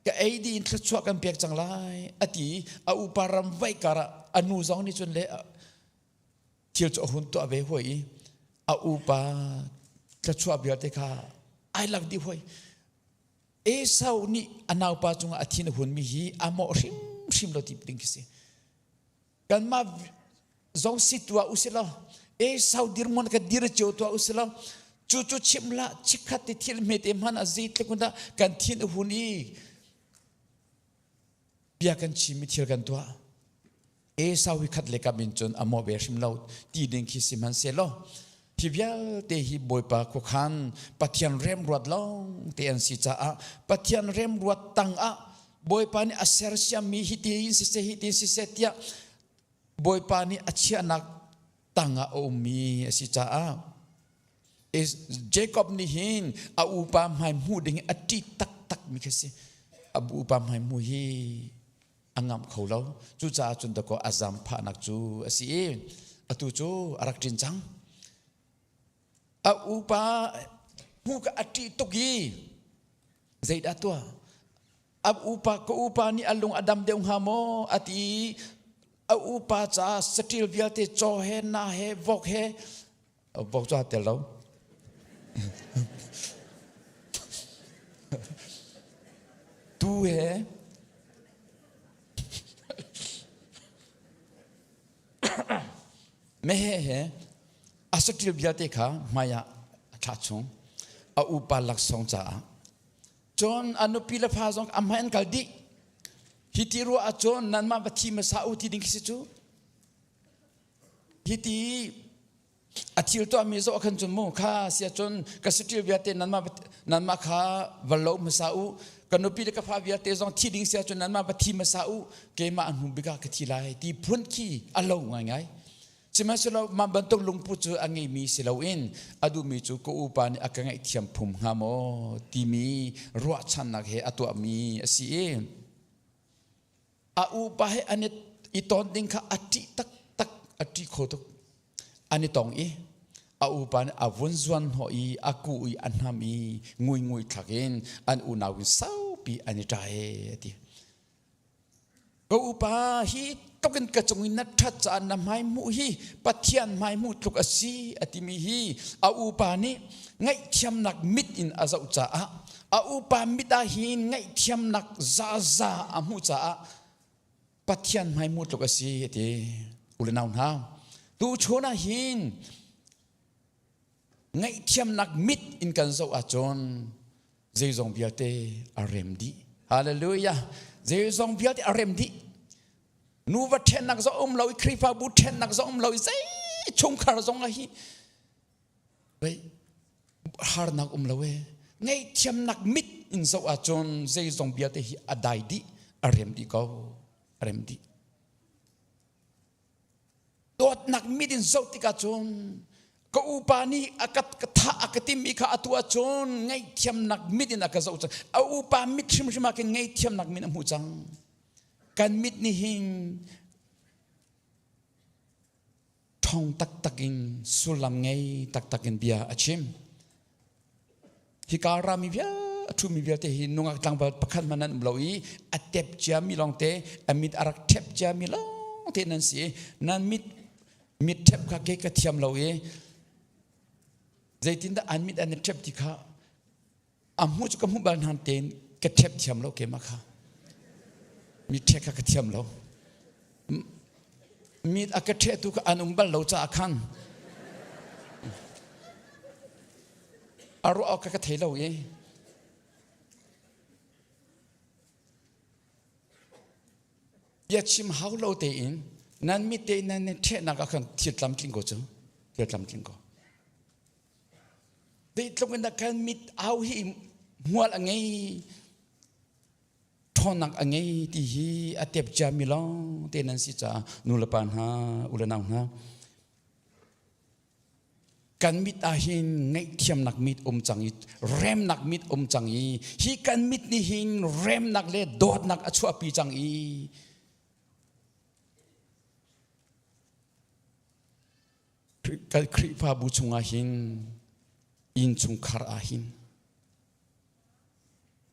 T: ka ei dih in thluachuah kan pek cang lai a ti a upa ram vai karah a nu zong nih cun le thil cu a hun tuah ve huai i a upa thluachuah vialte kha ai lak dih huai Esau nih a naupa cungah a thin a hunmi hi a mawh hrimhrim lo ti ding khi si. Kanmah zong si tuah usih law.
U: Esau dirhmun ka dir cio tuah usila cu cu chim la chikkhat te thil hmete hman a zeitluk in dah kan thin a hun i bia kan chim i thil kan tuah. Esau hi khat le kam in cun a mawh ve hrim lo ti ding khi si hmanhsehlaw hi vialte hi Bawipa khuakhan Pathian remruat lawng te an si caah Pathian remruat tangah Bawipa nih a sersiammi hi ti in siseh hi ti in siseh tiah Bawipa nih a chiahnak tangah a ummi a si caah Jacob nih hin a upa hmai hmuh ding a ṭih taktak mi khi si. A upa hmai hmuh hi a ngamh kho lo. Cucaah cun dakaw a zam phahnak cu a si i atu cu a rak ṭin cang. A upa hmuh ka a ṭih tuk i zeidah tuah? A upa ka upa nih a lung a dam deuh hnga maw a ti i a upa caah saṭil vialte caw he na he vok he vok cu aa tel lo. Tu he meheh he a saṭil vialte kha hmai ah a thlah chung a upa laksawng caah cun a nupi le fa zong a hmai an kal dih hi ti ruah ahcun nanmah va thi hmasa u ti ding khi si cu hi ti a thil tuahmi zoh khan cun mu kha sia cun ka saṭil vialte nanmah nanmah kha va lo hmasa u ka nupi le ka fa vialte zong thi ding sia cun nanmah va thi hmasa u keimah hnu bik ah ka thi lai ti phun khi a lo ngaingai sihmanhsehlaw mah bantuk lungput cu a ngeimi si loin a duhmi cu ka upa nih a ka ngaihthiam phum hnga maw timi ruahchannak he a tuahmi a si i A upa he an i ton ding kha a ṭih taktak, a ṭih kho tuk. An i tong i a upa nih a vun zuan hnawh i a kuh i a hnam i nguingui thlak in an unau in saupi an i ṭai a ti. Ka upa hi tluk in ka cung in na ṭhat caah na hmai hmuh hi Pathian hmai hmuh tluk a si a timi hi a upa nih ngaihthiamnak mit in a zoh caah a upa mit ah hin ngaihthiamnak zaza a hmuh caah Pathian hmai hmuh tluk a si a ti u le nau hna tu chun ah hin ngaihthiamnak mit in kan zoh ahcun zeizong vialte a rem dih hallelujah zeizong vialte a rem dih nuva ṭhennak zong um lo i Khrihfabu ṭhennak zong um lo i zei chungkhar zong ah hi Pei harnak um lo e. Ngaihthiamnak mit in zoh ahcun zeizong vialte hi a dai dih, a rem dih ko. A rem dih. Dawtnak mit in zoh tikah cun ka upa nih a ka thah a ka timmi kha atu ahcun ngaihthiamnak mit in a ka zoh cang. A upa mit hrimhrim ah khin ngaihthiamnak min a hmu cang. Kan mit nih hin ṭhawng taktak in sullam ngei taktak in bia a chim. Hika rami vialte a ṭhumi vialte hi nungak tlangval pakhat hmanh nan um lo i a tep ciami lawngte a mit a rak ṭhep ciami lawngte nan si i nan mit mit ṭhep kha kei ka thiam lo i zeitindah an mit an i ṭhep ti kha A hmuh cu ka hmuh bal hna tein ka ṭhep thiam lo keimah kha. Mi ṭhek kha ka thiam lo. Mi a ka ṭhehtu kha an um bal lo caah khan a ruah awk kha ka thei lo i bia chim hau lo tein nan mit tein nan ṭhehnak ah khan thil tlamtling ko cu thil tlamtling ko. Zeitluk in dah kan mit au hi hmual a ngei ṭhawnnak a ngei ti hi a tep ciami lawng te nan si caah nu le pa hna u le nau hna kan mit ah hin ngaihthiamnak mit um cang i remnak mit um cang i hi kan mit nih hin remnak le dawtnak a chuahpi cang i Kan Khrihfabu chungah hin innchungkhar ah hin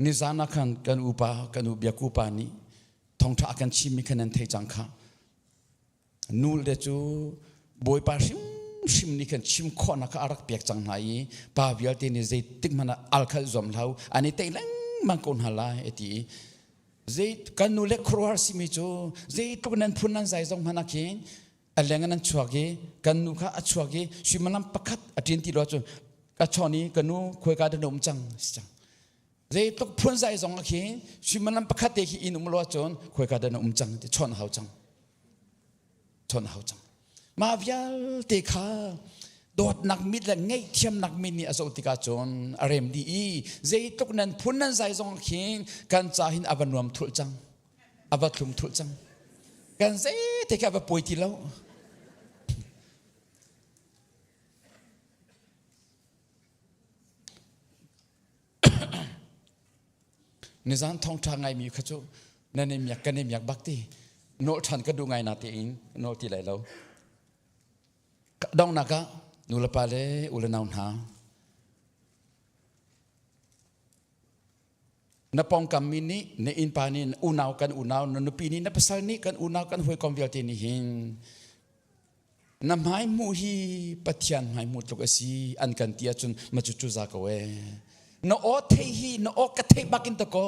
U: nizan ah khan kan upa kan u biaku pa nih thawngṭha a kan chimmi kha nan thei cang kha nu le cu Bawipa hrimhrim nih khan chim khawhnak kha a rak pek cang hna i pa vialte nih zeitik hmanh ah al kha zuam hlah u an i tei lengmang ko hna lai a ti i zei kan nu le khuaruahhar simi cu zeitluk nan phun nan zai zong hmanh ah khin. A leng in an chuak i kan nu kha a chuak i suimilam pakhat a ṭin ti lo ahcun ka chawn i ka nu khuaika dah na um cang si cang. Zeitluk phunzai zong a khi suimilam pakhat te khi inn um lo ahcun khuaika dah na um cang ti chawnh a hau cang. Chawnh a hau cang. Mah vialte kha dawtnak mit le ngaihthiamnak mit nih a zoh tikah cun a rem dih i zeitluk nan phun nan zai zong khin kan ca hin a va nuam thulh cang. A va thlum thulh cang. Kan zeite khi a va pawi ti lo. Nizan thawngṭha ngaimi kha cu nan i miak kan i miak bak ti nawl ṭhan ka duh ngai na tein nawl ti lai lo. Donghnak ah nulepa le u le nau hna na pawngkam mi nih na innpa nih na unau kan unau na nupi nih na pasal nih kan unau kan hawikom vialte nih hin na hmai hmuh hi Pathian hmai hmuh tluk a si an kan ti ahcun ma cu cu za ko ee na aw thei hi na aw ka theih bak in ta ko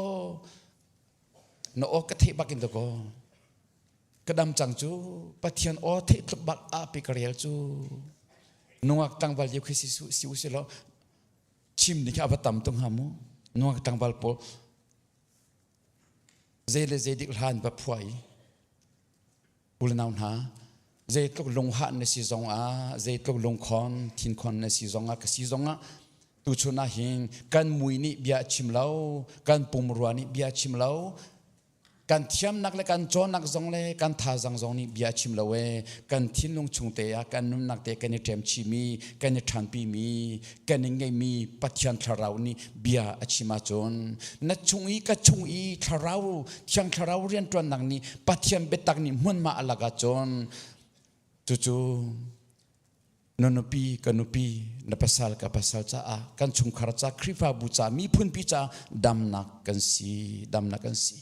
U: na aw ka theih bak in ta ko ka dam cang cu Pathian aw theih tluk bak a pi ka rel cu nungak tlangval lio khi si si u si law chim ni khi a va tam tung hnga mu nungak tlangval pawl zei le zei dik hlan va phuah i Unau hna, zeitluk lunghah na si zongah, zeitluk lungkhon, thinkhon na si zongah, ka si zongah, tuchun ah hin kan mui nih bia a chim lo, kan pumrua nih bia a chim lo, kan thiamnak le kan cawnnak zong le kan thazang zong nih bia a chim lo ee, kan thinlung chung te ah kan nunnak te kan i ṭem chihmi, kan i ṭhanpimi, kan i ngeihmi Pathian Thlarau nih bia a chim ahcun na chung i ka chung i Thlarau Thiang Thlarau rianṭuannak nih Pathian biatak nih hmunhma a lak ahcun cucu na nupi ka nupi na pasal ka pasal caah kan chungkhar ca Khrihfabu ca miphunpi ca damnak kan si damnak kan si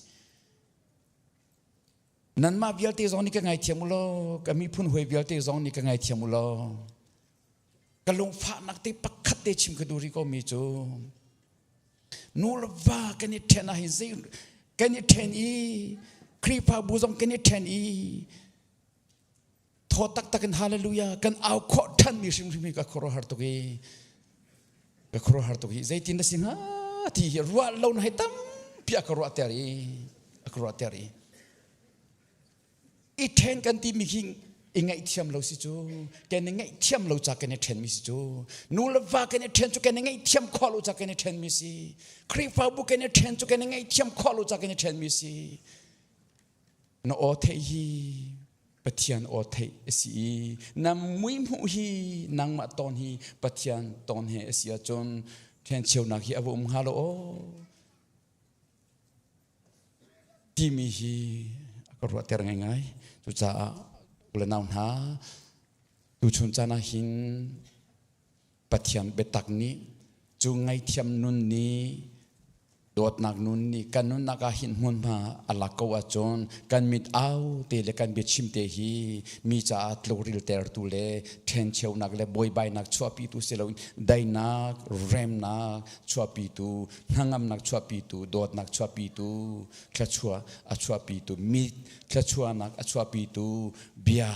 U: nanmah vialte zong nih ka ngaithiam u law ka miphun hawi vialte zong nih ka ngaithiam u law ka lungfahnak te pakhat te chim ka duh rih ko mi cu nu le va kan i ṭhen ah hin zei kan i ṭhen i Khrihfabu zong kan i ṭhen i thaw taktak in hallelujah kan au khawh ṭhan mi hrimhrim hi ka khuaruahhar tuk i ka khuaruahhar tuk i zeitin na si hnga ti hi ruah lo na hei tampi a ka ruahter i a ka ruahter i I ṭhen kan timi khi i ngaihthiam lo si cu kan i ngaihthiam lo ca kan i ṭhenmi si cu nu le va kan i ṭhen cu kan i ngaihthiam khawh lo ca kan i ṭhenmi si Khrihfabu kan i ṭhen cu kan i ngaihthiam khawh lo ca kan i ṭhenmi si na aw theih hi Pathian aw theih a si i na mui hmuh hi nangmah tawn hi Pathian tawn he a si ahcun ṭhencheunak hi a va um hnga lo aw timi hi a ka ruahter ngaingai. Cucaah u le nau hna, tuchun caan ah hin Pathian biatak nih cu ngaithiam nun nih dawtnak nun nih kan nunnak ah hin hmunhma a lak ko ahcun kan mit au te le kan biachim te hi mi caah tlukriltertu le ṭhencheunak le buaibainak chuahpitu si loin daihnak, remnak chuahpitu hnangamnak chuahpitu, dawtnak chuahpitu, thluachuah a chuahpitu, mit thluachuahnak a chuahpitu, bia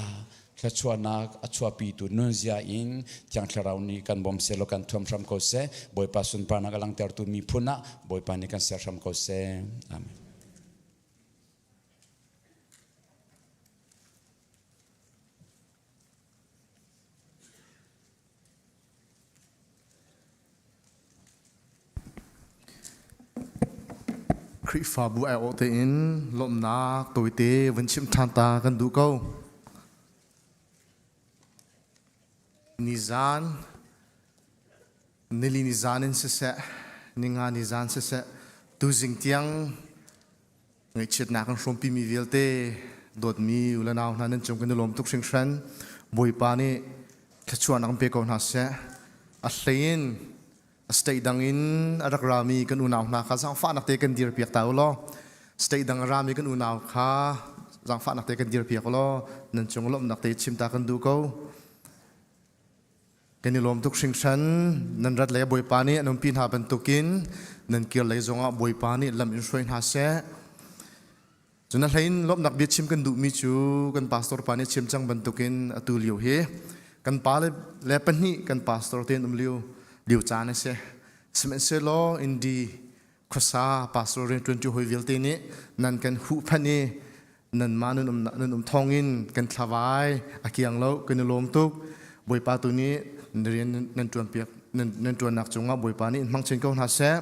U: thluachuahnak a chuahpitu nunzia in Thiang Thlarau nih kan bawm seh law kan thuam hram ko seh. Bawipa sunparnak a langhtertu miphun ah Bawipa nih kan ser hram ko seh. Amen.
K: Khrihfabu aiawh tein lawmhnak tawite vun chim ṭhan ta kan duh ko. Nizan, nili nizan in siseh, ninga nizan siseh, tuzing tiang Ngaihchiatnak kan hrawmpimi vialte dawtmi u le nau hna nan cung kan i lawm tuk hringhran. Bawipa nih thluachuahnak in pe ko hna seh. A hlei in a state dang in a rak rami kan unau hna kha zaangfahnak te kan dirpiak ta u law state dang a rami kan unau kha zaangfahnak te kan dirpiak u law nan cung lawmhnak te chim ta kan duh ko. Kan i lawm tuk hringhran. Nan rat lei Bawipa nih an umpi hna bantukin nan kir lei zongah Bawipa nih lam in hruai hna seh. Cun a hlein lawmhnak biachim kan duhmi cu kan pastor pa nih chim cang bantukin atu lio hi kan pa le pahnih kan pastor te an um lio lio caan a si. Sihmanhsehlaw Indi khuasa pastor rianṭuanṭi hawi vialte nih nan kan huhphenh i nanmah nan um nan um thawngin kan thlavai a kiang lo kan i lawm tuk. Bawipa tu nih nan rian nan ṭuanpiak nan ṭuannak cungah Bawipa nih in hmang chin ko hna seh.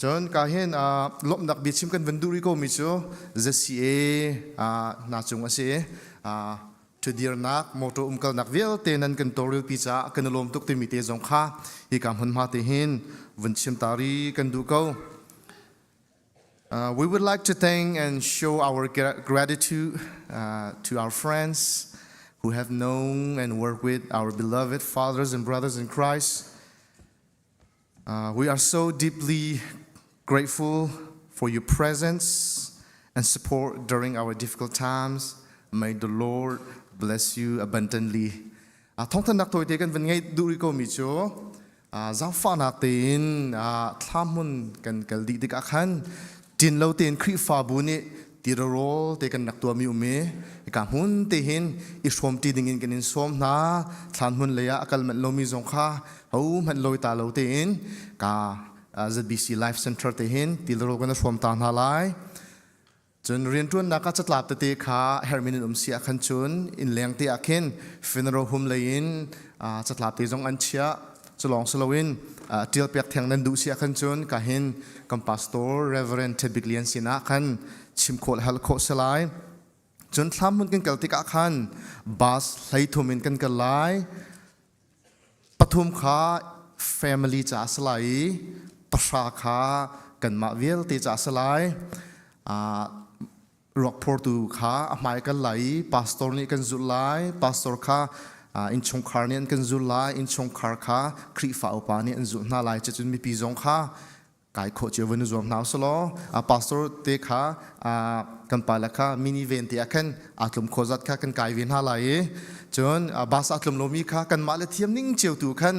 K: Cun ka hin lawmhnak biachim kan van duh rih komi cu ZCA hna cung a si i ṭhudirnak motor umkalnak vialte nan kan tawlrelpi caah kan i lawm tuk timi te zong kha hika hmunhma te hin vun chim ta rih kan duh ko. We would like to thank and show our gratitude to our friends who have known and worked with our beloved fathers and brothers in Christ. We are so deeply grateful for your presence and support during our difficult times. May the Lord bless you abundantly. Thawngthannak tawite kan van ngeih duh rih ko mi cu zaangfahnak tein thla hmun kan kal dih tikah khan ṭin lo tein Khrihfabu nih tirarawl te kan rak tuahmi um i hika hmun te hin i hrawmṭi dingin kan in sawm hna. Thlan hmun lei ah a kal manh lomi zong kha ho hmanh lawi ta lo tein ka ZBC Life Center te hin tilrawl kan hrawm ta hna lai. Cun rianṭuannak ah catlap tete kha hermin in um si ah khan cun innleng te ah khin funeral home lei in catlap te zong an chiah. Culawng si loin ṭial piak theng nan duh si ah khan cun ka hin kan pastor Reverend Ted Bik Lian sinah khan chim khawh le hal khawh si lai. Cun thlam hmun kan kal tikah khan bus 33 in kan kal lai. Pathum kha family ca a si lai i pahra kha kanmah vialte ca a si lai. Ruak phortu kha a hmai kal lai i pastor nih kan zulh lai. Pastor kha innchungkhar nih an kan zulh lai. Innchungkhar kha Khrihfa upa nih an zulh hna lai. Cucun mipi zong kha kai khawh cio van i zuam hna usulaw pastor te kha kan pale kha minivan te ah khan aa tlum khawh zat kha kan kai ve hna lai i cun bus aa tlum lomi kha kanmah le thiam ning cio tu khan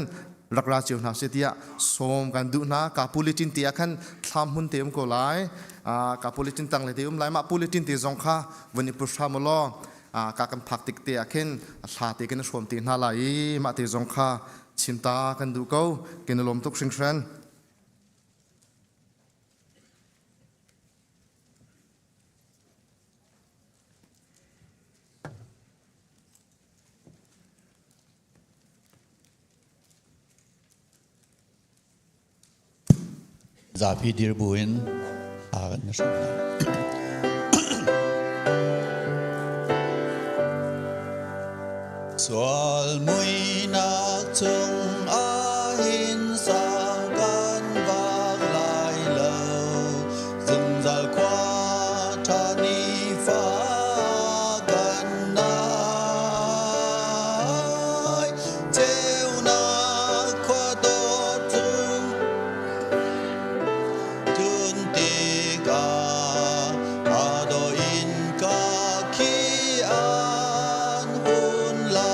K: rak ra cio hna seh tiah sawm kan duh hna. Ka bulletin te ah khan thlam hmun te um ko lai, ka bulletin tang le te um lai. Mah bulletin te zong kha van i put hram law ka kan phak tik te ah khin hla te kan i hrawm te hna lai i mah te zong kha chim ta kan duh ko. Kan i lawm tuk hringhran.
D: Zapi dir buin hla kan hram hna. Sual muinak chung ahhin sau kan vak lai lo, zungzal khua ṭha nifa kan nai. Ceunak khua dawt cung Tun tikah a daw in ka khi an hun lai.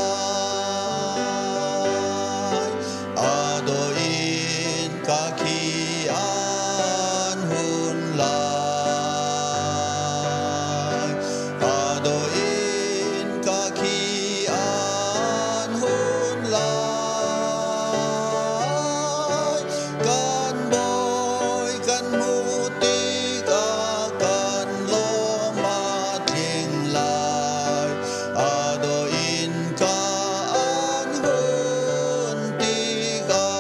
D: A daw in ka khi an hun lai. A daw in ka khi an hun lai. Kan bawi kan hmuh tikah kan lawm a tling lai. A daw in ka an hun tikah.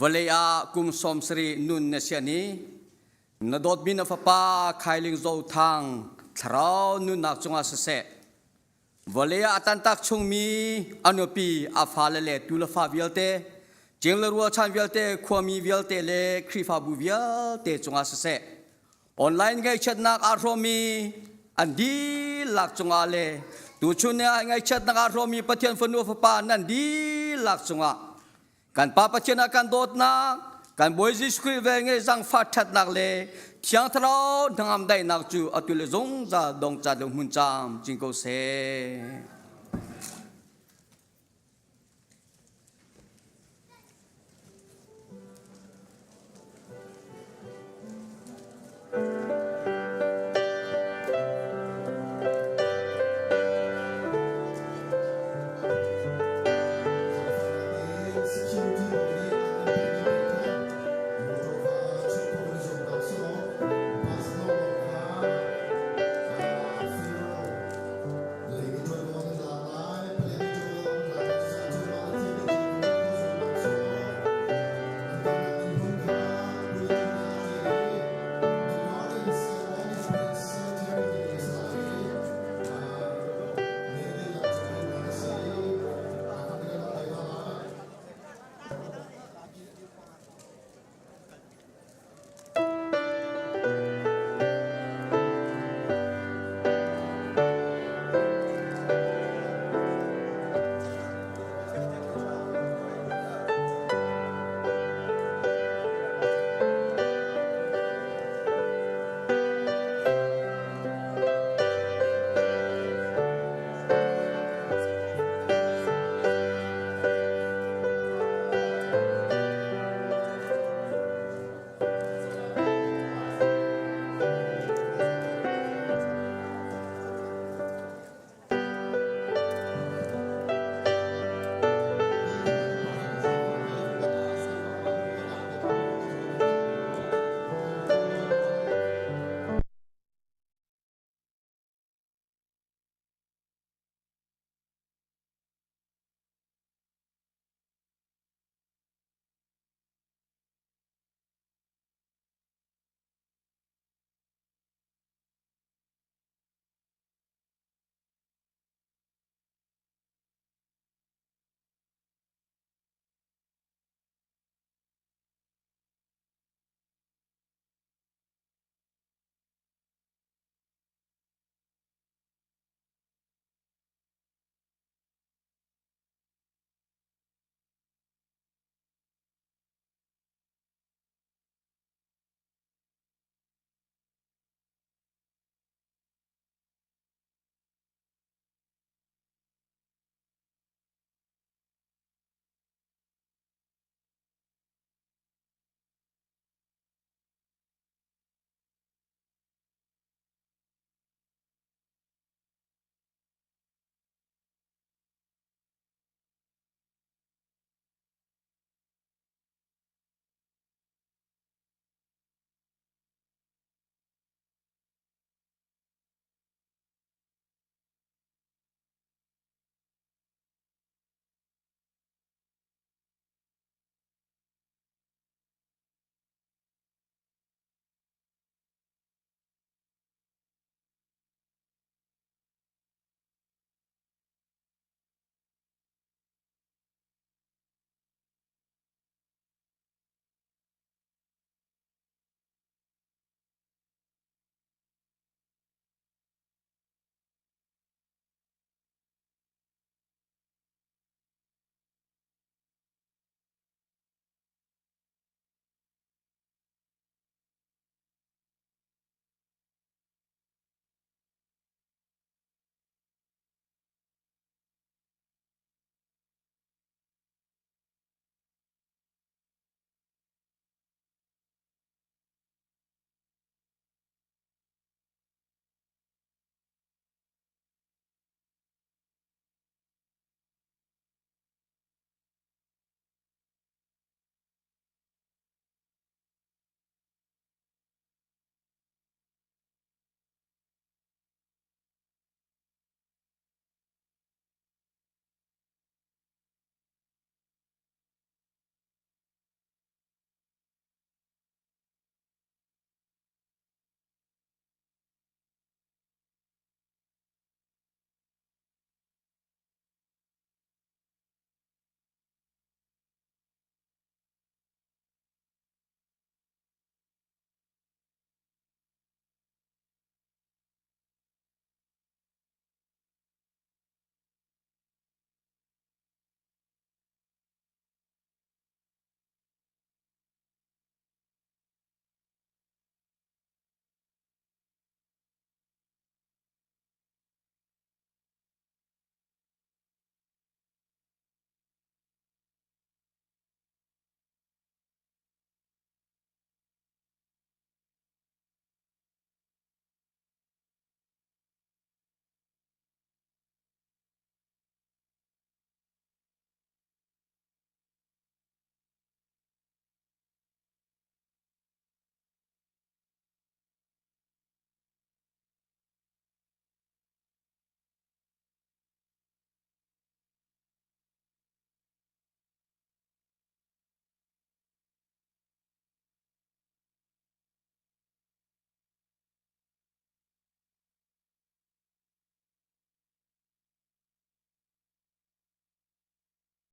B: Vawlei ah kum 70 nun na sian i na dawtmi na fapa Khailing Zo Thang thlarau nunnak cungah siseh, vawlei ah a tantak chungmi a nupi, a fale le tu le fa vialte, cing le rualchan vialte, khuami vialte le Khrihfabu vialte cungah siseh, online ngaihchiatnak aa hrawmmi an dihlak cungah le tuchun ni ah ngaihchiatnak aa hrawmmi Pathian fanu fapa nan dihlak cungah kan Pa Pathian ah kan dawtnak, kan Bawi Jesuh Khrih velngeih zaangfah ṭhatnak le Thiang Thlarau hnangam daihnak cu atu le zungzal dongcat le hmun camcin ko seh.